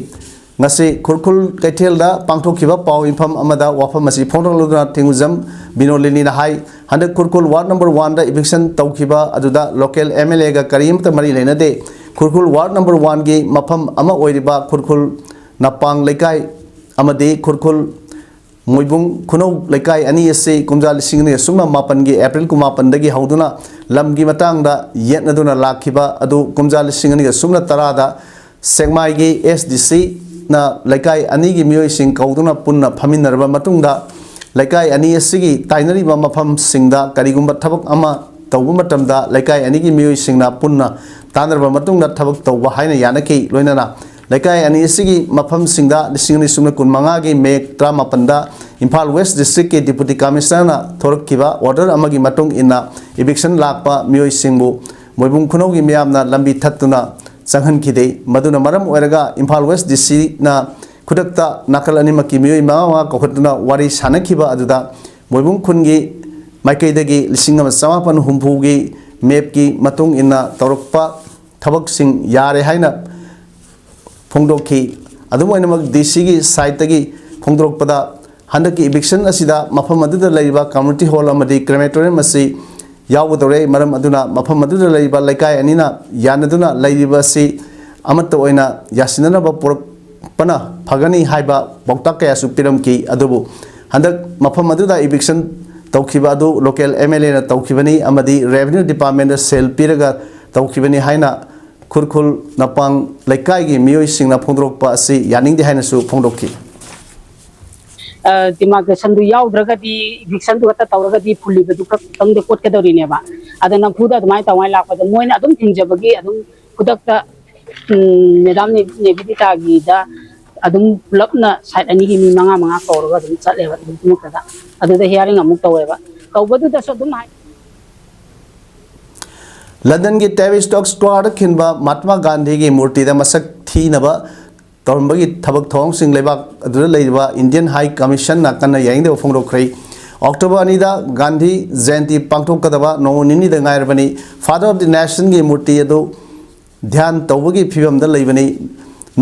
ꯉꯁꯤ ꯈꯨꯔꯈꯨꯜ ꯀꯩꯊꯦꯜꯗ ꯄꯥꯡꯊꯣꯛꯈꯤꯕ ꯄꯥꯎ ꯏꯟꯐꯝ ꯑꯃꯗ ꯋꯥꯐꯝ ꯑꯁꯤ ꯐꯣꯡꯗꯣꯛꯂꯗꯨꯅ ꯊꯤꯡꯉꯨꯖꯝ ꯕꯤꯅꯣꯂꯤꯅꯤꯅ ꯍꯥꯏ, ꯍꯟꯗꯛ ꯈꯨꯔꯈꯨꯜ ward number oneꯗ eviction ꯇꯧꯈꯤꯕ ꯑꯗꯨꯗ local MLAꯒ ꯀꯔꯤꯃꯠꯇ ꯃꯔꯤ ꯂꯩꯅꯗꯦ꯫ ꯈꯨꯔꯈꯨꯜ ward number oneꯒꯤ ꯃꯐꯝ ꯑꯃ ꯑꯣꯏꯔꯤꯕ ꯈꯨꯔꯈꯨꯜ ꯅꯄꯥꯡ ꯂꯩꯀꯥꯏ ꯑꯃꯗꯤ ꯈꯨꯔꯈꯨꯜ ꯃꯣꯏꯕꯨꯡ ꯈꯨꯅꯧ ꯂꯩꯀꯥꯏ ꯑꯅꯤ ꯑꯁꯤ ꯀꯨꯝꯖꯥ ꯂꯤꯁꯤꯡ ꯑꯅꯤꯒ ꯁꯨꯞꯅ ꯃꯥꯄꯟꯒꯤ April ꯀꯨꯟꯃꯥꯄꯟꯗꯒꯤ ꯍꯧꯗꯨꯅ ꯂꯝꯒꯤ ꯃꯇꯥꯡꯗ ꯌꯦꯠꯅꯗꯨꯅ ꯂꯥꯛꯈꯤꯕ ꯑꯗꯨ ꯀꯨꯝꯖꯥ ꯂꯤꯁꯤꯡ ꯑꯅꯤꯒ ꯁꯨꯞꯅ ꯇꯔꯥꯗ ꯁꯦꯛꯃꯥꯏꯒꯤ SDCꯅ ꯂꯩꯀꯥꯏ ꯑꯅꯤꯒꯤ ꯃꯤꯑꯣꯏꯁꯤꯡ ꯀꯧꯗꯨꯅ ꯄꯨꯟꯅ ꯐꯝꯃꯤꯟꯅꯔꯕ ꯃꯇꯨꯡꯗ, ꯂꯩꯀꯥꯏ ꯑꯅꯤ ꯑꯁꯤꯒꯤ ꯇꯥꯏꯅꯔꯤꯕ ꯃꯐꯝꯁꯤꯡꯗ ꯀꯔꯤꯒꯨꯝꯕ ꯊꯕꯛ ꯑꯃ ꯇꯧꯕ ꯃꯇꯝꯗ ꯂꯩꯀꯥꯏ ꯑꯅꯤꯒꯤ ꯃꯤꯑꯣꯏꯁꯤꯡꯅ ꯄꯨꯟꯅ ꯇꯥꯟꯅꯔꯕ ꯃꯇꯨꯡꯗ ꯊꯕꯛ ꯇꯧꯕ ꯍꯥꯏꯅ ꯌꯥꯅꯈꯤ꯫ ꯂꯣꯏꯅꯅ ꯂꯩꯀꯥꯏ ꯑꯅꯤ ꯑꯁꯤꯒꯤ ꯃꯐꯝꯁꯤꯡꯗ ꯂꯤꯁꯤꯡ ꯑꯅꯤ ꯁꯨꯞꯅ ꯀꯨꯟꯃꯉꯥꯒꯤ May ꯇꯔꯥꯃꯥꯄꯟꯗ Imphal West Districtꯀꯤ Deputy Commissionerꯅ ꯊꯣꯔꯛꯈꯤꯕ order ꯑꯃꯒꯤ ꯃꯇꯨꯡ ꯏꯟꯅ eviction ꯂꯥꯛꯄ ꯃꯤꯑꯣꯏꯁꯤꯡꯕꯨ ꯃꯣꯏꯕꯨꯡ ꯈꯨꯅꯧꯒꯤ ꯃꯤꯌꯥꯝꯅ ꯂꯝꯕꯤ ꯊꯠꯇꯨꯅ ꯆꯪꯍꯟꯈꯤꯗꯦ꯫ ꯃꯗꯨꯅ ꯃꯔꯝ ꯑꯣꯏꯔꯒ ꯏꯝꯐꯥꯜ West DCꯅ ꯈꯨꯗꯛꯇ ꯅꯥꯀꯜ ꯑꯅꯤꯃꯛꯀꯤ ꯃꯤꯑꯣꯏ ꯃꯉꯥ ꯃꯉꯥ ꯀꯧꯈꯠꯇꯨꯅ ꯋꯥꯔꯤ ꯁꯥꯅꯈꯤꯕ ꯑꯗꯨꯗ ꯃꯣꯏꯕꯨꯡ ꯈꯨꯟꯒꯤ ꯃꯥꯏꯀꯩꯗꯒꯤ ꯂꯤꯁꯤꯡ ꯑꯃ ꯆꯃꯥꯄꯟ ꯍꯨꯝꯐꯨꯒꯤ mapꯀꯤ ꯃꯇꯨꯡ ꯏꯟꯅ ꯇꯧꯔꯛꯄ ꯊꯕꯛꯁꯤꯡ ꯌꯥꯔꯦ ꯍꯥꯏꯅ ꯐꯣꯡꯗꯣꯛꯈꯤ꯫ ꯑꯗꯨꯝ ꯑꯣꯏꯅꯃꯛ, ꯗꯤ ꯁꯤꯒꯤ ꯁꯥꯏꯠꯇꯒꯤ ꯐꯣꯡꯗꯣꯔꯛꯄꯗ, ꯍꯟꯗꯛꯀꯤ ꯏꯚꯤꯛꯁꯟ ꯑꯁꯤꯗ ꯃꯐꯝ ꯑꯗꯨꯗ ꯂꯩꯔꯤꯕ ꯀꯝꯃ꯭ꯌꯨꯅꯤꯇꯤ ꯍꯣꯜ ꯑꯃꯗꯤ ꯀ꯭ꯔꯦꯃꯦꯇꯣꯔꯤꯌꯝ ꯑꯁꯤ ꯌꯥꯎꯒꯗꯧꯔꯦ꯫ ꯃꯔꯝ ꯑꯗꯨꯅ ꯃꯐꯝ ꯑꯗꯨꯗ ꯂꯩꯔꯤꯕ ꯂꯩꯀꯥꯏ ꯑꯅꯤꯅ ꯌꯥꯅꯗꯨꯅ ꯂꯩꯔꯤꯕ ꯑꯁꯤ ꯑꯃꯠꯇ ꯑꯣꯏꯅ ꯌꯥꯁꯤꯟꯅꯅꯕ ꯄꯨꯔꯛꯄꯅ ꯐꯒꯅꯤ ꯍꯥꯏꯕ ꯄꯥꯎꯇꯥꯛ ꯀꯌꯥꯁꯨ ꯄꯤꯔꯝꯈꯤ꯫ ꯑꯗꯨꯕꯨ ꯍꯟꯗꯛ ꯃꯐꯝ ꯑꯗꯨꯗ ꯏꯚꯤꯛꯁꯟ ꯇꯧꯈꯤꯕ ꯑꯗꯨ ꯂꯣꯀꯦꯜ ꯑꯦꯝ ꯑꯦꯜ ꯑꯦꯅ ꯇꯧꯈꯤꯕꯅꯤ ꯑꯃꯗꯤ ꯔꯦꯚꯤꯅ꯭ꯌꯨ ꯗꯤꯄꯥꯔꯠꯃꯦꯟꯗ ꯁꯦꯜ ꯄꯤꯔꯒ ꯇꯧꯈꯤꯕꯅꯤ ꯍꯥꯏꯅ ꯈꯨꯔꯈꯨꯜ ꯅꯄꯥꯡ ꯂꯩꯀꯥꯏꯒꯤ ꯃꯤꯑꯣꯏꯁꯤꯡꯅ ꯐꯣꯡꯗꯣꯔꯛꯄ ꯑꯁꯤ ꯌꯥꯅꯤꯡꯗꯦ ꯍꯥꯏꯅꯁꯨ ꯐꯣꯡꯗꯣꯛꯈꯤ꯫ ꯗꯤꯃꯥꯔꯀꯦꯁꯟꯗꯨ ꯌꯥꯎꯗ꯭ꯔꯒꯗꯤ, ꯏꯚꯤꯛꯁꯟꯗꯨ ꯈꯛꯇ ꯇꯧꯔꯒꯗꯤ ꯐꯨꯜꯂꯤꯕꯗꯨ ꯈꯛꯇꯪꯗꯤ ꯀꯣꯠꯀꯗꯧꯔꯤꯅꯦꯕ꯫ ꯑꯗ ꯅꯝꯐꯨꯗ ꯑꯗꯨꯃꯥꯏꯅ ꯇꯧꯉꯥꯏ ꯂꯥꯛꯄꯗ ꯃꯣꯏꯅ ꯑꯗꯨꯝ ꯊꯤꯡꯖꯕꯒꯤ ꯑꯗꯨꯝ ꯈꯨꯗꯛꯇ ꯃꯦꯗꯥꯝ ꯅꯦꯕꯤꯗꯤꯇꯥꯒꯤꯗ ꯑꯗꯨꯝ ꯄꯨꯂꯞꯅ ꯁꯥꯏꯠ ꯑꯅꯤꯒꯤ ꯃꯤ ꯃꯉꯥ ꯃꯉꯥ ꯀꯧꯔꯒ ꯑꯗꯨꯝ ꯆꯠꯂꯦꯕ ꯑꯗꯨꯒꯤꯗꯃꯛꯇꯗ꯫ ꯑꯗꯨꯗ ꯍꯤꯌꯥꯔꯤꯡ ꯑꯃꯨꯛ ꯇꯧꯋꯦꯕ꯫ ꯇꯧꯕꯗꯨꯗꯁꯨ ꯑꯗꯨꯝ ꯍꯥꯏ꯫ ꯂꯟꯗꯟꯒꯤ ꯇꯦꯕꯤꯁꯇꯣꯛ ꯁ꯭ꯀꯣꯌꯔꯗ ꯈꯤꯟꯕ ꯃꯍꯥꯠꯃꯥ ꯒꯥꯟꯙꯤꯒꯤ ꯃꯨꯔꯇꯤꯗ ꯃꯁꯛ ꯊꯤꯅꯕ ꯇꯧꯔꯝꯕꯒꯤ ꯊꯕꯛ ꯊꯧꯑꯣꯡꯁꯤꯡ ꯂꯩꯕꯥꯛ ꯑꯗꯨꯗ ꯂꯩꯔꯤꯕ ꯏꯟꯗꯤꯌꯟ ꯍꯥꯏ ꯀꯃꯤꯁꯟꯅ ꯀꯟꯅ ꯌꯥꯅꯤꯡꯗꯕ ꯐꯣꯡꯗꯣꯛꯈ꯭ꯔꯦ꯫ ꯑꯣꯛꯇꯣꯕꯔ ꯑꯅꯤꯗ ꯒꯥꯟꯙꯤ ꯖꯌꯟꯇꯤ ꯄꯥꯡꯊꯣꯛꯀꯗꯕ ꯅꯣꯡꯃ ꯅꯤꯅꯤꯗ ꯉꯥꯏꯔꯕꯅꯤ꯫ Father of the Nationꯒꯤ ꯃꯨꯔꯇꯤ ꯑꯗꯨ ꯙ꯭ꯌꯥꯟ ꯇꯧꯕꯒꯤ ꯐꯤꯕꯝꯗ ꯂꯩꯕꯅꯤ꯫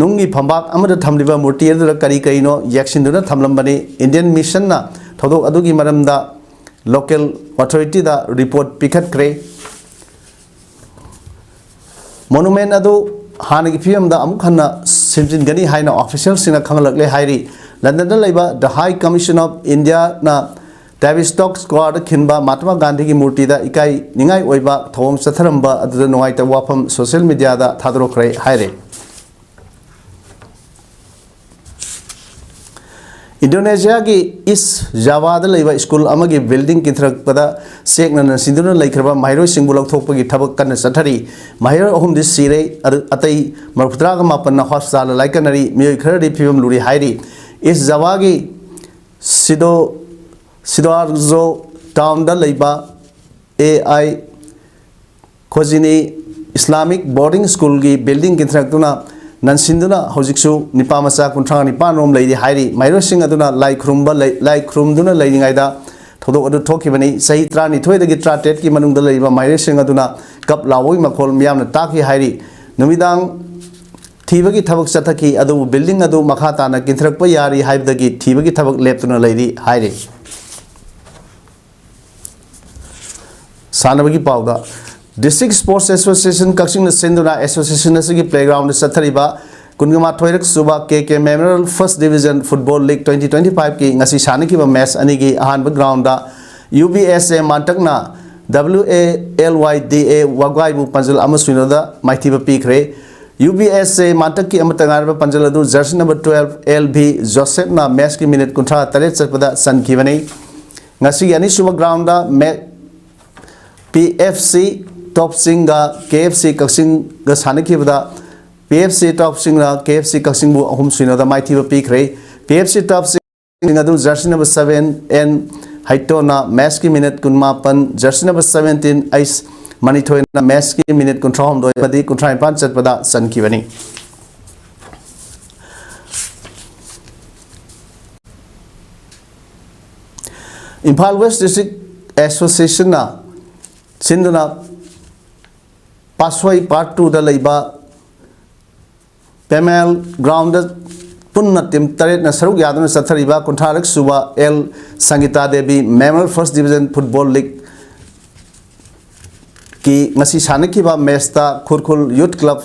ꯅꯨꯡꯒꯤ ꯐꯝꯕꯥꯛ ꯑꯃꯗ ꯊꯝꯂꯤꯕ ꯃꯨꯔꯇꯤ ꯑꯗꯨꯗ ꯀꯔꯤ ꯀꯔꯤꯅꯣ ꯌꯦꯛꯁꯤꯟꯗꯨꯅ ꯊꯝꯂꯝꯕꯅꯤ꯫ ꯏꯟꯗꯤꯌꯟ ꯃꯤꯁꯟꯅ ꯊꯧꯗꯣꯛ ꯑꯗꯨꯒꯤ ꯃꯔꯝꯗ ꯂꯣꯀꯦꯜ ꯑꯣꯊꯣꯔꯤꯇꯤꯗ ꯔꯤꯄꯣꯔꯠ ꯄꯤꯈꯠꯈ꯭ꯔꯦ꯫ ꯃꯣꯅꯨꯃꯦꯟ ꯑꯗꯨ ꯍꯥꯟꯅꯒꯤ ꯐꯤꯕꯝꯗ ꯑꯃꯨꯛ ꯍꯟꯅ ꯁꯦꯝꯖꯤꯟꯒꯅꯤ ꯍꯥꯏꯅ ꯑꯣꯐꯤꯁꯤꯌꯦꯜꯁꯤꯡꯅ ꯈꯪꯍꯜꯂꯛꯂꯦ ꯍꯥꯏꯔꯤ꯫ ꯂꯟꯗꯟꯗ ꯂꯩꯕ The High Commission of Indiaꯅ ꯇꯦꯕꯤꯁꯇꯣꯛ ꯁ꯭ꯀꯣꯌꯔꯗ ꯈꯤꯟꯕ Mahatma ꯒꯥꯟꯙꯤꯒꯤ ꯃꯨꯔꯇꯤꯗ ꯏꯀꯥꯏ ꯅꯤꯡꯉꯥꯏ ꯑꯣꯏꯕ ꯊꯧꯑꯣꯡ ꯆꯠꯊꯔꯝꯕ ꯑꯗꯨꯗ ꯅꯨꯡꯉꯥꯏꯇꯕ ꯋꯥꯐꯝ ꯁꯣꯁꯤꯌꯦꯜ ꯃꯤꯗꯤꯌꯥꯗ ꯊꯥꯗꯣꯔꯛꯈ꯭ꯔꯦ ꯍꯥꯏꯔꯦ꯫ ꯏꯟꯗꯣꯅꯦꯁꯤꯌꯥꯒꯤ ꯏꯁ ꯖꯥꯋꯥꯗ ꯂꯩꯕ ꯁ꯭ꯀꯨꯜ ꯑꯃꯒꯤ ꯕꯤꯜꯗꯤꯡ ꯀꯤꯟꯊꯔꯛꯄꯗ ꯆꯦꯛꯅ ꯅꯟꯁꯤꯟꯗꯨꯅ ꯂꯩꯈ꯭ꯔꯕ ꯃꯍꯩꯔꯣꯏꯁꯤꯡꯕꯨ ꯂꯧꯊꯣꯛꯄꯒꯤ ꯊꯕꯛ ꯀꯟꯅ ꯆꯠꯊꯔꯤ꯫ ꯃꯍꯩꯔꯣꯏ ꯑꯍꯨꯝꯗꯤ ꯁꯤꯔꯦ, ꯑꯗꯨ ꯑꯇꯩ ꯃꯔꯤꯐꯨꯇꯔꯥꯒ ꯃꯥꯄꯟꯅ ꯍꯣꯁꯄꯤꯇꯥꯜꯗ ꯂꯥꯏꯀꯠꯅꯔꯤ꯫ ꯃꯤꯑꯣꯏ ꯈꯔꯗꯤ ꯐꯤꯕꯝ ꯂꯨꯔꯤ ꯍꯥꯏꯔꯤ꯫ ꯏꯁ ꯖꯥꯋꯥꯒꯤ ꯁꯤꯗꯣ, ꯁꯤꯗꯣꯑꯥꯔꯖꯣ ꯇꯥꯎꯟꯗ ꯂꯩꯕ ꯑꯦ ꯑꯥꯏ ꯈꯣꯖꯤꯅꯤ ꯏꯁꯂꯥꯃꯤꯛ ꯕꯣꯔꯗꯤꯡ ꯁ꯭ꯀꯨꯜꯒꯤ ꯕꯤꯜꯗꯤꯡ ꯀꯤꯟꯊꯔꯛꯇꯨꯅ ꯅꯟꯁꯤꯟꯗꯨꯅ ꯍꯧꯖꯤꯛꯁꯨ ꯅꯤꯄꯥ ꯃꯆꯥ ꯀꯨꯟꯊ꯭ꯔꯥ ꯅꯤꯄꯥꯟ ꯔꯣꯝ ꯂꯩꯔꯤ ꯍꯥꯏꯔꯤ꯫ ꯃꯍꯩꯔꯣꯏꯁꯤꯡ ꯑꯗꯨꯅ ꯂꯥꯏ ꯈꯨꯔꯨꯝꯕ ꯂꯩ-, ꯂꯥꯏ ꯈꯨꯔꯨꯝꯗꯨꯅ ꯂꯩꯔꯤꯉꯩꯗ ꯊꯧꯗꯣꯛ ꯑꯗꯨ ꯊꯣꯛꯈꯤꯕꯅꯤ꯫ ꯆꯍꯤ ꯇꯔꯥꯅꯤꯊꯣꯏꯗꯒꯤ ꯇꯔꯥꯇꯔꯦꯠꯀꯤ ꯃꯅꯨꯡꯗ ꯂꯩꯔꯤꯕ ꯃꯍꯩꯔꯣꯏꯁꯤꯡ ꯑꯗꯨꯅ ꯀꯞ ꯂꯥꯎꯕꯒꯤ ꯃꯈꯣꯜ ꯃꯤꯌꯥꯝꯅ ꯇꯥꯈꯤ ꯍꯥꯏꯔꯤ꯫ ꯅꯨꯃꯤꯗꯥꯡ ꯊꯤꯕꯒꯤ ꯊꯕꯛ ꯆꯠꯊꯈꯤ, ꯑꯗꯨꯕꯨ building ꯑꯗꯨ ꯃꯈꯥ ꯇꯥꯅ ꯀꯤꯟꯊꯔꯛꯄ ꯌꯥꯔꯤ ꯍꯥꯏꯕꯗꯒꯤ ꯊꯤꯕꯒꯤ ꯊꯕꯛ ꯂꯦꯞꯇꯨꯅ ꯂꯩꯔꯤ ꯍꯥꯏꯔꯤ꯫ ꯁꯥꯟꯅꯕꯒꯤ ꯄꯥꯎꯗ, District Sports Association ꯀꯛꯆꯤꯡꯅ ꯁꯤꯟꯗꯨꯅ association ꯑꯁꯤꯒꯤ playground ꯗ ꯆꯠꯊꯔꯤꯕ ꯀꯨꯟꯃꯥꯊꯣꯏꯔꯛ ꯁꯨꯕ ꯀꯦ ꯀꯦ Memorial First Division Football League twenty twenty five ꯀꯤ ꯉꯁꯤ ꯁꯥꯟꯅꯈꯤꯕ match ꯑꯅꯤꯒꯤ ꯑꯍꯥꯟꯕ ground the U B S A ꯃꯥꯟꯇꯛꯅ W A L Y ꯗꯤ ꯑꯦ ꯋꯥꯒ꯭ꯋꯥꯏꯕꯨ ꯄꯥꯟꯖꯜ ꯑꯃ ꯁꯨꯏꯅꯣꯗ ꯃꯥꯏꯊꯤꯕ ꯄꯤꯈ꯭ꯔꯦ꯫ ꯌꯨ ꯕꯤ ꯑꯦꯁ ꯑꯦ ꯃꯥꯟꯇꯛꯀꯤ ꯑꯃꯠꯇ ꯉꯥꯏꯔꯕ ꯄꯥꯟꯖꯜ ꯑꯗꯨ jersey number twelve L V ꯖꯣꯁꯦꯞꯅ match ꯀꯤ minute ꯀꯨꯟꯊ꯭ꯔꯥ ꯇꯔꯦꯠ ꯆꯠꯄꯗ ꯆꯟꯈꯤꯕꯅꯤ꯫ ꯉꯁꯤꯒꯤ ꯑꯅꯤꯁꯨꯕ ground ꯗ ꯃꯦ-, ꯄꯤ ꯑꯦꯐ ꯁꯤ ꯇꯣꯞꯁꯤꯡꯒ ꯀꯦ F C ꯀꯛꯆꯤꯡꯒ ꯁꯥꯟꯅꯈꯤꯕꯗ P F C ꯇꯣꯞꯁꯤꯡꯅ ꯀꯦ ꯑꯦꯐ ꯁꯤ ꯀꯛꯆꯤꯡꯕꯨ ꯑꯍꯨꯝ ꯁꯨꯏꯅꯣꯗ ꯃꯥꯏꯊꯤꯕ ꯄꯤꯈ꯭ꯔꯦ꯫ ꯄꯤ ꯑꯦꯐ ꯁꯤ ꯇꯣꯞꯁꯤꯡ ꯑꯗꯨ jersey number seven N ꯍꯩꯇꯣꯅ match ꯀꯤ minute ꯀꯨꯟꯃꯥꯄꯟ, jersey number seventeen ꯑꯩꯁ ꯃꯅꯤꯊꯣꯏꯅ match ꯀꯤ minute ꯀꯨꯟꯊ꯭ꯔꯥꯍꯨꯝꯗꯣꯏ ꯑꯃꯗꯤ ꯀꯨꯟꯊ꯭ꯔꯥꯅꯤꯄꯥꯟ ꯆꯠꯄꯗ ꯆꯟꯈꯤꯕꯅꯤ꯫ ꯏꯝꯐꯥꯜ West District Association ꯅ ꯁꯤꯟꯗꯨꯅ ꯄꯥꯠꯁꯣꯏ Part two ꯗ ꯂꯩꯕ ꯄꯦꯃꯦꯜ ground ꯗ ꯄꯨꯟꯅ team ꯇꯔꯦꯠꯅ ꯁꯔꯨꯛ ꯌꯥꯗꯨꯅ ꯆꯠꯊꯔꯤꯕ ꯀꯨꯟꯊ꯭ꯔꯥꯔꯛ ꯁꯨꯕ L Sangita Devi Memorial First Division Football League ꯀꯤ ꯉꯁꯤ ꯁꯥꯟꯅꯈꯤꯕ match ꯇ ꯈꯨꯔꯈꯨꯜ Youth Club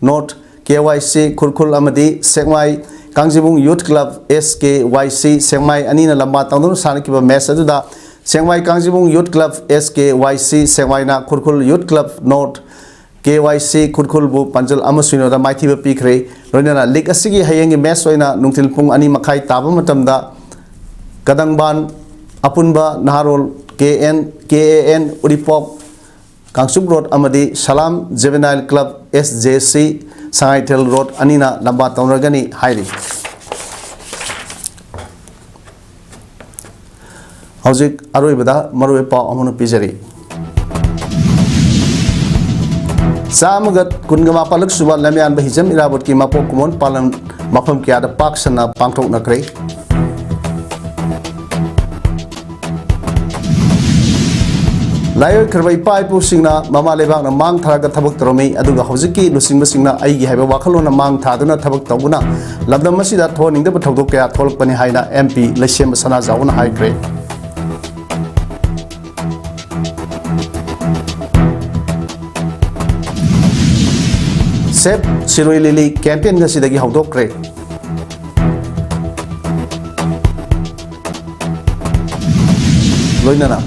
North, K Y ꯁꯤ ꯈꯨꯔꯈꯨꯜ ꯑꯃꯗꯤ ꯁꯦꯛꯃꯥꯏ ꯀꯥꯡꯖꯤꯕꯨꯡ Youth Club, ꯑꯦꯁ ꯀꯦ ꯋꯥꯏ ꯁꯤ ꯁꯦꯛꯃꯥꯏ ꯑꯅꯤꯅ ꯂꯝꯕꯥ ꯇꯧꯗꯨꯅ ꯁꯥꯟꯅꯈꯤꯕ match ꯑꯗꯨꯗ ꯁꯦꯛꯃꯥꯏ ꯀꯥꯡꯖꯤꯕꯨꯡ Youth Club, ꯑꯦꯁ ꯀꯦ ꯋꯥꯏ ꯁꯤ ꯁꯦꯛꯃꯥꯏꯅ ꯈꯨꯔꯈꯨꯜ Youth Club North, K Y ꯁꯤ ꯈꯨꯔꯈꯨꯜꯕꯨ ꯄꯥꯟꯖꯜ ꯑꯃ ꯁꯨꯏꯅꯣꯗ ꯃꯥꯏꯊꯤꯕ ꯄꯤꯈ꯭ꯔꯦ꯫ ꯂꯣꯏꯅꯅ league ꯑꯁꯤꯒꯤ ꯍꯌꯦꯡꯒꯤ match ꯑꯣꯏꯅ ꯅꯨꯡꯊꯤꯜ ꯄꯨꯡ ꯑꯅꯤ ꯃꯈꯥꯏ ꯇꯥꯕ ꯃꯇꯝꯗ ꯀꯗꯪꯕꯥꯟ ꯑꯄꯨꯟꯕ ꯅꯍꯥꯔꯣꯜ K N, K A N Uripok Kangchup Road ꯑꯃꯗꯤ Salam Juvenile Club, S J C Sangaithel Road ꯑꯅꯤꯅ ꯂꯝꯕꯥ ꯇꯧꯅꯒꯅꯤ ꯍꯥꯏꯔꯤ꯫ ꯍꯧꯖꯤꯛ ꯑꯔꯣꯏꯕꯗ ꯃꯔꯨꯑꯣꯏꯕ ꯄꯥꯎ ꯑꯃꯅ ꯄꯤꯖꯔꯤ꯫ ꯆꯥꯝꯃꯒ ꯀꯨꯟꯒ ꯃꯥꯄꯜꯂꯛ ꯁꯨꯕ ꯂꯝꯌꯥꯟꯕ ꯍꯤꯖꯝ ꯏꯔꯥꯕꯣꯠꯀꯤ ꯃꯄꯣꯛ ꯀꯨꯝꯑꯣꯟ ꯄꯥꯂꯟ ꯃꯐꯝ ꯀꯌꯥꯗ ꯄꯥꯛ ꯁꯟꯅ ꯄꯥꯡꯊꯣꯛꯅꯈ꯭ꯔꯦ꯫ ꯂꯥꯏꯑꯣꯏꯈ꯭ꯔꯕ ꯏꯄꯥ ꯏꯄꯨꯁꯤꯡꯅ ꯃꯃꯥ ꯂꯩꯕꯥꯛꯅ ꯃꯥꯡ ꯊꯥꯔꯒ ꯊꯕꯛ ꯇꯧꯔꯝꯃꯤ, ꯑꯗꯨꯒ ꯍꯧꯖꯤꯛꯀꯤ ꯂꯨꯆꯤꯡꯕꯁꯤꯡꯅ ꯑꯩꯒꯤ ꯍꯥꯏꯕ ꯋꯥꯈꯜꯂꯣꯟꯅ ꯃꯥꯡ ꯊꯥꯗꯨꯅ ꯊꯕꯛ ꯇꯧꯕꯅ ꯂꯝꯗꯝ ꯑꯁꯤꯗ ꯊꯣꯛꯍꯟꯅꯤꯡꯗꯕ ꯊꯧꯗꯣꯛ ꯀꯌꯥ ꯊꯣꯛꯂꯛꯄꯅꯤ ꯍꯥꯏꯅ ꯑꯦꯝ ꯄꯤ ꯂꯩꯁꯦꯝꯕ ꯁꯅꯥꯖꯥꯎꯅ ꯍꯥꯏꯈ꯭ꯔꯦ꯫ ꯁꯦꯞ ꯁꯤꯔꯣꯏ ꯂꯤꯂꯤ ꯀꯦꯝꯄꯦꯟ ꯉꯁꯤꯗꯒꯤ ꯍꯧꯗꯣꯛꯈ꯭ꯔꯦ꯫ ꯂꯣꯏꯅꯅ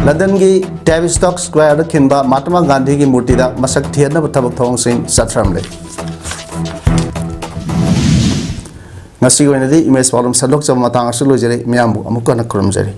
ꯂꯟꯗꯟꯒꯤ ꯇꯦꯕꯤꯁ꯭ꯇꯣꯛ ꯁ꯭ꯀ꯭ꯋꯥꯔꯗ ꯈꯤꯟꯕ ꯃꯍꯥꯇꯃꯥ ꯒꯥꯟꯙꯤꯒꯤ ꯃꯨꯔꯇꯤꯗ ꯃꯁꯛ ꯊꯤꯍꯟꯅꯕ ꯊꯕꯛ ꯊꯧꯔꯝꯁꯤꯡ ꯆꯠꯊꯔꯝꯂꯦ꯫ ꯉꯁꯤꯒꯤ ꯑꯣꯏꯅꯗꯤ ꯏꯃꯦꯖ ꯄꯥꯎꯗꯝ ꯁꯟꯗꯣꯛꯆꯕ ꯃꯇꯥꯡ ꯑꯁꯤꯗ ꯂꯣꯏꯖꯔꯦ꯫ ꯃꯤꯌꯥꯝꯕꯨ ꯑꯃꯨꯛ ꯍꯟꯅ ꯈꯨꯔꯨꯝꯖꯔꯤ꯫